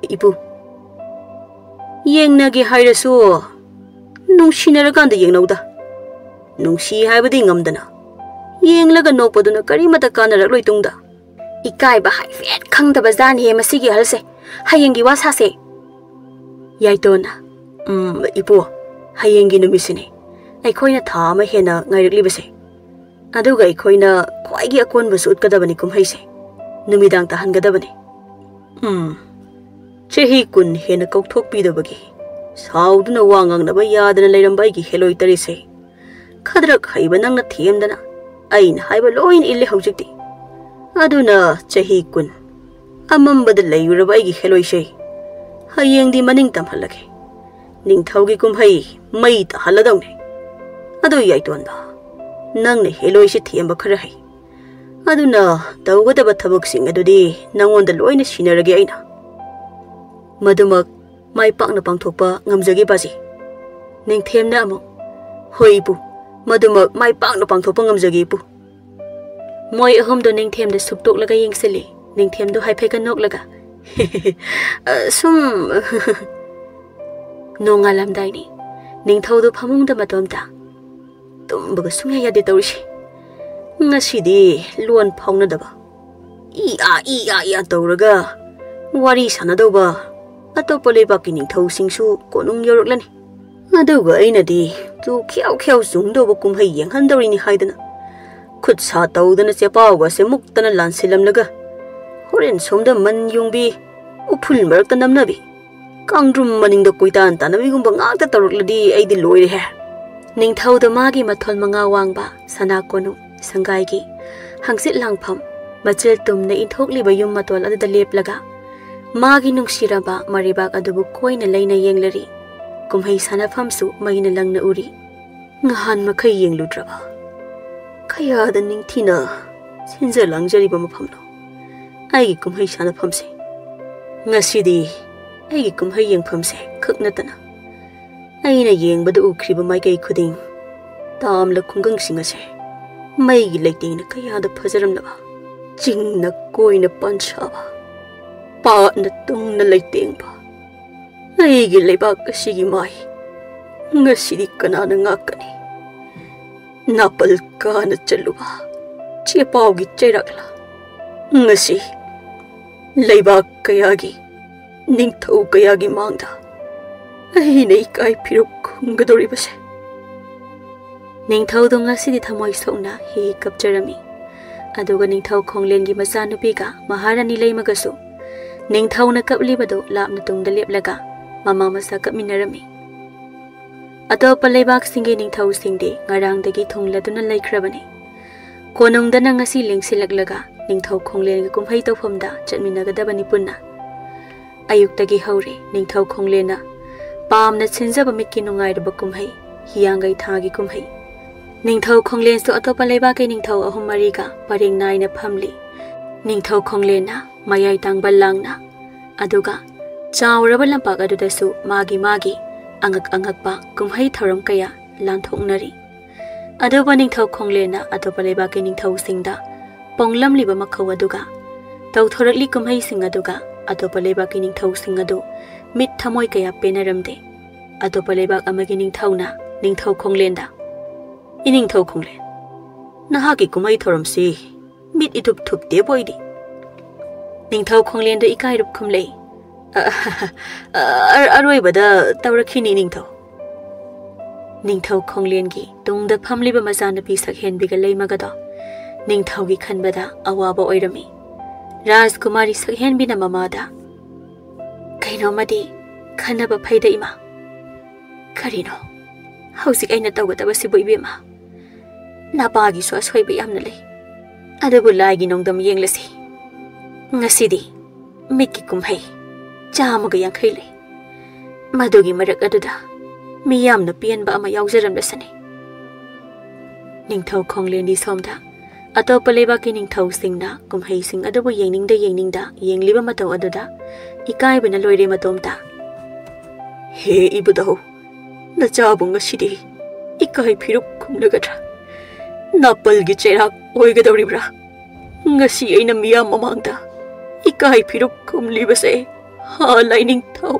ꯏꯄꯨ, ꯌꯦꯡꯅꯒꯦ ꯍꯥꯏꯔꯁꯨ ꯅꯨꯡꯁꯤꯅꯔꯀꯥꯟꯗ ꯌꯦꯡꯅꯧꯗ꯫ ꯅꯨꯡꯁꯤ ꯍꯥꯏꯕꯗꯤ ꯉꯝꯗꯅ ꯌꯦꯡꯂꯒ ꯅꯣꯛꯄꯗꯨꯅ ꯀꯔꯤꯃꯠꯇ ꯀꯥꯟꯅꯔꯛꯂꯣꯏ ꯇꯨꯡꯗ꯫ ꯏꯀꯥꯏꯕ ꯍꯥꯏꯐꯦꯠ ꯈꯪꯗꯕ ꯖꯥꯠꯅꯤꯍꯦ ꯃꯁꯤꯒꯤ ꯑꯍꯜꯁꯦ꯫ ꯍꯌꯦꯡꯒꯤ ꯋꯥ ꯁꯥꯁꯦ꯫" ꯌꯥꯏꯇꯣꯟꯅ, "ꯎꯝ, ꯏꯄꯨ, ꯍꯌꯦꯡꯒꯤ ꯅꯨꯃꯤꯠꯁꯤꯅꯤ ꯑꯩꯈꯣꯏꯅ ꯊꯥ ꯑꯃ ꯍꯦꯟꯅ ꯉꯥꯏꯔꯛꯂꯤꯕꯁꯦ꯫ ꯑꯗꯨꯒ ꯑꯩꯈꯣꯏꯅ ꯈ꯭ꯋꯥꯏꯒꯤ ꯑꯀꯣꯟꯕꯁꯨ ꯎꯠꯀꯗꯕꯅꯤ ꯀꯨꯝꯍꯩꯁꯦ꯫ ꯅꯨꯃꯤꯗꯥꯡ ꯇꯥꯍꯟꯒꯗꯕꯅꯤ꯫" ꯎꯝ, ꯆꯍꯤ ꯀꯨꯟ ꯍꯦꯟꯅ ꯀꯧꯊꯣꯛꯄꯤꯗꯕꯒꯤ ꯁꯥꯎꯗꯨꯅ ꯋꯥ ꯉꯥꯡꯅꯕ ꯌꯥꯗꯅ ꯂꯩꯔꯝꯕ ꯑꯩꯒꯤ ꯍꯦꯂꯣꯏ ꯇꯔꯦꯠꯁꯦ ꯈꯗ꯭ꯔꯛ ꯍꯩꯕ ꯅꯪꯅ ꯊꯦꯝꯗꯅ ꯑꯩꯅ ꯍꯥꯏꯕ ꯂꯣꯏꯅ ꯏꯜꯂꯦ ꯍꯧꯖꯤꯛꯇꯤ꯫ ꯑꯗꯨꯅ ꯆꯍꯤ ꯀꯨꯟ ꯑꯃꯝꯕꯗ ꯂꯩꯔꯨꯔꯕ ꯑꯩꯒꯤ ꯍꯦꯂꯣꯏꯁꯦ ꯍꯌꯦꯡꯗꯤ ꯃꯅꯤꯡ ꯇꯝꯍꯜꯂꯒꯦ꯫ ꯅꯤꯡꯊꯧꯒꯤ ꯀꯨꯝꯍꯩ ꯃꯩ ꯇꯥꯍꯜꯂꯗꯧꯅꯦ꯫ ꯑꯗꯣ ꯌꯥꯏꯇꯣꯟꯕ, ꯅꯪꯅ ꯍꯦꯂꯣꯏꯁꯦ ꯊꯦꯝꯕ ꯈꯔ ꯍꯩ꯫ ꯑꯗꯨꯅ ꯇꯧꯒꯗꯕ ꯊꯕꯛꯁꯤꯡ ꯑꯗꯨꯗꯤ ꯅꯪꯉꯣꯟꯗ ꯂꯣꯏꯅ ꯁꯤꯟꯅꯔꯒꯦ ꯑꯩꯅ꯫ ꯃꯗꯨꯃꯛ ꯃꯥꯏ ꯄꯥꯛꯅ ꯄꯥꯡꯊꯣꯛꯄ ꯉꯝꯖꯒꯦ ꯕꯥꯖꯤ꯫ ꯅꯤꯡꯊꯦꯝꯅ ꯑꯃꯨꯛ, "ꯍꯣꯏ ꯏꯄꯨ, ꯃꯗꯨꯃꯛ ꯃꯥꯏ ꯄꯥꯛꯅ ꯄꯥꯡꯊꯣꯛꯄ ꯉꯝꯖꯒꯦ ꯏꯄꯨ꯫" ꯃꯣꯏ ꯑꯍꯨꯝꯗꯣ ꯅꯤꯡꯊꯦꯝꯗ ꯁꯨꯞꯇꯣꯛꯂꯒ ꯌꯦꯡꯁꯤꯜꯂꯤ꯫ ꯅꯤꯡꯊꯦꯝꯗꯣ ꯍꯥꯏꯐꯦꯠꯀ ꯅꯣꯛꯂꯒ, "ꯑ, ꯁꯨꯝ꯫" ꯅꯣꯡꯉꯥꯜꯂꯝꯗꯥꯏꯅꯤ꯫ ꯅꯤꯡꯊꯧꯗꯣ ꯐꯃꯨꯡꯗ ꯃꯇꯣꯝꯇ꯫ ꯇꯨꯝꯕꯒ ꯁꯨꯡꯌꯥ ꯌꯥꯗꯦ ꯇꯧꯔꯤꯁꯦ꯫ ꯉꯁꯤꯗꯤ ꯂꯣꯟ ꯐꯥꯎꯅꯗꯕ, ꯏ ꯑꯥ, ꯏ ꯑꯥ, ꯏ ꯑꯥ ꯇꯧꯔꯒ ꯋꯥꯔꯤ ꯁꯥꯟꯅꯗꯧꯕ ꯑꯇꯣꯞꯄ ꯂꯩꯕꯥꯛꯀꯤ ꯅꯤꯡꯊꯧꯁꯤꯡꯁꯨ ꯀꯣꯅꯨꯡ ꯌꯧꯔꯛꯂꯅꯤ꯫ ꯑꯗꯨꯒ ꯑꯩꯅꯗꯤ ꯇꯨ ꯈ꯭ꯌꯥꯎ ꯈ꯭ꯌꯥꯎ ꯆꯨꯡꯗꯧꯕ ꯀꯨꯝꯍꯩ ꯌꯦꯡꯍꯟꯗꯧꯔꯤꯅꯤ ꯍꯥꯏꯗꯅ ꯈꯨꯠ ꯁꯥ ꯇꯧꯗꯅ ꯆꯦꯄꯥꯎꯒꯁꯦ ꯃꯨꯛꯇꯅ ꯂꯥꯟꯁꯤꯜꯂꯝꯂꯒ ꯍꯣꯔꯦꯟ ꯁꯣꯝꯗ ꯃꯟ ꯌꯨꯡꯕꯤ, ꯎꯐꯨꯜ ꯃꯔꯛꯇ ꯅꯝꯅꯕꯤ, ꯀꯥꯡꯗ꯭ꯔꯨꯝ ꯃꯅꯤꯡꯗ ꯀꯣꯏꯇꯥꯟ ꯇꯥꯟꯅꯕꯤꯒꯨꯝꯕ ꯉꯥꯛꯇ ꯇꯧꯔꯛꯂꯗꯤ ꯑꯩꯗꯤ ꯂꯣꯏꯔꯦꯍꯦ꯫ ꯅꯤꯡꯊꯧꯗ ꯃꯥꯒꯤ ꯃꯊꯣꯟ ꯃꯉꯥ ꯋꯥꯡꯕ ꯁꯅꯥ ꯀꯣꯅꯨꯡ ꯁꯪꯒꯥꯏꯒꯤ ꯍꯪꯆꯤꯠ ꯂꯥꯡꯐꯝ ꯃꯆꯤꯜ ꯇꯨꯝꯅ ꯏꯟꯊꯣꯛꯂꯤꯕ ꯌꯨꯝ ꯃꯇꯣꯜ ꯑꯗꯨꯗ ꯂꯦꯞꯂꯒ ꯃꯥꯒꯤ ꯅꯨꯡꯁꯤꯔꯕ ꯃꯔꯩꯕꯥꯛ ꯑꯗꯨꯕꯨ ꯀꯣꯏꯅ ꯂꯩꯅ ꯌꯦꯡꯂꯔꯤ꯫ ꯀꯨꯝꯍꯩ ꯁꯥꯟꯅꯐꯝꯁꯨ ꯃꯩꯅ ꯂꯪꯅ ꯎꯔꯤ꯫ ꯉꯍꯥꯟ ꯃꯈꯩ ꯌꯦꯡꯂꯨꯗ꯭ꯔꯕ? ꯀꯌꯥꯗ ꯅꯤꯡꯊꯤꯅ ꯁꯤꯟꯖ ꯂꯥꯡꯖꯔꯤꯕ ꯃꯐꯝꯅꯣ ꯑꯩꯒꯤ ꯀꯨꯝꯍꯩ ꯁꯥꯟꯅꯐꯝꯁꯦ꯫ ꯉꯁꯤꯗꯤ ꯑꯩꯒꯤ ꯀꯨꯝꯍꯩ ꯌꯦꯡꯐꯝꯁꯦ ꯈꯛ ꯅꯠꯇꯅ ꯑꯩꯅ ꯌꯦꯡꯕꯗ ꯎꯈ꯭ꯔꯤꯕ ꯃꯥꯏꯀꯩ ꯈꯨꯗꯤꯡ ꯇꯥꯝꯂ ꯈꯨꯡꯒꯪꯁꯤꯡ ꯑꯁꯦ ꯃꯩꯒꯤ ꯂꯩꯇꯦꯡꯅ ꯀꯌꯥꯗ ꯐꯖꯔꯝꯂꯕ, ꯆꯤꯡꯅ ꯀꯣꯏꯅ ꯄꯥꯟꯁꯥꯕ, ꯄꯥꯠꯅ ꯇꯨꯡꯅ ꯂꯩꯇꯦꯡꯕ ꯑꯩꯒꯤ ꯂꯩꯕꯥꯛ ꯑꯁꯤꯒꯤ ꯃꯥꯏ ꯉꯁꯤꯗꯤ ꯀꯅꯥꯅ ꯉꯥꯛꯀꯅꯤ? ꯅꯥꯄꯜ ꯀꯥꯅ ꯆꯠꯂꯨꯕ ꯆꯦꯄꯥꯎꯒꯤ ꯆꯩꯔꯥꯛꯂ? ꯉꯁꯤ ꯂꯩꯕꯥꯛ ꯀꯌꯥꯒꯤ, ꯅꯤꯡꯊꯧ ꯀꯌꯥꯒꯤ ꯃꯥꯡꯗ ꯑꯩꯅ ꯏꯀꯥꯏ ꯐꯤꯔꯨꯛ ꯈꯨꯝꯒꯗꯧꯔꯤꯕꯁꯦ꯫ ꯅꯤꯡꯊꯧꯗꯣ ꯉꯁꯤꯗꯤ ꯊꯃꯣꯏ ꯁꯣꯛꯅ ꯍꯤ ꯀꯞꯆꯔꯝꯃꯤ꯫ ꯑꯗꯨꯒ ꯅꯤꯡꯊꯧ ꯈꯣꯡꯂꯦꯟꯒꯤ ꯃꯆꯥꯅꯨꯄꯤꯒ ꯃꯍꯥꯔꯥꯅꯤ ꯂꯩꯃꯒꯁꯨ ꯅꯤꯡꯊꯧꯅ ꯀꯞꯂꯤꯕꯗꯨ ꯂꯥꯞꯅ ꯇꯨꯡꯗ ꯂꯦꯞꯂꯒ ꯃꯃꯥ ꯃꯆꯥ ꯀꯞꯃꯤꯟꯅꯔꯝꯃꯤ꯫ ꯑꯇꯣꯞꯄ ꯂꯩꯕꯥꯛꯁꯤꯡꯒꯤ ꯅꯤꯡꯊꯧꯁꯤꯡꯗꯤ ꯉꯔꯥꯡꯗꯒꯤ ꯊꯨꯡꯂꯗꯨꯅ ꯂꯩꯈ꯭ꯔꯕꯅꯤ꯫ ꯀꯣꯅꯨꯡꯗꯅ ꯉꯁꯤ ꯂꯦꯡꯁꯤꯜꯂꯛꯂꯒ ꯅꯤꯡꯊꯧ ꯈꯣꯡꯂꯦꯟꯒꯤ ꯀꯨꯝꯍꯩ ꯇꯧꯐꯝꯗ ꯆꯠꯃꯤꯟꯅꯒꯗꯕꯅꯤ ꯄꯨꯟꯅ꯫ ꯑꯌꯨꯛꯇꯒꯤ ꯍꯧꯔꯦ ꯅꯤꯡꯊꯧ ꯈꯣꯡꯂꯦꯟꯅ ꯄꯥꯝꯅ ꯁꯤꯟꯖꯕ ꯃꯤꯠꯀꯤ ꯅꯨꯡꯉꯥꯏꯔꯕ ꯀꯨꯝꯍꯩ, ꯍꯤꯌꯥꯡꯒꯩ ꯊꯥꯒꯤ ꯀꯨꯝꯍꯩ꯫ ꯅꯤꯡꯊꯧ ꯈꯣꯡꯂꯦꯟꯁꯨ ꯑꯇꯣꯞꯄ ꯂꯩꯕꯥꯛꯀꯤ ꯅꯤꯡꯊꯧ ꯑꯍꯨꯝ ꯃꯔꯤꯒ ꯄꯔꯦꯡ ꯅꯥꯏꯅ ꯐꯝꯂꯤ꯫ ꯅꯤꯡꯊꯧ ꯈꯣꯡꯂꯦꯟꯅ ꯃꯌꯥꯏ ꯇꯥꯡꯕ ꯂꯥꯡꯅ, ꯑꯗꯨꯒ ꯆꯥꯎꯔꯕ ꯂꯝꯄꯥꯛ ꯑꯗꯨꯗꯁꯨ ꯃꯥꯒꯤ ꯃꯥꯒꯤ ꯑꯉꯛ ꯑꯉꯛꯄ ꯀꯨꯝꯍꯩ ꯊꯧꯔꯝ ꯀꯌꯥ ꯂꯥꯟꯊꯣꯛꯅꯔꯤ꯫ ꯑꯗꯨꯕꯨ ꯅꯤꯡꯊꯧ ꯈꯣꯡꯂꯦꯟꯅ ꯑꯇꯣꯞꯄ ꯂꯩꯕꯥꯛꯀꯤ ꯅꯤꯡꯊꯧꯁꯤꯡꯗ ꯄꯣꯡꯂꯝꯂꯤꯕ ꯃꯈꯧ ꯑꯗꯨꯒ ꯇꯧꯊꯣꯔꯛꯂꯤ ꯀꯨꯝꯍꯩꯁꯤꯡ ꯑꯗꯨꯒ ꯑꯇꯣꯞꯄ ꯂꯩꯕꯥꯛꯀꯤ ꯅꯤꯡꯊꯧꯁꯤꯡ ꯑꯗꯨ ꯃꯤꯠ ꯊꯃꯣꯏ ꯀꯌꯥ ꯄꯦꯟꯅꯔꯝꯗꯦ꯫ ꯑꯇꯣꯞꯄ ꯂꯩꯕꯥꯛ ꯑꯃꯒꯤ ꯅꯤꯡꯊꯧꯅ ꯅꯤꯡꯊꯧ ꯈꯣꯡꯂꯦꯟꯗ, "ꯏꯅꯤꯡꯊꯧ ꯈꯣꯡꯂꯦꯟ, ꯅꯍꯥꯛꯀꯤ ꯀꯨꯝꯍꯩ ꯊꯧꯔꯝꯁꯤ ꯃꯤꯠ ꯏꯊꯨꯞ ꯊꯨꯞꯇꯦꯕꯨ ꯑꯩꯗꯤ꯫" ꯅꯤꯡꯊꯧ ꯈꯣꯡꯂꯦꯟꯗ ꯏꯀꯥꯏꯔꯨꯞ ꯈꯨꯝꯂꯛꯏ꯫ ꯑ, ꯑ, ꯑꯔꯣꯏꯕꯗ ꯇꯧꯔꯛꯈꯤꯅꯤ, ꯅꯤꯡꯊꯧ꯫ ꯅꯤꯡꯊꯧ ꯈꯣꯡꯂꯦꯟꯒꯤ ꯇꯨꯡꯗ ꯐꯝꯂꯤꯕ ꯃꯆꯥꯅꯨꯄꯤ ꯁꯛꯍꯦꯟꯕꯤꯒ ꯂꯩꯃꯒꯗꯣ ꯅꯤꯡꯊꯧꯒꯤ ꯈꯟꯕꯗ ꯑꯋꯥꯕ ꯑꯣꯏꯔꯝꯃꯤ꯫ ꯔꯥꯖꯀꯨꯃꯥꯔꯤ ꯁꯛꯍꯦꯟꯕꯤꯅ ꯃꯃꯥꯗ, "ꯀꯩꯅꯣꯝꯃꯗꯤ ꯈꯟꯅꯕ ꯐꯩꯗ, ꯏꯃꯥ꯫ ꯀꯔꯤꯅꯣ? ꯍꯧꯖꯤꯛ ꯑꯩꯅ ꯇꯧꯒꯗꯕꯁꯤꯕꯨ, ꯏꯕꯦꯝꯃ? ꯅꯄꯥꯒꯤꯁꯨ ꯑꯁꯣꯏꯕ ꯌꯥꯝꯅ ꯂꯩ꯫ ꯑꯗꯨꯕꯨ ꯂꯥꯏꯒꯤ ꯅꯣꯡꯗꯝ ꯌꯦꯡꯂꯁꯤ꯫ ꯉꯁꯤꯗꯤ ꯃꯤꯠꯀꯤ ꯀꯨꯝꯍꯩ꯫ ꯆꯥꯝꯃꯒ ꯌꯥꯡꯈꯩ ꯂꯩ꯫ ꯃꯗꯨꯒꯤ ꯃꯔꯛ ꯑꯗꯨꯗ ꯃꯤꯌꯥꯝꯅ ꯄꯦꯟꯕ ꯑꯃ ꯌꯥꯎꯖꯔꯝꯂꯁꯅꯤ꯫" ꯅꯤꯡꯊꯧ ꯈꯣꯡꯂꯦꯟꯗꯤ ꯁꯣꯝꯗ ꯑꯇꯣꯞꯄ ꯂꯩꯕꯥꯛꯀꯤ ꯅꯤꯡꯊꯧꯁꯤꯡꯅ ꯀꯨꯝꯍꯩꯁꯤꯡ ꯑꯗꯨꯕꯨ ꯌꯦꯡꯅꯤꯡꯗ ꯌꯦꯡꯅꯤꯡꯗ ꯌꯦꯡꯂꯤꯕ ꯃꯇꯧ ꯑꯗꯨꯗ ꯏꯀꯥꯏꯕꯅ ꯂꯣꯏꯔꯦ ꯃꯇꯣꯝꯇ꯫ "ꯍꯦ ꯏꯕꯨꯙꯧ, ꯅꯆꯥꯕꯨ ꯉꯁꯤꯗꯤ ꯏꯀꯥꯏ ꯐꯤꯔꯨꯛ ꯈꯨꯝꯂꯒꯗ꯭ꯔꯥ? ꯅꯥꯄꯜꯒꯤ ꯆꯩꯔꯥꯛ ꯑꯣꯏꯒꯗꯧꯔꯤꯕ꯭ꯔꯥ? ꯉꯁꯤ ꯑꯩꯅ ꯃꯤꯌꯥꯝ ꯃꯃꯥꯡꯗ ꯏꯀꯥꯏ ꯐꯤꯔꯨꯛ ꯈꯨꯝꯂꯤꯕꯁꯦ, ꯍꯥ ꯂꯥꯏꯅꯤꯡꯊꯧ?"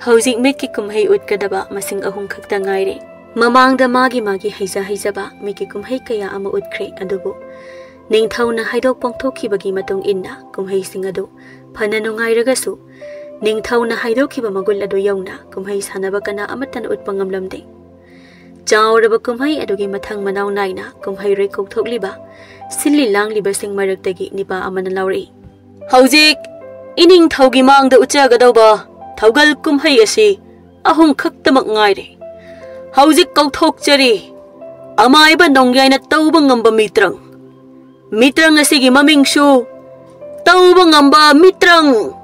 ꯍꯧꯖꯤꯛ ꯃꯤꯠꯀꯤ ꯀꯨꯝꯍꯩ ꯎꯠꯀꯗꯕ ꯃꯁꯤꯡ ꯑꯍꯨꯝ ꯈꯛꯇ ꯉꯥꯏꯔꯦ꯫ ꯃꯃꯥꯡꯗ ꯃꯥꯒꯤ ꯃꯥꯒꯤ ꯍꯩꯖ ꯍꯩꯖꯕ ꯃꯤꯠꯀꯤ ꯀꯨꯝꯍꯩ ꯀꯌꯥ ꯑꯃ ꯎꯠꯈ꯭ꯔꯦ, ꯑꯗꯨꯕꯨ ꯅꯤꯡꯊꯧꯅ ꯍꯥꯏꯗꯣꯛ ꯐꯣꯡꯗꯣꯛꯈꯤꯕꯒꯤ ꯃꯇꯨꯡ ꯏꯟꯅ ꯀꯨꯝꯍꯩꯁꯤꯡ ꯑꯗꯨ ꯐꯅ ꯅꯨꯡꯉꯥꯏꯔꯒꯁꯨ, ꯅꯤꯡꯊꯧꯅ ꯍꯥꯏꯗꯣꯛꯈꯤꯕ ꯃꯒꯨꯟ ꯑꯗꯨ ꯌꯧꯅ ꯀꯨꯝꯍꯩ ꯁꯥꯟꯅꯕ ꯀꯅꯥ ꯑꯃꯠꯇꯅ ꯎꯠꯄ ꯉꯝꯂꯝꯗꯦ꯫ ꯆꯥꯎꯔꯕ ꯀꯨꯝꯍꯩ ꯑꯗꯨꯒꯤ ꯃꯊꯪ ꯃꯅꯥꯎ ꯅꯥꯏꯅ ꯀꯨꯝꯍꯩꯔꯣꯏ ꯀꯧꯊꯣꯛꯂꯤꯕ, ꯁꯤꯜꯂꯤ ꯂꯥꯡꯂꯤꯕꯁꯤꯡ ꯃꯔꯛꯇꯒꯤ ꯅꯤꯄꯥ ꯑꯃꯅ ꯂꯥꯎꯔꯛꯏ, "ꯍꯧꯖꯤꯛ ꯏꯅꯤꯡꯊꯧꯒꯤ ꯃꯥꯡꯗ ꯎꯠꯆꯒꯗꯧꯕ ꯊꯧꯒꯜ ꯀꯨꯝꯍꯩ ꯑꯁꯤ ꯑꯍꯨꯝ ꯈꯛꯇꯃꯛ ꯉꯥꯏꯔꯦ꯫ ꯍꯧꯖꯤꯛ ꯀꯧꯊꯣꯛꯆꯔꯤ, ꯑꯃꯥꯏꯕ ꯅꯣꯡꯌꯥꯏꯅ ꯇꯧꯕ ꯉꯝꯕ ꯃꯤꯇ꯭ꯔꯪ꯫ ꯃꯤꯇ꯭ꯔꯪ ꯑꯁꯤꯒꯤ ꯃꯃꯤꯡꯁꯨ ꯇꯧꯕ ꯉꯝꯕ ꯃꯤꯇ꯭ꯔꯪ꯫"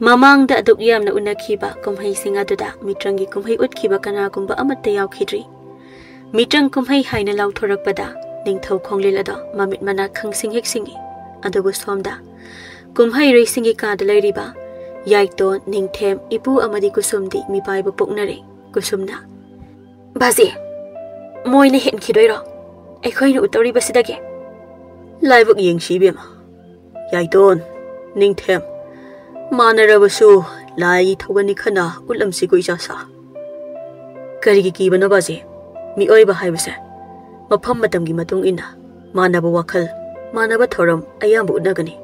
ꯃꯃꯥꯡꯗ ꯑꯗꯨꯛ ꯌꯥꯝꯅ ꯎꯅꯈꯤꯕ ꯀꯨꯝꯍꯩꯁꯤꯡ ꯑꯗꯨꯗ ꯃꯤꯇ꯭ꯔꯪꯒꯤ ꯀꯨꯝꯍꯩ ꯎꯠꯈꯤꯕ ꯀꯅꯥꯒꯨꯝꯕ ꯑꯃꯠꯇ ꯌꯥꯎꯈꯤꯗ꯭ꯔꯤ꯫ ꯃꯤꯇ꯭ꯔꯪ ꯀꯨꯝꯍꯩ ꯍꯥꯏꯅ ꯂꯥꯎꯊꯣꯔꯛꯄꯗ ꯅꯤꯡꯊꯧ ꯈꯣꯡꯂꯦꯜ ꯑꯗꯣ ꯃꯃꯤꯠ ꯃꯅꯥ ꯈꯪꯁꯤꯡ ꯍꯦꯛ ꯁꯤꯡꯏ꯫ ꯑꯗꯨꯕꯨ ꯁꯣꯝꯗ ꯀꯨꯝꯍꯩꯔꯣꯏꯁꯤꯡꯒꯤ ꯀꯥꯗ ꯂꯩꯔꯤꯕ ꯌꯥꯏꯇꯣꯟ, ꯅꯤꯡꯊꯦꯝ, ꯏꯄꯨ ꯑꯃꯗꯤ ꯀꯨꯁꯨꯝꯗꯤ ꯃꯤꯄꯥꯏꯕ ꯄꯣꯛꯅꯔꯦ꯫ ꯀꯨꯁꯨꯝꯅ, "ꯕꯥꯖꯤ, ꯃꯣꯏꯅ ꯍꯦꯟꯈꯤꯗꯣꯏꯔꯣ? ꯑꯩꯈꯣꯏꯅ ꯎꯠꯇꯧꯔꯤꯕꯁꯤꯗꯒꯤ?" "ꯂꯥꯏꯕꯛ ꯌꯦꯡꯁꯤ ꯏꯕꯦꯝꯃ꯫ ꯌꯥꯏꯇꯣꯟ, ꯅꯤꯡꯊꯦꯝ, ꯃꯥꯟꯅꯔꯕꯁꯨ ꯂꯥꯏꯒꯤ ꯊꯧꯒꯜꯅꯤ ꯈꯟꯅ ꯎꯠꯂꯝꯁꯤꯀꯣ ꯏꯆꯥꯁꯥ꯫ ꯀꯔꯤꯒꯤ ꯀꯤꯕꯅꯣ ꯕꯥꯖꯤ? ꯃꯤꯑꯣꯏꯕ ꯍꯥꯏꯕꯁꯦ ꯃꯐꯝ ꯃꯇꯝꯒꯤ ꯃꯇꯨꯡ ꯏꯟꯅ ꯃꯥꯟꯅꯕ ꯋꯥꯈꯜ, ꯃꯥꯟꯅꯕ ꯊꯧꯔꯝ ꯑꯌꯥꯝꯕ ꯎꯠꯅꯒꯅꯤ꯫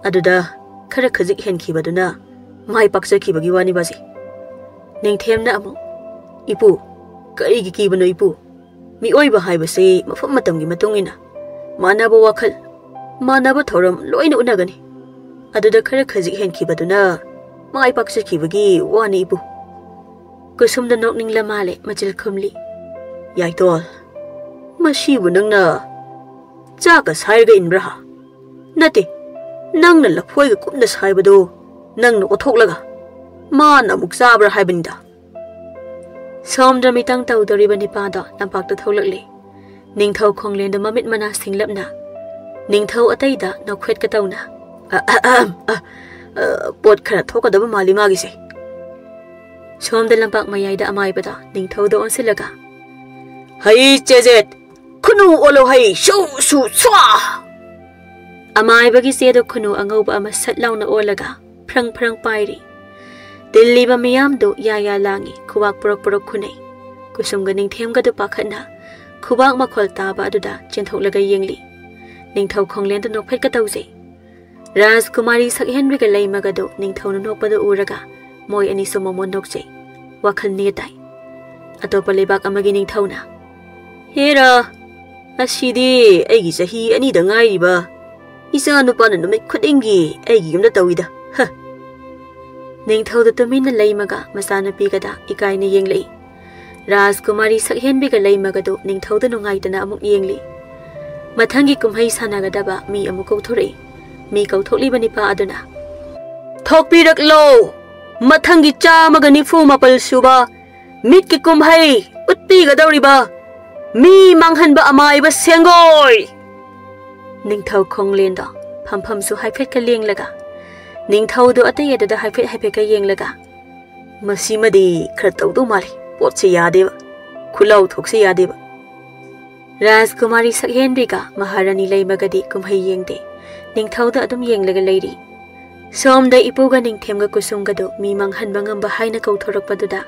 ꯑꯗꯨꯗ ꯈꯔ ꯈꯖꯤꯛ ꯍꯦꯟꯈꯤꯕꯗꯨꯅ ꯃꯥꯏ ꯄꯥꯛꯆꯈꯤꯕꯒꯤ ꯋꯥꯅꯤ ꯕꯥꯖꯤ꯫ ꯅꯤꯡꯊꯦꯝꯅ ꯑꯃꯨꯛ, "ꯏꯄꯨ, ꯀꯔꯤꯒꯤ ꯀꯤꯕꯅꯣ ꯏꯄꯨ? ꯃꯤꯑꯣꯏꯕ ꯍꯥꯏꯕꯁꯤ ꯃꯐꯝ ꯃꯇꯝꯒꯤ ꯃꯇꯨꯡ ꯏꯟꯅ ꯃꯥꯟꯅꯕ ꯋꯥꯈꯜ, ꯃꯥꯟꯅꯕ ꯊꯧꯔꯝ ꯂꯣꯏꯅ ꯎꯠꯅꯒꯅꯤ꯫ ꯑꯗꯨꯗ ꯈꯔ ꯈꯖꯤꯛ ꯍꯦꯟꯈꯤꯕꯗꯨꯅ ꯃꯥꯏ ꯄꯥꯛꯆꯈꯤꯕꯒꯤ ꯋꯥꯅꯤ ꯏꯄꯨ꯫" ꯀꯨꯁꯨꯝꯗ ꯅꯣꯛꯅꯤꯡꯂ ꯃꯥꯜꯂꯦ, ꯃꯆꯤꯜ ꯈꯨꯝꯂꯤ꯫ "ꯌꯥꯏꯇꯣꯜ, ꯃꯁꯤꯕꯨ ꯅꯪꯅ ꯆꯥꯛꯀ ꯁꯥꯏꯔꯒ ꯏꯟꯕ꯭ꯔꯥ? ꯅꯠꯇꯦ, ꯅꯪꯅ ꯂꯐꯣꯏꯒ ꯀꯨꯞꯅ ꯁꯥꯏꯕꯗꯣ ꯅꯪꯅ ꯑꯣꯠꯊꯣꯛꯂꯒ ꯃꯥꯅ ꯑꯃꯨꯛ ꯆꯥꯕ꯭ꯔꯥ ꯍꯥꯏꯕꯅꯤꯗ꯫" ꯁꯣꯝꯗ ꯃꯤꯇꯪ ꯇꯧꯗꯧꯔꯤꯕ ꯅꯤꯄꯥꯗꯣ ꯂꯝꯄꯥꯛꯇ ꯊꯣꯛꯂꯛꯂꯦ꯫ ꯅꯤꯡꯊꯧ ꯈꯣꯡꯂꯦꯟꯗ ꯃꯃꯤꯠ ꯃꯅꯥ ꯁꯤꯡꯂꯞꯅ ꯅꯤꯡꯊꯧ ꯑꯇꯩꯗ ꯅꯣꯛꯐꯦꯠꯀ ꯇꯧꯅ, "ꯑ, ꯑ, ꯑ, ꯑ, ꯑ, ꯄꯣꯠ ꯈꯔ ꯊꯣꯛꯀꯗꯕ ꯃꯥꯜꯂꯤ ꯃꯥꯒꯤꯁꯦ꯫" ꯁꯣꯝꯗ ꯂꯝꯄꯥꯛ ꯃꯌꯥꯏꯗ ꯑꯃꯥꯏꯕꯗ ꯅꯤꯡꯊꯧꯗ ꯑꯣꯟꯁꯤꯜꯂꯒ, "ꯍꯩ ꯆꯦꯖꯦꯠ, ꯈꯨꯅꯨ ꯑꯣꯜꯂꯣ ꯍꯩ, ꯁꯨ, ꯁꯨ, ꯁ꯭ꯋꯥ!" ꯑꯃꯥꯏꯕꯒꯤ ꯆꯦꯗ ꯈꯨꯅꯨ ꯑꯉꯧꯕ ꯑꯃ ꯁꯠ ꯂꯥꯎꯅ ꯑꯣꯜꯂꯒ ꯐ꯭ꯔꯪ ꯐ꯭ꯔꯪ ꯄꯥꯏꯔꯤ꯫ ꯇꯤꯜꯂꯤꯕ ꯃꯤꯌꯥꯝꯗꯨ ꯌꯥ ꯌꯥ ꯂꯥꯡꯉꯤ, ꯈꯨꯕꯥꯛ ꯄꯨꯔꯛ ꯄꯨꯔꯛ ꯈꯨꯅꯩ꯫ ꯀꯨꯁꯨꯝꯒ ꯅꯤꯡꯊꯦꯝꯒꯗꯨ ꯄꯥꯈꯠꯅ ꯈꯨꯕꯥꯛ ꯃꯈꯣꯜ ꯇꯥꯕ ꯑꯗꯨꯗ ꯆꯦꯟꯊꯣꯛꯂꯒ ꯌꯦꯡꯂꯤ꯫ ꯅꯤꯡꯊꯧ ꯈꯣꯡꯂꯦꯟꯗ ꯅꯣꯛꯐꯦꯠꯀ ꯇꯧꯖꯩ꯫ ꯔꯥꯖꯀꯨꯃꯥꯔꯤ ꯁꯛꯍꯦꯟꯕꯤꯒ ꯂꯩꯃꯒꯗꯨ ꯅꯤꯡꯊꯧꯅ ꯅꯣꯛꯄꯗꯨ ꯎꯔꯒ ꯃꯣꯏ ꯑꯅꯤꯁꯨ ꯃꯣꯃꯣꯟ ꯅꯣꯛꯆꯩ꯫ ꯋꯥꯈꯜ ꯅꯦꯇꯥꯏ꯫ ꯑꯇꯣꯞꯄ ꯂꯩꯕꯥꯛ ꯑꯃꯒꯤ ꯅꯤꯡꯊꯧꯅ, "ꯍꯦꯔꯥ, ꯑꯁꯤꯗꯤ ꯑꯩꯒꯤ ꯆꯍꯤ ꯑꯅꯤꯗ ꯉꯥꯏꯔꯤꯕ ꯏꯆꯥ ꯅꯨꯄꯥꯅ ꯅꯨꯃꯤꯠ ꯈꯨꯗꯤꯡꯒꯤ ꯑꯩꯒꯤ ꯌꯨꯝꯗ ꯇꯧꯏꯗ, ꯍ!" ꯅꯤꯡꯊꯧꯗ ꯇꯨꯃꯤꯟꯅ ꯂꯩꯃꯒ ꯃꯆꯥꯅꯨꯄꯤꯒꯗ ꯏꯀꯥꯏꯅ ꯌꯦꯡꯂꯛꯏ꯫ ꯔꯥꯖꯀꯨꯃꯥꯔꯤ ꯁꯛꯍꯦꯟꯕꯤꯒ ꯂꯩꯃꯒꯗꯨ ꯅꯤꯡꯊꯧꯗ ꯅꯨꯡꯉꯥꯏꯇꯅ ꯑꯃꯨꯛ ꯌꯦꯡꯂꯤ꯫ ꯃꯊꯪꯒꯤ ꯀꯨꯝꯍꯩ ꯁꯥꯟꯅꯒꯗꯕ ꯃꯤ ꯑꯃꯨꯛ ꯀꯧꯊꯣꯔꯛꯏ꯫ ꯃꯤ ꯀꯧꯊꯣꯛꯂꯤꯕ ꯅꯤꯄꯥ ꯑꯗꯨꯅ, "ꯊꯣꯛꯄꯤꯔꯛꯂꯣ, ꯃꯊꯪꯒꯤ ꯆꯥꯝꯃꯒ ꯅꯤꯐꯨ ꯃꯥꯄꯜ ꯁꯨꯕ ꯃꯤꯠꯀꯤ ꯀꯨꯝꯍꯩ ꯎꯠꯄꯤꯒꯗꯧꯔꯤꯕ ꯃꯤ ꯃꯥꯡꯍꯟꯕ ꯑꯃꯥꯏꯕ ꯁꯦꯡꯒꯣꯏ!" ꯅꯤꯡꯊꯧ ꯈꯣꯡꯂꯦꯟꯗꯣ ꯐꯝꯐꯝꯁꯨ ꯍꯥꯏꯐꯦꯠꯀ ꯂꯦꯡꯂꯒ, ꯅꯤꯡꯊꯧꯗꯣ ꯑꯇꯩ ꯑꯗꯨꯗ ꯍꯥꯏꯐꯦꯠ ꯍꯥꯏꯐꯦꯠꯀ ꯌꯦꯡꯂꯒ, "ꯃꯁꯤꯃꯗꯤ ꯈꯔ ꯇꯧꯗꯧ ꯃꯥꯜꯂꯤ, ꯄꯣꯠꯁꯦ ꯌꯥꯗꯦꯕ, ꯈꯨꯠꯂꯥꯎ ꯊꯣꯛꯁꯦ ꯌꯥꯗꯦꯕ꯫" ꯔꯥꯖꯀꯨꯃꯥꯔꯤ ꯁꯛꯍꯦꯟꯕꯤꯒ ꯃꯍꯥꯔꯥꯅꯤ ꯂꯩꯃꯒꯗꯤ ꯀꯨꯝꯍꯩ ꯌꯦꯡꯗꯦ, ꯅꯤꯡꯊꯧꯗ ꯑꯗꯨꯝ ꯌꯦꯡꯂꯒ ꯂꯩꯔꯤ꯫ ꯁꯣꯝꯗ ꯏꯄꯨꯒ ꯅꯤꯡꯊꯦꯝꯒ ꯀꯨꯁꯨꯝꯒꯗꯨ ꯃꯤ ꯃꯥꯡꯍꯟꯕ ꯉꯝꯕ ꯍꯥꯏꯅ ꯀꯧꯊꯣꯔꯛꯄꯗꯨꯗ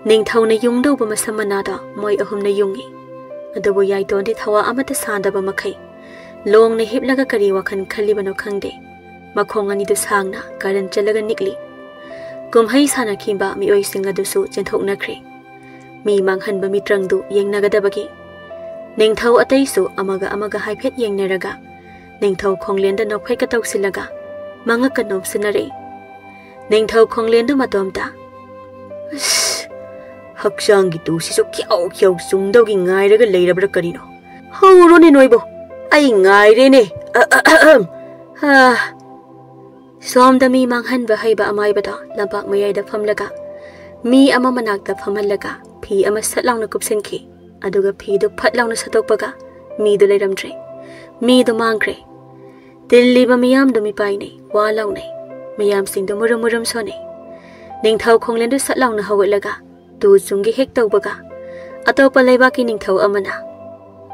ꯅꯤꯡꯊꯧꯅ ꯌꯨꯡꯗꯧꯕ ꯃꯁꯝ ꯃꯅꯥꯗꯣ ꯃꯣꯏ ꯑꯍꯨꯝꯅ ꯌꯨꯡꯏ꯫ ꯑꯗꯨꯕꯨ ꯌꯥꯏꯇꯣꯟꯗꯤ ꯊꯋꯥ ꯑꯃꯠꯇ ꯁꯥꯗꯕ ꯃꯈꯩ ꯂꯣꯡꯅ ꯍꯤꯞꯂꯒ ꯀꯔꯤ ꯋꯥꯈꯜ ꯈꯜꯂꯤꯕꯅꯣ ꯈꯪꯗꯦ꯫ ꯃꯈꯣꯡ ꯑꯅꯤꯗꯨ ꯁꯥꯡꯅ ꯀꯥꯔꯟ ꯆꯠꯂꯒ ꯅꯤꯛꯂꯤ꯫ ꯀꯨꯝꯍꯩ ꯁꯥꯟꯅꯈꯤꯕ ꯃꯤꯑꯣꯏꯁꯤꯡ ꯑꯗꯨꯁꯨ ꯆꯦꯟꯊꯣꯛꯅꯈ꯭ꯔꯦ꯫ ꯃꯤ ꯃꯥꯡꯍꯟꯕ ꯃꯤꯇ꯭ꯔꯪꯗꯨ ꯌꯦꯡꯅꯒꯗꯕꯒꯤ꯫ ꯅꯤꯡꯊꯧ ꯑꯇꯩꯁꯨ ꯑꯃꯒ ꯑꯃꯒ ꯍꯥꯏꯐꯦꯠ ꯌꯦꯡꯅꯔꯒ ꯅꯤꯡꯊꯧ ꯈꯣꯡꯂꯦꯟꯗ ꯅꯣꯛꯐꯦꯠꯀ ꯇꯧꯁꯤꯜꯂꯒ ꯃꯉꯛꯀ ꯅꯣꯝꯁꯤꯟꯅꯔꯛꯏ꯫ ꯅꯤꯡꯊꯧ ꯈꯣꯡꯂꯦꯟꯗꯨ ꯃꯇꯣꯝꯇ, "ꯑꯁ, ꯍꯛꯆꯥꯡꯒꯤ ꯇꯨꯁꯤꯁꯨ ꯈ꯭ꯌꯥꯎ ꯈ꯭ꯌꯥꯎ ꯆꯨꯡꯗꯧꯒꯤ ꯉꯥꯏꯔꯒ ꯂꯩꯔꯕ꯭ꯔꯥ ꯀꯔꯤꯅꯣ? ꯍꯧꯔꯣꯅꯦ ꯅꯣꯏꯕꯣ, ꯑꯩ ꯉꯥꯏꯔꯦꯅꯦ꯫ ꯑ, ꯑ, ꯑ, ꯑ, ꯍꯥ꯫" ꯁꯣꯝꯗ ꯃꯤ ꯃꯥꯡꯍꯟꯕ ꯍꯩꯕ ꯑꯃꯥꯏꯕꯗꯣ ꯂꯝꯄꯥꯛ ꯃꯌꯥꯏꯗ ꯐꯝꯂꯒ ꯃꯤ ꯑꯃ ꯃꯅꯥꯛꯇ ꯐꯝꯍꯜꯂꯒ ꯐꯤ ꯑꯃ ꯁꯠ ꯂꯥꯎꯅ ꯀꯨꯞꯁꯤꯟꯈꯤ꯫ ꯑꯗꯨꯒ ꯐꯤꯗꯨ ꯐꯠ ꯂꯥꯎꯅ ꯁꯠꯇꯣꯛꯄꯒ ꯃꯤꯗꯨ ꯂꯩꯔꯝꯗ꯭ꯔꯦ꯫ ꯃꯤꯗꯨ ꯃꯥꯡꯈ꯭ꯔꯦ꯫ ꯇꯤꯜꯂꯤꯕ ꯃꯤꯌꯥꯝꯗꯨ ꯃꯤꯄꯥꯏꯅꯩ, ꯋꯥ ꯂꯥꯎꯅꯩ꯫ ꯃꯤꯌꯥꯝꯁꯤꯡꯗꯨ ꯃꯨꯔꯨꯝ ꯃꯨꯔꯨꯝ ꯁꯣꯟꯅꯩ꯫ ꯅꯤꯡꯊꯧ ꯈꯣꯡꯂꯦꯟꯗꯨ ꯁꯠ ꯂꯥꯎꯅ ꯍꯧꯒꯠꯂꯒ ꯇꯨ ꯆꯨꯡꯒꯦ ꯍꯦꯛ ꯇꯧꯕꯒ ꯑꯇꯣꯞꯄ ꯂꯩꯕꯥꯛꯀꯤ ꯅꯤꯡꯊꯧ ꯑꯃꯅ,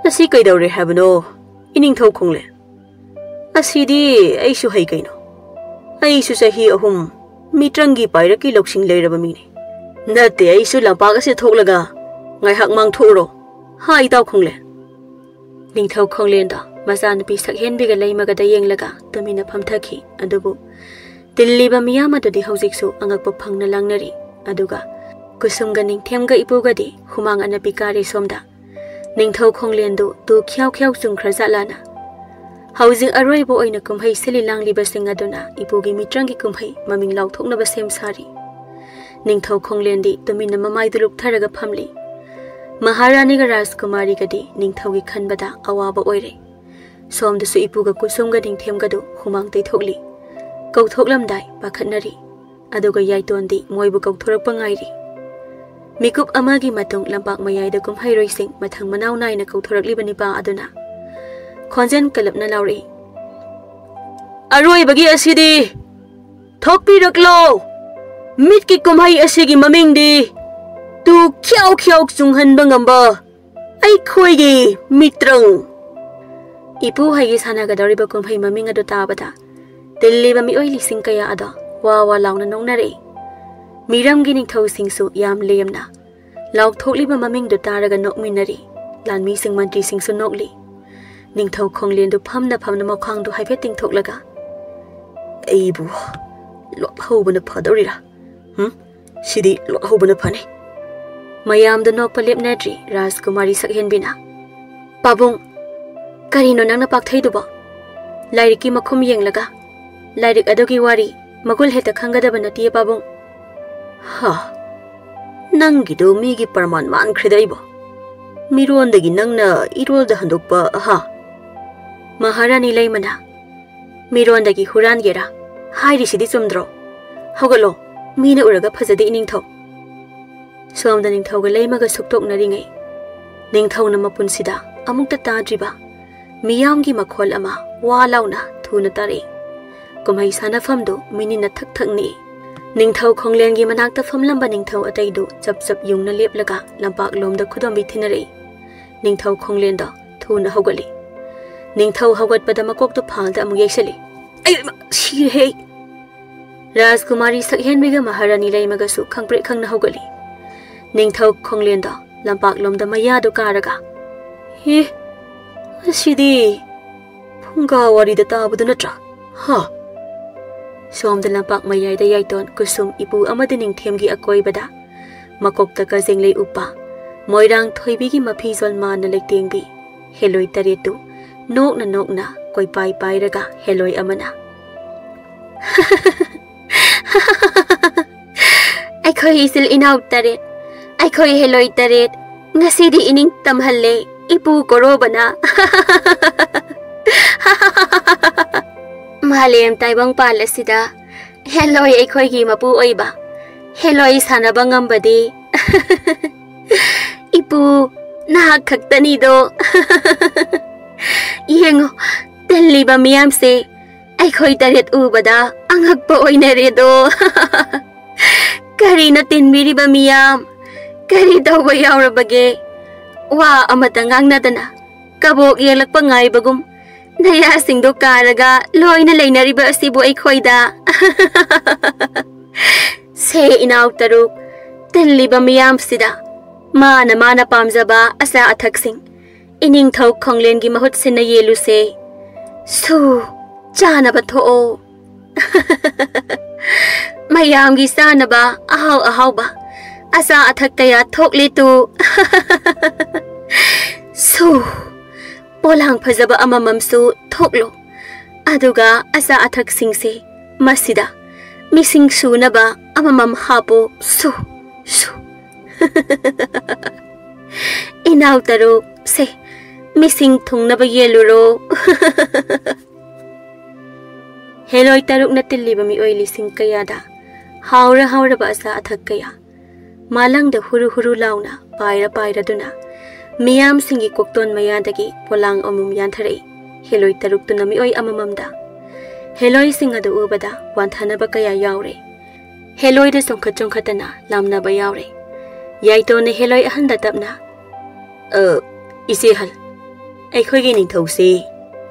"ꯑꯁꯤ ꯀꯩꯗꯧꯔꯦ ꯍꯥꯏꯕꯅꯣ, ꯏꯅꯤꯡꯊꯧ ꯈꯣꯡꯂꯦꯟ? ꯑꯁꯤꯗꯤ ꯑꯩꯁꯨ ꯍꯩ ꯀꯩꯅꯣ꯫ ꯑꯩꯁꯨ ꯆꯍꯤ ꯑꯍꯨꯝ ꯃꯤꯇ꯭ꯔꯪꯒꯤ ꯄꯥꯏꯔꯛꯀꯤ ꯂꯧꯁꯤꯡ ꯂꯩꯔꯕ ꯃꯤꯅꯤ꯫ ꯅꯠꯇꯦ, ꯑꯩꯁꯨ ꯂꯝꯄꯥꯛ ꯑꯁꯤꯗ ꯊꯣꯛꯂꯒ ꯉꯥꯏꯍꯥꯛ ꯃꯥꯡꯊꯣꯛꯎꯔꯣ꯫ ꯍꯥ, ꯏꯇꯥꯎ ꯈꯣꯡꯂꯦꯟ?" ꯅꯤꯡꯊꯧ ꯈꯣꯡꯂꯦꯟꯗꯣ ꯃꯆꯥꯅꯨꯄꯤ ꯁꯛꯍꯦꯟꯕꯤꯒ ꯂꯩꯃꯒꯗ ꯌꯦꯡꯂꯒ ꯇꯨꯃꯤꯟꯅ ꯐꯝꯊꯈꯤ꯫ ꯑꯗꯨꯕꯨ ꯇꯤꯜꯂꯤꯕ ꯃꯤꯌꯥꯝ ꯑꯗꯨꯗꯤ ꯍꯧꯖꯤꯛꯁꯨ ꯑꯉꯛꯄ ꯐꯪꯅ ꯂꯥꯡꯅꯔꯤ꯫ ꯑꯗꯨꯒ ꯀꯨꯁꯨꯝꯒ ꯅꯤꯡꯊꯦꯝꯒ ꯏꯄꯨꯒꯗꯤ ꯍꯨꯃꯥꯡ ꯑꯅꯞꯄꯤ ꯀꯥꯔꯤ ꯁꯣꯝꯗ꯫ ꯅꯤꯡꯊꯧ ꯈꯣꯡꯂꯦꯟꯗꯨ ꯇꯨ ꯈ꯭ꯌꯥꯎ ꯈ꯭ꯌꯥꯎ ꯆꯨꯡꯈ꯭ꯔꯖꯥꯠꯂꯥꯅ꯫ ꯍꯧꯖꯤꯛ ꯑꯔꯣꯏꯕ ꯑꯣꯏꯅ ꯀꯨꯝꯍꯩ ꯁꯤꯜꯂꯤ ꯂꯥꯡꯂꯤꯕꯁꯤꯡ ꯑꯗꯨꯅ ꯏꯄꯨꯒꯤ ꯃꯤꯇ꯭ꯔꯪꯒꯤ ꯀꯨꯝꯍꯩ ꯃꯃꯤꯡ ꯂꯥꯎꯊꯣꯛꯅꯕ ꯁꯦꯝ ꯁꯥꯔꯤ꯫ ꯅꯤꯡꯊꯧ ꯈꯣꯡꯂꯦꯟꯗꯤ ꯇꯨꯃꯤꯟꯅ ꯃꯃꯥꯏꯗꯨ ꯂꯨꯞꯊꯔꯒ ꯐꯝꯂꯤ꯫ ꯃꯍꯥꯔꯥꯅꯤꯒ ꯔꯥꯖꯀꯨꯃꯥꯔꯤꯒꯗꯤ ꯅꯤꯡꯊꯧꯒꯤ ꯈꯟꯕꯗ ꯑꯋꯥꯕ ꯑꯣꯏꯔꯦ꯫ ꯁꯣꯝꯗꯁꯨ ꯏꯄꯨꯒ ꯀꯨꯁꯨꯝꯒ ꯅꯤꯡꯊꯦꯝꯒꯗꯨ ꯍꯨꯃꯥꯡ ꯇꯩꯊꯣꯛꯂꯤ꯫ ꯀꯧꯊꯣꯛꯂꯝꯗꯥꯏ ꯄꯥꯈꯠꯅꯔꯤ꯫ ꯑꯗꯨꯒ ꯌꯥꯏꯇꯣꯟꯗꯤ ꯃꯣꯏꯕꯨ ꯀꯧꯊꯣꯔꯛꯄ ꯉꯥꯏꯔꯤ꯫ ꯃꯤꯀꯨꯞ ꯑꯃꯒꯤ ꯃꯇꯨꯡ ꯂꯝꯄꯥꯛ ꯃꯌꯥꯏꯗ ꯀꯨꯝꯍꯩꯔꯣꯏꯁꯤꯡ ꯃꯊꯪ ꯃꯅꯥꯎ ꯅꯥꯏꯅ ꯀꯧꯊꯣꯔꯛꯂꯤꯕ ꯅꯤꯄꯥ ꯑꯗꯨꯅ ꯈꯣꯟꯖꯦꯜ ꯀꯜꯂꯞꯅ ꯂꯥꯎꯔꯛꯏ, "ꯑꯔꯣꯏꯕꯒꯤ ꯑꯁꯤꯗꯤ ꯊꯣꯛꯄꯤꯔꯛꯂꯣ! ꯃꯤꯠꯀꯤ ꯀꯨꯝꯍꯩ ꯑꯁꯤꯒꯤ ꯃꯃꯤꯡꯗꯤ ꯇꯨ ꯈ꯭ꯌꯥꯎ ꯈ꯭ꯌꯥꯎ ꯆꯨꯡꯍꯟꯕ ꯉꯝꯕ ꯑꯩꯈꯣꯏꯒꯤ ꯃꯤꯇ꯭ꯔꯪ!" ꯏꯄꯨ ꯍꯣꯏꯒꯤ ꯁꯥꯟꯅꯒꯗꯧꯔꯤꯕ ꯀꯨꯝꯍꯩ ꯃꯃꯤꯡ ꯑꯗꯨ ꯇꯥꯕꯗ ꯇꯤꯜꯂꯤꯕ ꯃꯤꯑꯣꯏ ꯂꯤꯁꯤꯡ ꯀꯌꯥ ꯑꯗꯣ ꯋꯥ ꯋꯥ ꯂꯥꯎꯅ ꯅꯣꯛꯅꯔꯛꯏ꯫ ꯃꯤꯔꯝꯒꯤ ꯅꯤꯡꯊꯧꯁꯤꯡꯁꯨ ꯌꯥꯝ ꯂꯦꯝꯅ ꯂꯥꯎꯊꯣꯛꯂꯤꯕ ꯃꯃꯤꯡꯗꯨ ꯇꯥꯔꯒ ꯅꯣꯛꯃꯤꯟꯅꯔꯤ꯫ ꯂꯥꯟꯃꯤꯁꯤꯡ ꯃꯟꯇ꯭ꯔꯤꯁꯤꯡꯁꯨ ꯅꯣꯛꯂꯤ꯫ ꯅꯤꯡꯊꯧ ꯈꯣꯡꯂꯦꯟꯗꯨ ꯐꯝꯅ ꯐꯝꯅ ꯃꯈ꯭ꯋꯥꯡꯗꯨ ꯍꯥꯏꯐꯦꯠ ꯇꯤꯡꯊꯣꯛꯂꯒ, ꯑꯩꯕꯨ ꯂꯣꯠꯍꯧꯕꯅ ꯐꯗꯧꯔꯤꯔꯥ? ꯍꯨꯝ? ꯁꯤꯗꯤ ꯂꯣꯠꯍꯧꯕꯅ ꯐꯅꯤ꯫ ꯃꯌꯥꯝꯗ ꯅꯣꯛꯄ ꯂꯦꯞꯅꯗ꯭ꯔꯤ ꯔꯥꯖꯀꯨꯃꯥꯔꯤ ꯁꯛꯍꯦꯟꯕꯤꯅ꯫ "ꯄꯥꯕꯨꯡ, ꯀꯔꯤꯅꯣ ꯅꯪꯅ ꯄꯥꯛꯊꯩꯗꯨꯕꯣ? ꯂꯥꯏꯔꯤꯛꯀꯤ ꯃꯈꯨꯝ ꯌꯦꯡꯂꯒ ꯂꯥꯏꯔꯤꯛ ꯑꯗꯨꯒꯤ ꯋꯥꯔꯤ ꯃꯒꯨꯜ ꯍꯦꯛꯇ ꯈꯪꯒꯗꯕ ꯅꯠꯇꯦ, ꯄꯥꯕꯨꯡ꯫" "ꯍꯥ? ꯅꯪꯒꯤꯗꯨ ꯃꯤꯒꯤ ꯄ꯭ꯔꯃꯥꯟ ꯃꯥꯟꯈ꯭ꯔꯦꯗ ꯑꯩꯕꯣ꯫ ꯃꯤꯔꯣꯟꯗꯒꯤ ꯅꯪꯅ ꯏꯔꯣꯜꯗ ꯍꯟꯗꯣꯛꯄ, ꯍꯥ?" ꯃꯍꯥꯔꯥꯅꯤ ꯂꯩꯃꯅ, "ꯃꯤꯔꯣꯟꯗꯒꯤ ꯍꯨꯔꯥꯟꯒꯦꯔꯥ? ꯍꯥꯏꯔꯤꯁꯤꯗꯤ ꯆꯨꯝꯗ꯭ꯔꯣ? ꯍꯧꯒꯠꯂꯣ, ꯃꯤꯅ ꯎꯔꯒ ꯐꯖꯗꯦ ꯏꯅꯤꯡꯊꯧ꯫" ꯁꯣꯝꯗ ꯅꯤꯡꯊꯧꯒ ꯂꯩꯃꯒ ꯁꯨꯛꯇꯣꯛꯅꯔꯤꯉꯩ, ꯅꯤꯡꯊꯧꯅ ꯃꯄꯨꯟꯁꯤꯗ ꯑꯃꯨꯛꯇ ꯇꯥꯗ꯭ꯔꯤꯕ ꯃꯤꯌꯥꯝꯒꯤ ꯃꯈꯣꯜ ꯑꯃ ꯋꯥ ꯂꯥꯎꯅ ꯊꯨꯅ ꯇꯥꯔꯛꯏ꯫ ꯀꯨꯝꯍꯩ ꯁꯥꯟꯅꯐꯝꯗꯨ ꯃꯤꯅꯤꯟꯅ ꯊꯛ ꯊꯛ ꯅꯤꯛꯏ꯫ ꯅꯤꯡꯊꯧ ꯈꯣꯡꯂꯦꯟꯒꯤ ꯃꯅꯥꯛꯇ ꯐꯝꯂꯝꯕ ꯅꯤꯡꯊꯧ ꯑꯇꯩꯗꯨ ꯆꯞ ꯆꯞ ꯌꯨꯡꯅ ꯂꯦꯞꯂꯒ ꯂꯝꯄꯥꯛꯂꯣꯝꯗ ꯈꯨꯗꯣꯝꯕꯤ ꯊꯤꯟꯅꯔꯛꯏ꯫ ꯅꯤꯡꯊꯧ ꯈꯣꯡꯂꯦꯟꯗꯣ ꯊꯨꯅ ꯍꯧꯒꯠꯂꯤ꯫ ꯅꯤꯡꯊꯧ ꯍꯧꯒꯠꯄꯗ ꯃꯀꯣꯛꯇꯨ ꯐꯥꯜꯗ ꯑꯃꯨꯛ ꯌꯩꯁꯜꯂꯤ꯫ "ꯑꯩ, ꯏꯃꯥ, ꯁꯤꯔꯦꯍꯦ!" ꯔꯥꯖꯀꯨꯃꯥꯔꯤ ꯁꯛꯍꯦꯟꯕꯤꯒ ꯃꯍꯥꯔꯥꯅꯤ ꯂꯩꯃꯒꯁꯨ ꯈꯪꯄ꯭ꯔꯦꯛ ꯈꯪꯅ ꯍꯧꯒꯠꯂꯤ꯫ ꯅꯤꯡꯊꯧ ꯈꯣꯡꯂꯦꯟꯗꯣ ꯂꯝꯄꯥꯛꯂꯣꯝꯗ ꯃꯌꯥꯗꯨ ꯀꯥꯔꯒ, "ꯍꯦ, ꯑꯁꯤꯗꯤ ꯐꯨꯡꯒꯥ ꯋꯥꯔꯤꯗ ꯇꯥꯕꯗꯨ ꯅꯠꯇ꯭ꯔꯥ? ꯍꯥ?" ꯁꯣꯝꯗ ꯂꯝꯄꯥꯛ ꯃꯌꯥꯏꯗ ꯌꯥꯏꯇꯣꯟ ꯀꯨꯁꯨꯝ ꯏꯄꯨ ꯑꯃꯗꯤ ꯅꯤꯡꯊꯦꯝꯒꯤ ꯑꯀꯣꯏꯕꯗ ꯃꯀꯣꯛꯇ ꯀꯖꯦꯡꯂꯩ ꯎꯞꯄ, ꯃꯣꯏꯔꯥꯡ ꯊꯣꯏꯕꯤꯒꯤ ꯃꯐꯤꯖꯣꯜ ꯃꯥꯟꯅ ꯂꯩꯇꯦꯡꯕꯤ ꯍꯦꯂꯣꯏ ꯇꯔꯦꯠꯇꯨ ꯅꯣꯛꯅ ꯅꯣꯛꯅ ꯀꯣꯏꯄꯥꯏ ꯄꯥꯏꯔꯒ ꯍꯦꯂꯣꯏ ꯑꯃꯅ, "ꯑꯩꯈꯣꯏ ꯏꯆꯤꯜ ꯏꯅꯥꯎ ꯇꯔꯦꯠ, ꯑꯩꯈꯣꯏ ꯍꯦꯂꯣꯏ ꯇꯔꯦꯠ, ꯉꯁꯤꯗꯤ ꯏꯅꯤꯡ ꯇꯝꯍꯜꯂꯦ ꯏꯄꯨ ꯀꯣꯔꯣꯕꯅ꯫" ꯃꯥꯂꯦꯝ ꯇꯥꯏꯕꯪꯄꯥꯜ ꯑꯁꯤꯗ ꯍꯦꯂꯣꯏ ꯑꯩꯈꯣꯏꯒꯤ ꯃꯄꯨ ꯑꯣꯏꯕ ꯍꯦꯂꯣꯏ ꯁꯥꯟꯅꯕ ꯉꯝꯕꯗꯤ ꯏꯄꯨ ꯅꯍꯥꯛ ꯈꯛꯇꯅꯤꯗꯣ꯫ ꯌꯦꯡꯉꯣ, ꯇꯤꯜꯂꯤꯕ ꯃꯤꯌꯥꯝꯁꯦ ꯑꯩꯈꯣꯏ ꯇꯔꯦꯠ ꯎꯕꯗ ꯑꯉꯛꯄ ꯑꯣꯏꯅꯔꯦꯗꯣ꯫ ꯀꯔꯤꯅꯣ ꯇꯤꯟꯕꯤꯔꯤꯕ ꯃꯤꯌꯥꯝ? ꯀꯔꯤ ꯇꯧꯕ ꯌꯥꯎꯔꯕꯒꯦ? ꯋꯥ ꯑꯃꯇ ꯉꯥꯡꯅꯗꯅ ꯀꯕꯣꯛ ꯌꯦꯛꯂꯛꯄ ꯉꯥꯏꯕꯒꯨꯝ ꯅꯌꯥꯁꯤꯡꯗꯣ ꯀꯥꯔꯒ ꯂꯣꯏꯅ ꯂꯩꯅꯔꯤꯕ ꯑꯁꯤꯕꯨ ꯑꯩꯈꯣꯏꯗ꯫ ꯁꯦ ꯏꯅꯥꯎ ꯇꯔꯨꯛ, ꯇꯤꯜꯂꯤꯕ ꯃꯤꯌꯥꯝꯁꯤꯗ ꯃꯥꯅ ꯃꯥꯅ ꯄꯥꯝꯖꯕ ꯑꯆꯥ ꯑꯊꯛꯁꯤꯡ ꯏꯅꯤꯡꯊꯧ ꯈꯣꯡꯂꯦꯟꯒꯤ ꯃꯍꯨꯠ ꯁꯤꯟꯅ ꯌꯦꯜꯂꯨꯁꯦ꯫ ꯁꯨ, ꯆꯥꯅꯕ ꯊꯣꯛꯑꯣ꯫ ꯃꯌꯥꯝꯒꯤ ꯆꯥꯅꯕ ꯑꯍꯥꯎ ꯑꯍꯥꯎꯕ ꯑꯆꯥ ꯑꯊꯛ ꯀꯌꯥ ꯊꯣꯛꯂꯤ ꯇꯨ꯫ ꯁꯨ꯫ ꯄꯣꯂꯥꯡ ꯐꯖꯕ ꯑꯃꯃꯝꯁꯨ ꯊꯣꯛꯂꯣ꯫ ꯑꯗꯨꯒ ꯑꯆꯥ ꯑꯊꯛꯁꯤꯡꯁꯦ ꯃꯁꯤꯗ ꯃꯤꯁꯤꯡ ꯁꯨꯅꯕ ꯑꯃꯃꯝ ꯍꯥꯞꯄꯣ꯫ ꯁꯨ꯫ ꯁꯨ꯫ ꯏꯅꯥꯎ ꯇꯔꯨꯛ, ꯁꯦ, ꯃꯤꯁꯤꯡ ꯊꯨꯡꯅꯕ ꯌꯦꯜꯂꯨꯔꯣ꯫ ꯍꯦꯂꯣꯏ ꯇꯔꯨꯛꯅ ꯇꯤꯜꯂꯤꯕ ꯃꯤꯑꯣꯏ ꯂꯤꯁꯤꯡ ꯀꯌꯥꯗ ꯍꯥꯎꯔ ꯍꯥꯎꯔꯕ ꯑꯆꯥ ꯑꯊꯛ ꯀꯌꯥ ꯃꯥꯂꯪꯗ ꯍꯨꯔꯨ ꯍꯨꯔꯨ ꯂꯥꯎꯅ ꯄꯥꯏꯔ ꯄꯥꯏꯔꯗꯨꯅ ꯃꯤꯌꯥꯝꯁꯤꯡꯒꯤ ꯀꯣꯛꯇꯣꯟ ꯃꯌꯥꯗꯒꯤ ꯄꯣꯂꯥꯡ ꯑꯃꯃꯝ ꯌꯥꯟꯊꯔꯛꯏ꯫ ꯍꯦꯂꯣꯏ ꯇꯔꯨꯛꯇꯨꯅ ꯃꯤꯑꯣꯏ ꯑꯃꯃꯝꯗ꯫ ꯍꯦꯂꯣꯏꯁꯤꯡ ꯑꯗꯨ ꯎꯕꯗ ꯋꯥꯟꯊꯅꯕ ꯀꯌꯥ ꯌꯥꯎꯔꯦ꯫ ꯍꯦꯂꯣꯏꯗ ꯆꯣꯡꯈꯠ ꯆꯣꯡꯈꯠꯇꯅ ꯂꯥꯝꯅꯕ ꯌꯥꯎꯔꯦ꯫ ꯌꯥꯏꯇꯣꯟꯅ ꯍꯦꯂꯣꯏ ꯑꯍꯟꯗ ꯇꯞꯅ, "ꯑ, ꯏꯆꯦ ꯑꯍꯜ, ꯑꯩꯈꯣꯏꯒꯤ ꯅꯤꯡꯊꯧꯁꯦ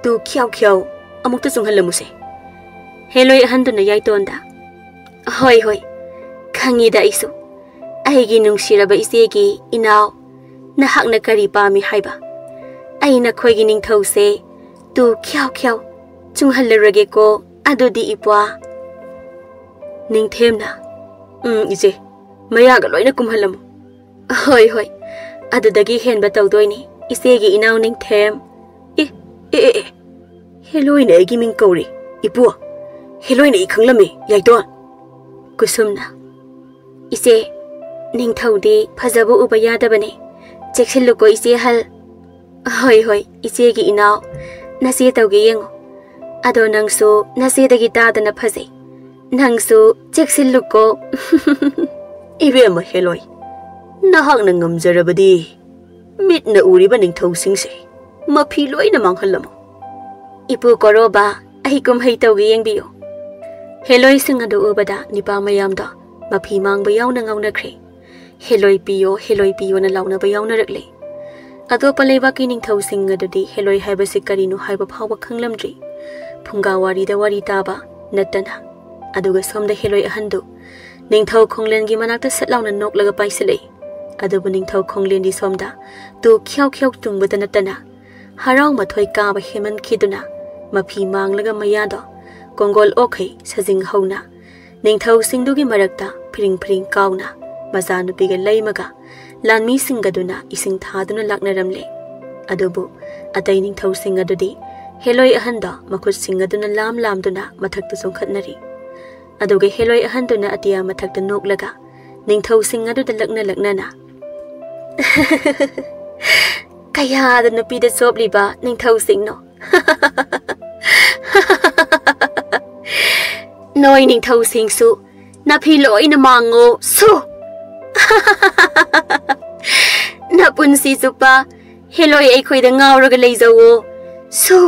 ꯇꯨ ꯈ꯭ꯌꯥꯎ ꯈ꯭ꯌꯥꯎ ꯑꯃꯨꯛꯇ ꯆꯣꯡꯍꯜꯂꯝꯃꯨꯁꯦ꯫" ꯍꯦꯂꯣꯏ ꯑꯍꯟꯗꯨꯅ ꯌꯥꯏꯇꯣꯟꯗ, "ꯍꯣꯏ, ꯍꯣꯏ, ꯈꯪꯉꯤꯗ ꯑꯩꯁꯨ꯫ ꯑꯩꯒꯤ ꯅꯨꯡꯁꯤꯔꯕ ꯏꯆꯦꯒꯤ ꯏꯅꯥꯎ, ꯅꯍꯥꯛꯅ ꯀꯔꯤ ꯄꯥꯝꯃꯤ ꯍꯥꯏꯕ? ꯑꯩ ꯅꯈꯣꯏꯒꯤ ꯅꯤꯡꯊꯧꯁꯦ ꯇꯨ ꯈ꯭ꯌꯥꯎ ꯈ꯭ꯌꯥꯎ ꯆꯨꯡꯍꯜꯂꯨꯔꯒꯦꯀꯣ꯫ ꯑꯗꯨꯗꯤ ꯏꯄ꯭ꯋꯥ꯫" ꯅꯤꯡꯊꯦꯝꯅ, "ꯎꯝ, ꯏꯆꯦ, ꯃꯌꯥꯒ ꯂꯣꯏꯅ ꯀꯨꯝꯍꯜꯂꯝꯃꯨ꯫" "ꯍꯣꯏ, ꯍꯣꯏ, ꯑꯗꯨꯗꯒꯤ ꯍꯦꯟꯕ ꯇꯧꯗꯣꯏꯅꯤ, ꯏꯆꯦꯒꯤ ꯏꯅꯥꯎ ꯅꯤꯡꯊꯦꯝ꯫" "ꯑꯦ, ꯑꯦ, ꯑꯦ, ꯑꯦ, ꯍꯦꯂꯣꯏꯅ ꯑꯩꯒꯤ ꯃꯤꯡ ꯀꯧꯔꯦ꯫ ꯏꯄꯨ, ꯍꯦꯂꯣꯏꯅ ꯑꯩ ꯈꯪꯂꯝꯃꯦ, ꯌꯥꯏꯇꯣꯟ꯫" ꯀꯨꯁꯨꯝꯅ, "ꯏꯆꯦ, ꯅꯤꯡꯊꯧꯗꯤ ꯐꯖꯕ ꯎꯕ ꯌꯥꯗꯕꯅꯦ꯫ ꯆꯦꯛꯁꯤꯜꯂꯨꯀꯣ, ꯏꯆꯦ ꯑꯍꯜ꯫" "ꯍꯣꯏ, ꯍꯣꯏ, ꯏꯆꯦꯒꯤ ꯏꯅꯥꯎ, ꯅꯆꯦ ꯇꯧꯒꯦ ꯌꯦꯡꯉꯨ꯫ ꯑꯗꯣ ꯅꯪꯁꯨ ꯅꯆꯦꯗꯒꯤ ꯇꯥꯗꯅ ꯐꯖꯩ꯫ ꯅꯪꯁꯨ ꯆꯦꯛꯁꯤꯜꯂꯨꯀꯣ꯫" "ꯏꯕꯦꯝꯃ ꯍꯦꯂꯣꯏ, ꯅꯍꯥꯛꯅ ꯉꯝꯖꯔꯕꯗꯤ ꯃꯤꯠꯅ ꯎꯔꯤꯕ ꯅꯤꯡꯊꯧꯁꯤꯡꯁꯦ ꯃꯐꯤ ꯂꯣꯏꯅ ꯃꯥꯡꯍꯜꯂꯝꯃꯨ꯫" "ꯏꯄꯨ ꯀꯣꯔꯣꯕ, ꯑꯩ ꯀꯨꯝꯍꯩ ꯇꯧꯒꯦ ꯌꯦꯡꯕꯤꯌꯨ꯫" ꯍꯦꯂꯣꯏꯁꯤꯡ ꯑꯗꯨ ꯎꯕꯗ ꯅꯤꯄꯥ ꯃꯌꯥꯝꯗꯣ ꯃꯐꯤ ꯃꯥꯡꯕ ꯌꯥꯎꯅ ꯉꯥꯎꯅꯈ꯭ꯔꯦ꯫ "ꯍꯦꯂꯣꯏ ꯄꯤꯌꯣ, ꯍꯦꯂꯣꯏ ꯄꯤꯌꯣꯅ" ꯂꯥꯎꯅꯕ ꯌꯥꯎꯅꯔꯛꯂꯦ꯫ ꯑꯇꯣꯞꯄ ꯂꯩꯕꯥꯛꯀꯤ ꯅꯤꯡꯊꯧꯁꯤꯡ ꯑꯗꯨꯗꯤ ꯍꯦꯂꯣꯏ ꯍꯥꯏꯕꯁꯤ ꯀꯔꯤꯅꯣ ꯍꯥꯏꯕ ꯐꯥꯎꯕ ꯈꯪꯂꯝꯗ꯭ꯔꯤ꯫ ꯐꯨꯡꯒꯥ ꯋꯥꯔꯤꯗ ꯋꯥꯔꯤ ꯇꯥꯕ ꯅꯠꯇꯅ꯫ ꯑꯗꯨꯒ ꯁꯣꯝꯗ ꯍꯦꯂꯣꯏ ꯑꯍꯟꯗꯨ ꯅꯤꯡꯊꯧ ꯈꯣꯡꯂꯦꯟꯒꯤ ꯃꯅꯥꯛꯇ ꯁꯠ ꯂꯥꯎꯅ ꯅꯣꯛꯂꯒ ꯄꯥꯏꯁꯤꯜꯂꯛꯏ꯫ ꯑꯗꯨꯕꯨ ꯅꯤꯡꯊꯧ ꯈꯣꯡꯂꯦꯟꯗꯤ ꯁꯣꯝꯗ ꯇꯨ ꯈ꯭ꯌꯥꯎ ꯈ꯭ꯌꯥꯎ ꯇꯨꯡꯕꯇ ꯅꯠꯇꯅ ꯍꯔꯥꯎ ꯃꯊꯣꯏ ꯀꯥꯕ ꯍꯦꯟꯃꯟꯈꯤꯗꯨꯅ ꯃꯐꯤ ꯃꯥꯡꯂꯒ ꯃꯌꯥꯗꯣ ꯀꯣꯡꯒꯣꯜ ꯑꯣꯛꯈꯩ ꯁꯥꯖꯤꯡ ꯍꯧꯅ ꯅꯤꯡꯊꯧꯁꯤꯡꯗꯨꯒꯤ ꯃꯔꯛꯇ ꯐꯤꯔꯤꯡ ꯐꯤꯔꯤꯡ ꯀꯥꯎꯅ ꯃꯆꯥꯅꯨꯄꯤꯒ ꯂꯩꯃꯒ ꯂꯥꯟꯃꯤꯁꯤꯡꯒꯗꯨꯅ ꯏꯁꯤꯡ ꯊꯥꯗꯨꯅ ꯂꯥꯛꯅꯔꯝꯂꯦ꯫ ꯑꯗꯨꯕꯨ ꯑꯇꯩ ꯅꯤꯡꯊꯧꯁꯤꯡ ꯑꯗꯨꯗꯤ ꯍꯦꯂꯣꯏ ꯑꯍꯟꯗꯣ ꯃꯈꯨꯠ ꯁꯤꯡ ꯑꯗꯨꯅ ꯂꯥꯝ ꯂꯥꯝꯗꯨꯅ ꯃꯊꯛꯇ ꯆꯣꯡꯈꯠꯅꯔꯤ꯫ ꯑꯗꯨꯒ ꯍꯦꯂꯣꯏ ꯑꯍꯟꯗꯨꯅ ꯑꯇꯤꯌꯥ ꯃꯊꯛꯇ ꯅꯣꯛꯂꯒ ꯅꯤꯡꯊꯧꯁꯤꯡ ꯑꯗꯨꯗ ꯂꯛꯅ ꯂꯛꯅꯅ, "ꯀꯌꯥꯗ ꯅꯨꯄꯤꯗ ꯆꯣꯞꯂꯤꯕ ꯅꯤꯡꯊꯧꯁꯤꯡꯅꯣ! ꯅꯣꯏ ꯅꯤꯡꯊꯧꯁꯤꯡꯁꯨ ꯅꯐꯤ ꯂꯣꯏꯅ ꯃꯥꯡꯉꯣ, ꯁꯨ! ꯅꯄꯨꯟꯁꯤ ꯆꯨꯞꯄ ꯍꯦꯂꯣꯏ ꯑꯩꯈꯣꯏꯗ ꯉꯥꯎꯔꯒ ꯂꯩꯖꯧꯋꯣ, ꯁꯨ!"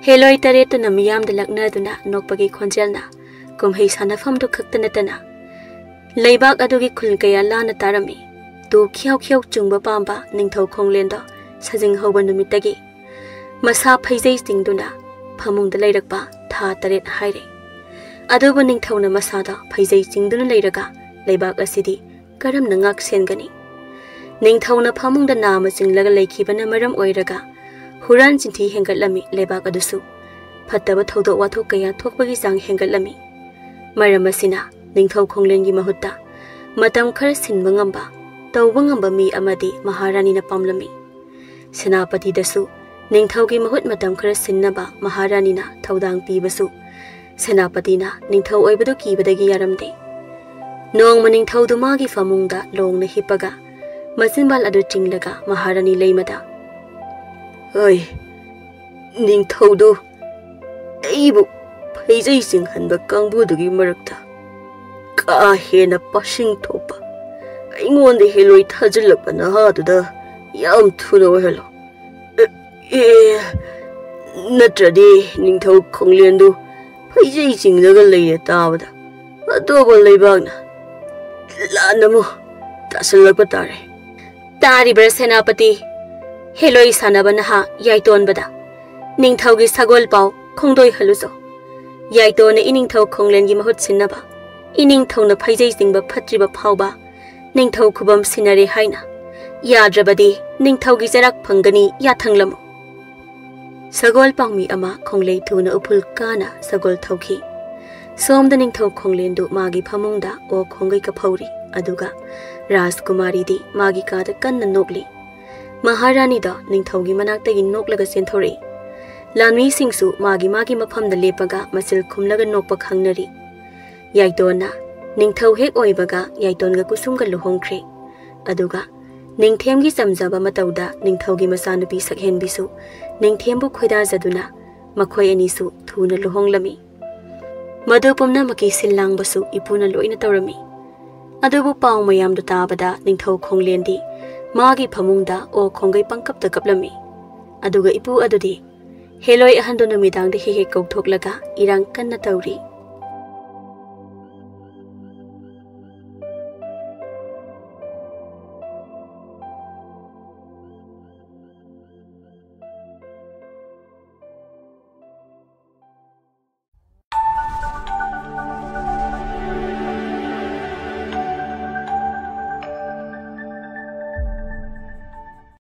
ꯍꯦꯂꯣꯏ ꯇꯔꯦꯠꯇꯨꯅ ꯃꯤꯌꯥꯝꯗ ꯂꯛꯅꯗꯨꯅ ꯅꯣꯛꯄꯒꯤ ꯈꯣꯟꯖꯦꯜꯅ ꯀꯨꯝꯍꯩ ꯁꯥꯟꯅꯐꯝꯗꯨ ꯈꯛꯇ ꯅꯠꯇꯅ ꯂꯩꯕꯥꯛ ꯑꯗꯨꯒꯤ ꯈꯨꯜ ꯀꯌꯥ ꯂꯥꯟꯅ ꯇꯥꯔꯝꯃꯤ꯫ ꯇꯨ ꯈ꯭ꯌꯥꯎ ꯈ꯭ꯌꯥꯎ ꯆꯨꯡꯕ ꯄꯥꯝꯕ ꯅꯤꯡꯊꯧ ꯈꯣꯡꯂꯦꯟꯗꯣ ꯁꯥꯖꯤꯡ ꯍꯧꯕ ꯅꯨꯃꯤꯠꯇꯒꯤ ꯃꯁꯥ ꯐꯩꯖꯩ ꯆꯤꯡꯗꯨꯅ ꯐꯃꯨꯡꯗ ꯂꯩꯔꯛꯄ ꯊꯥ ꯇꯔꯦꯠ ꯍꯥꯏꯔꯦ꯫ ꯑꯗꯨꯕꯨ ꯅꯤꯡꯊꯧꯅ ꯃꯁꯥꯗ ꯐꯩꯖꯩ ꯆꯤꯡꯗꯨꯅ ꯂꯩꯔꯒ ꯂꯩꯕꯥꯛ ꯑꯁꯤꯗꯤ ꯀꯔꯝꯅ ꯉꯥꯛ ꯁꯦꯟꯒꯅꯤ? ꯅꯤꯡꯊꯧꯅ ꯐꯃꯨꯡꯗ ꯅꯥꯃ ꯆꯤꯡꯂꯒ ꯂꯩꯈꯤꯕꯅ ꯃꯔꯝ ꯑꯣꯏꯔꯒ ꯍꯨꯔꯥꯟ ꯆꯤꯟꯊꯤ ꯍꯦꯟꯒꯠꯂꯝꯃꯤ꯫ ꯂꯩꯕꯥꯛ ꯑꯗꯨꯁꯨ ꯐꯠꯇꯕ ꯊꯧꯗꯣꯛ ꯋꯥꯊꯣꯛ ꯀꯌꯥ ꯊꯣꯛꯄꯒꯤ ꯆꯥꯡ ꯍꯦꯟꯒꯠꯂꯝꯃꯤ꯫ ꯃꯔꯝ ꯑꯁꯤꯅ ꯅꯤꯡꯊꯧ ꯈꯣꯡꯂꯦꯟꯒꯤ ꯃꯍꯨꯠꯇ ꯃꯇꯝ ꯈꯔ ꯁꯤꯟꯕ ꯉꯝꯕ, ꯇꯧꯕ ꯉꯝꯕ ꯃꯤ ꯑꯃꯗꯤ ꯃꯍꯥꯔꯥꯅꯤꯅ ꯄꯥꯝꯂꯝꯃꯤ꯫ ꯁꯦꯅꯥꯄꯇꯤꯗꯁꯨ ꯅꯤꯡꯊꯧꯒꯤ ꯃꯍꯨꯠ ꯃꯇꯝ ꯈꯔ ꯁꯤꯟꯅꯕ ꯃꯍꯥꯔꯥꯅꯤꯅ ꯊꯧꯗꯥꯡ ꯄꯤꯕꯁꯨ ꯁꯦꯅꯥꯄꯇꯤꯅ ꯅꯤꯡꯊꯧ ꯑꯣꯏꯕꯗꯨ ꯀꯤꯕꯗꯒꯤ ꯌꯥꯔꯝꯗꯦ꯫ ꯅꯣꯡꯃ ꯅꯤꯡꯊꯧꯗꯨ ꯃꯥꯒꯤ ꯐꯃꯨꯡꯗ ꯂꯣꯡꯅ ꯍꯤꯞꯄꯒ ꯃꯆꯤꯟꯕꯥꯜ ꯑꯗꯨ ꯆꯤꯡꯂꯒ ꯃꯍꯥꯔꯥꯅꯤ ꯂꯩꯃꯗ, "ꯍꯣꯏ, ꯅꯤꯡꯊꯧꯗꯨ ꯑꯩꯕꯨ ꯐꯩꯖꯩ ꯆꯤꯡꯍꯟꯕ ꯀꯥꯡꯕꯨꯗꯨꯒꯤ ꯃꯔꯛꯇ ꯀꯥ ꯍꯦꯟꯅ ꯄꯥꯁꯤꯡ ꯊꯣꯛꯄ, ꯑꯩꯉꯣꯟꯗ ꯍꯦꯂꯣꯏ ꯊꯥꯖꯤꯜꯂꯛꯄ ꯅꯍꯥꯗꯨꯗ ꯌꯥꯝ ꯊꯨꯅ ꯑꯣꯏꯍꯜꯂꯣ꯫ ꯑꯦ, ꯑꯦ, ꯅꯠꯇ꯭ꯔꯗꯤ ꯅꯤꯡꯊꯧ ꯈꯣꯡꯂꯦꯟꯗꯨ ꯐꯩꯖꯩ ꯆꯤꯡꯂꯒ ꯂꯩꯔꯦ ꯇꯥꯕꯗ ꯑꯇꯣꯞꯄ ꯂꯩꯕꯥꯛꯅ ꯂꯥꯟ ꯑꯃꯨꯛ ꯇꯥꯁꯤꯜꯂꯛꯄ ꯇꯥꯔꯦ꯫" "ꯇꯥꯔꯤꯕ꯭ꯔꯥ ꯁꯦꯅꯥꯄꯇꯤ? ꯍꯦꯂꯣꯏ ꯁꯥꯟꯅꯕ ꯅꯍꯥ ꯌꯥꯏꯇꯣꯟꯕꯗ ꯅꯤꯡꯊꯧꯒꯤ ꯁꯒꯣꯜ ꯄꯥꯎ ꯈꯣꯡꯗꯣꯏꯍꯜꯂꯨꯆꯣ꯫ ꯌꯥꯏꯇꯣꯟꯅ ꯏꯅꯤꯡꯊꯧ ꯈꯣꯡꯂꯦꯟꯒꯤ ꯃꯍꯨꯠ ꯁꯤꯟꯅꯕ ꯏꯅꯤꯡꯊꯧꯅ ꯐꯩꯖꯩ ꯆꯤꯡꯕ ꯐꯠꯇ꯭ꯔꯤꯕ ꯐꯥꯎꯕ ꯅꯤꯡꯊꯧ ꯈꯨꯕꯝ ꯁꯤꯟꯅꯔꯦ ꯍꯥꯏꯅ꯫ ꯌꯥꯗ꯭ꯔꯕꯗꯤ ꯅꯤꯡꯊꯧꯒꯤ ꯆꯩꯔꯥꯛ ꯐꯪꯒꯅꯤ, ꯌꯥꯊꯪꯂꯝꯃꯨ꯫" ꯁꯒꯣꯜ ꯄꯥꯡꯃꯤ ꯑꯃ ꯈꯣꯡꯂꯩ ꯊꯨꯅ ꯎꯐꯨꯜ ꯀꯥꯅ ꯁꯒꯣꯜ ꯊꯧꯈꯤ꯫ ꯁꯣꯝꯗ ꯅꯤꯡꯊꯧ ꯈꯣꯡꯂꯦꯟꯗꯨ ꯃꯥꯒꯤ ꯐꯃꯨꯡꯗ ꯑꯣꯛ ꯈꯣꯡꯒꯩ ꯀꯞꯍꯧꯔꯤ, ꯑꯗꯨꯒ ꯔꯥꯖꯀꯨꯃꯥꯔꯤꯗꯤ ꯃꯥꯒꯤ ꯀꯥꯗ ꯀꯟꯅ ꯅꯣꯛꯂꯤ꯫ ꯃꯍꯥꯔꯥꯅꯤꯗ ꯅꯤꯡꯊꯧꯒꯤ ꯃꯅꯥꯛꯇꯒꯤ ꯅꯣꯛꯂꯒ ꯆꯦꯟꯊꯣꯔꯛꯏ꯫ ꯂꯥꯟꯃꯤꯁꯤꯡꯁꯨ ꯃꯥꯒꯤ ꯃꯥꯒꯤ ꯃꯐꯝꯗ ꯂꯦꯞꯄꯒ ꯃꯆꯤꯜ ꯈꯨꯝꯂꯒ ꯅꯣꯛꯄ ꯈꯪꯅꯔꯤ꯫ ꯌꯥꯏꯇꯣꯟꯅ ꯅꯤꯡꯊꯧ ꯍꯦꯛ ꯑꯣꯏꯕꯒ ꯌꯥꯏꯇꯣꯟꯒ ꯀꯨꯁꯨꯝꯒ ꯂꯨꯍꯣꯡꯈ꯭ꯔꯦ꯫ ꯑꯗꯨꯒ ꯅꯤꯡꯊꯦꯝꯒꯤ ꯆꯝꯖꯕ ꯃꯇꯧꯗ ꯅꯤꯡꯊꯧꯒꯤ ꯃꯆꯥꯅꯨꯄꯤ ꯁꯛꯍꯦꯟꯕꯤꯁꯨ ꯅꯤꯡꯊꯦꯝꯕꯨ ꯈꯣꯏꯗꯥꯖꯗꯨꯅ ꯃꯈꯣꯏ ꯑꯅꯤꯁꯨ ꯊꯨꯅ ꯂꯨꯍꯣꯡꯂꯝꯃꯤ꯫ ꯃꯗꯨ ꯄꯨꯝꯅꯃꯛꯀꯤ ꯁꯤꯜ ꯂꯥꯡꯕꯁꯨ ꯏꯄꯨꯅ ꯂꯣꯏꯅ ꯇꯧꯔꯝꯃꯤ꯫ ꯑꯗꯨꯕꯨ ꯄꯥꯎ ꯃꯌꯥꯝꯗꯨ ꯇꯥꯕꯗ ꯅꯤꯡꯊꯧ ꯈꯣꯡꯂꯦꯟꯗꯤ ꯃꯥꯒꯤ ꯐꯃꯨꯡꯗ ꯑꯣꯛ ꯈꯣꯡꯒꯩ ꯄꯪꯀꯞꯇ ꯀꯞꯂꯝꯃꯤ꯫ ꯑꯗꯨꯒ ꯏꯄꯨ ꯑꯗꯨꯗꯤ ꯍꯦꯂꯣꯏ ꯑꯍꯟꯗꯨ ꯅꯨꯃꯤꯗꯥꯡꯗ ꯍꯦꯛ ꯍꯦꯛ ꯀꯧꯊꯣꯛꯂꯒ ꯏꯔꯥꯡ ꯀꯟꯅ ꯇꯧꯔꯤ꯫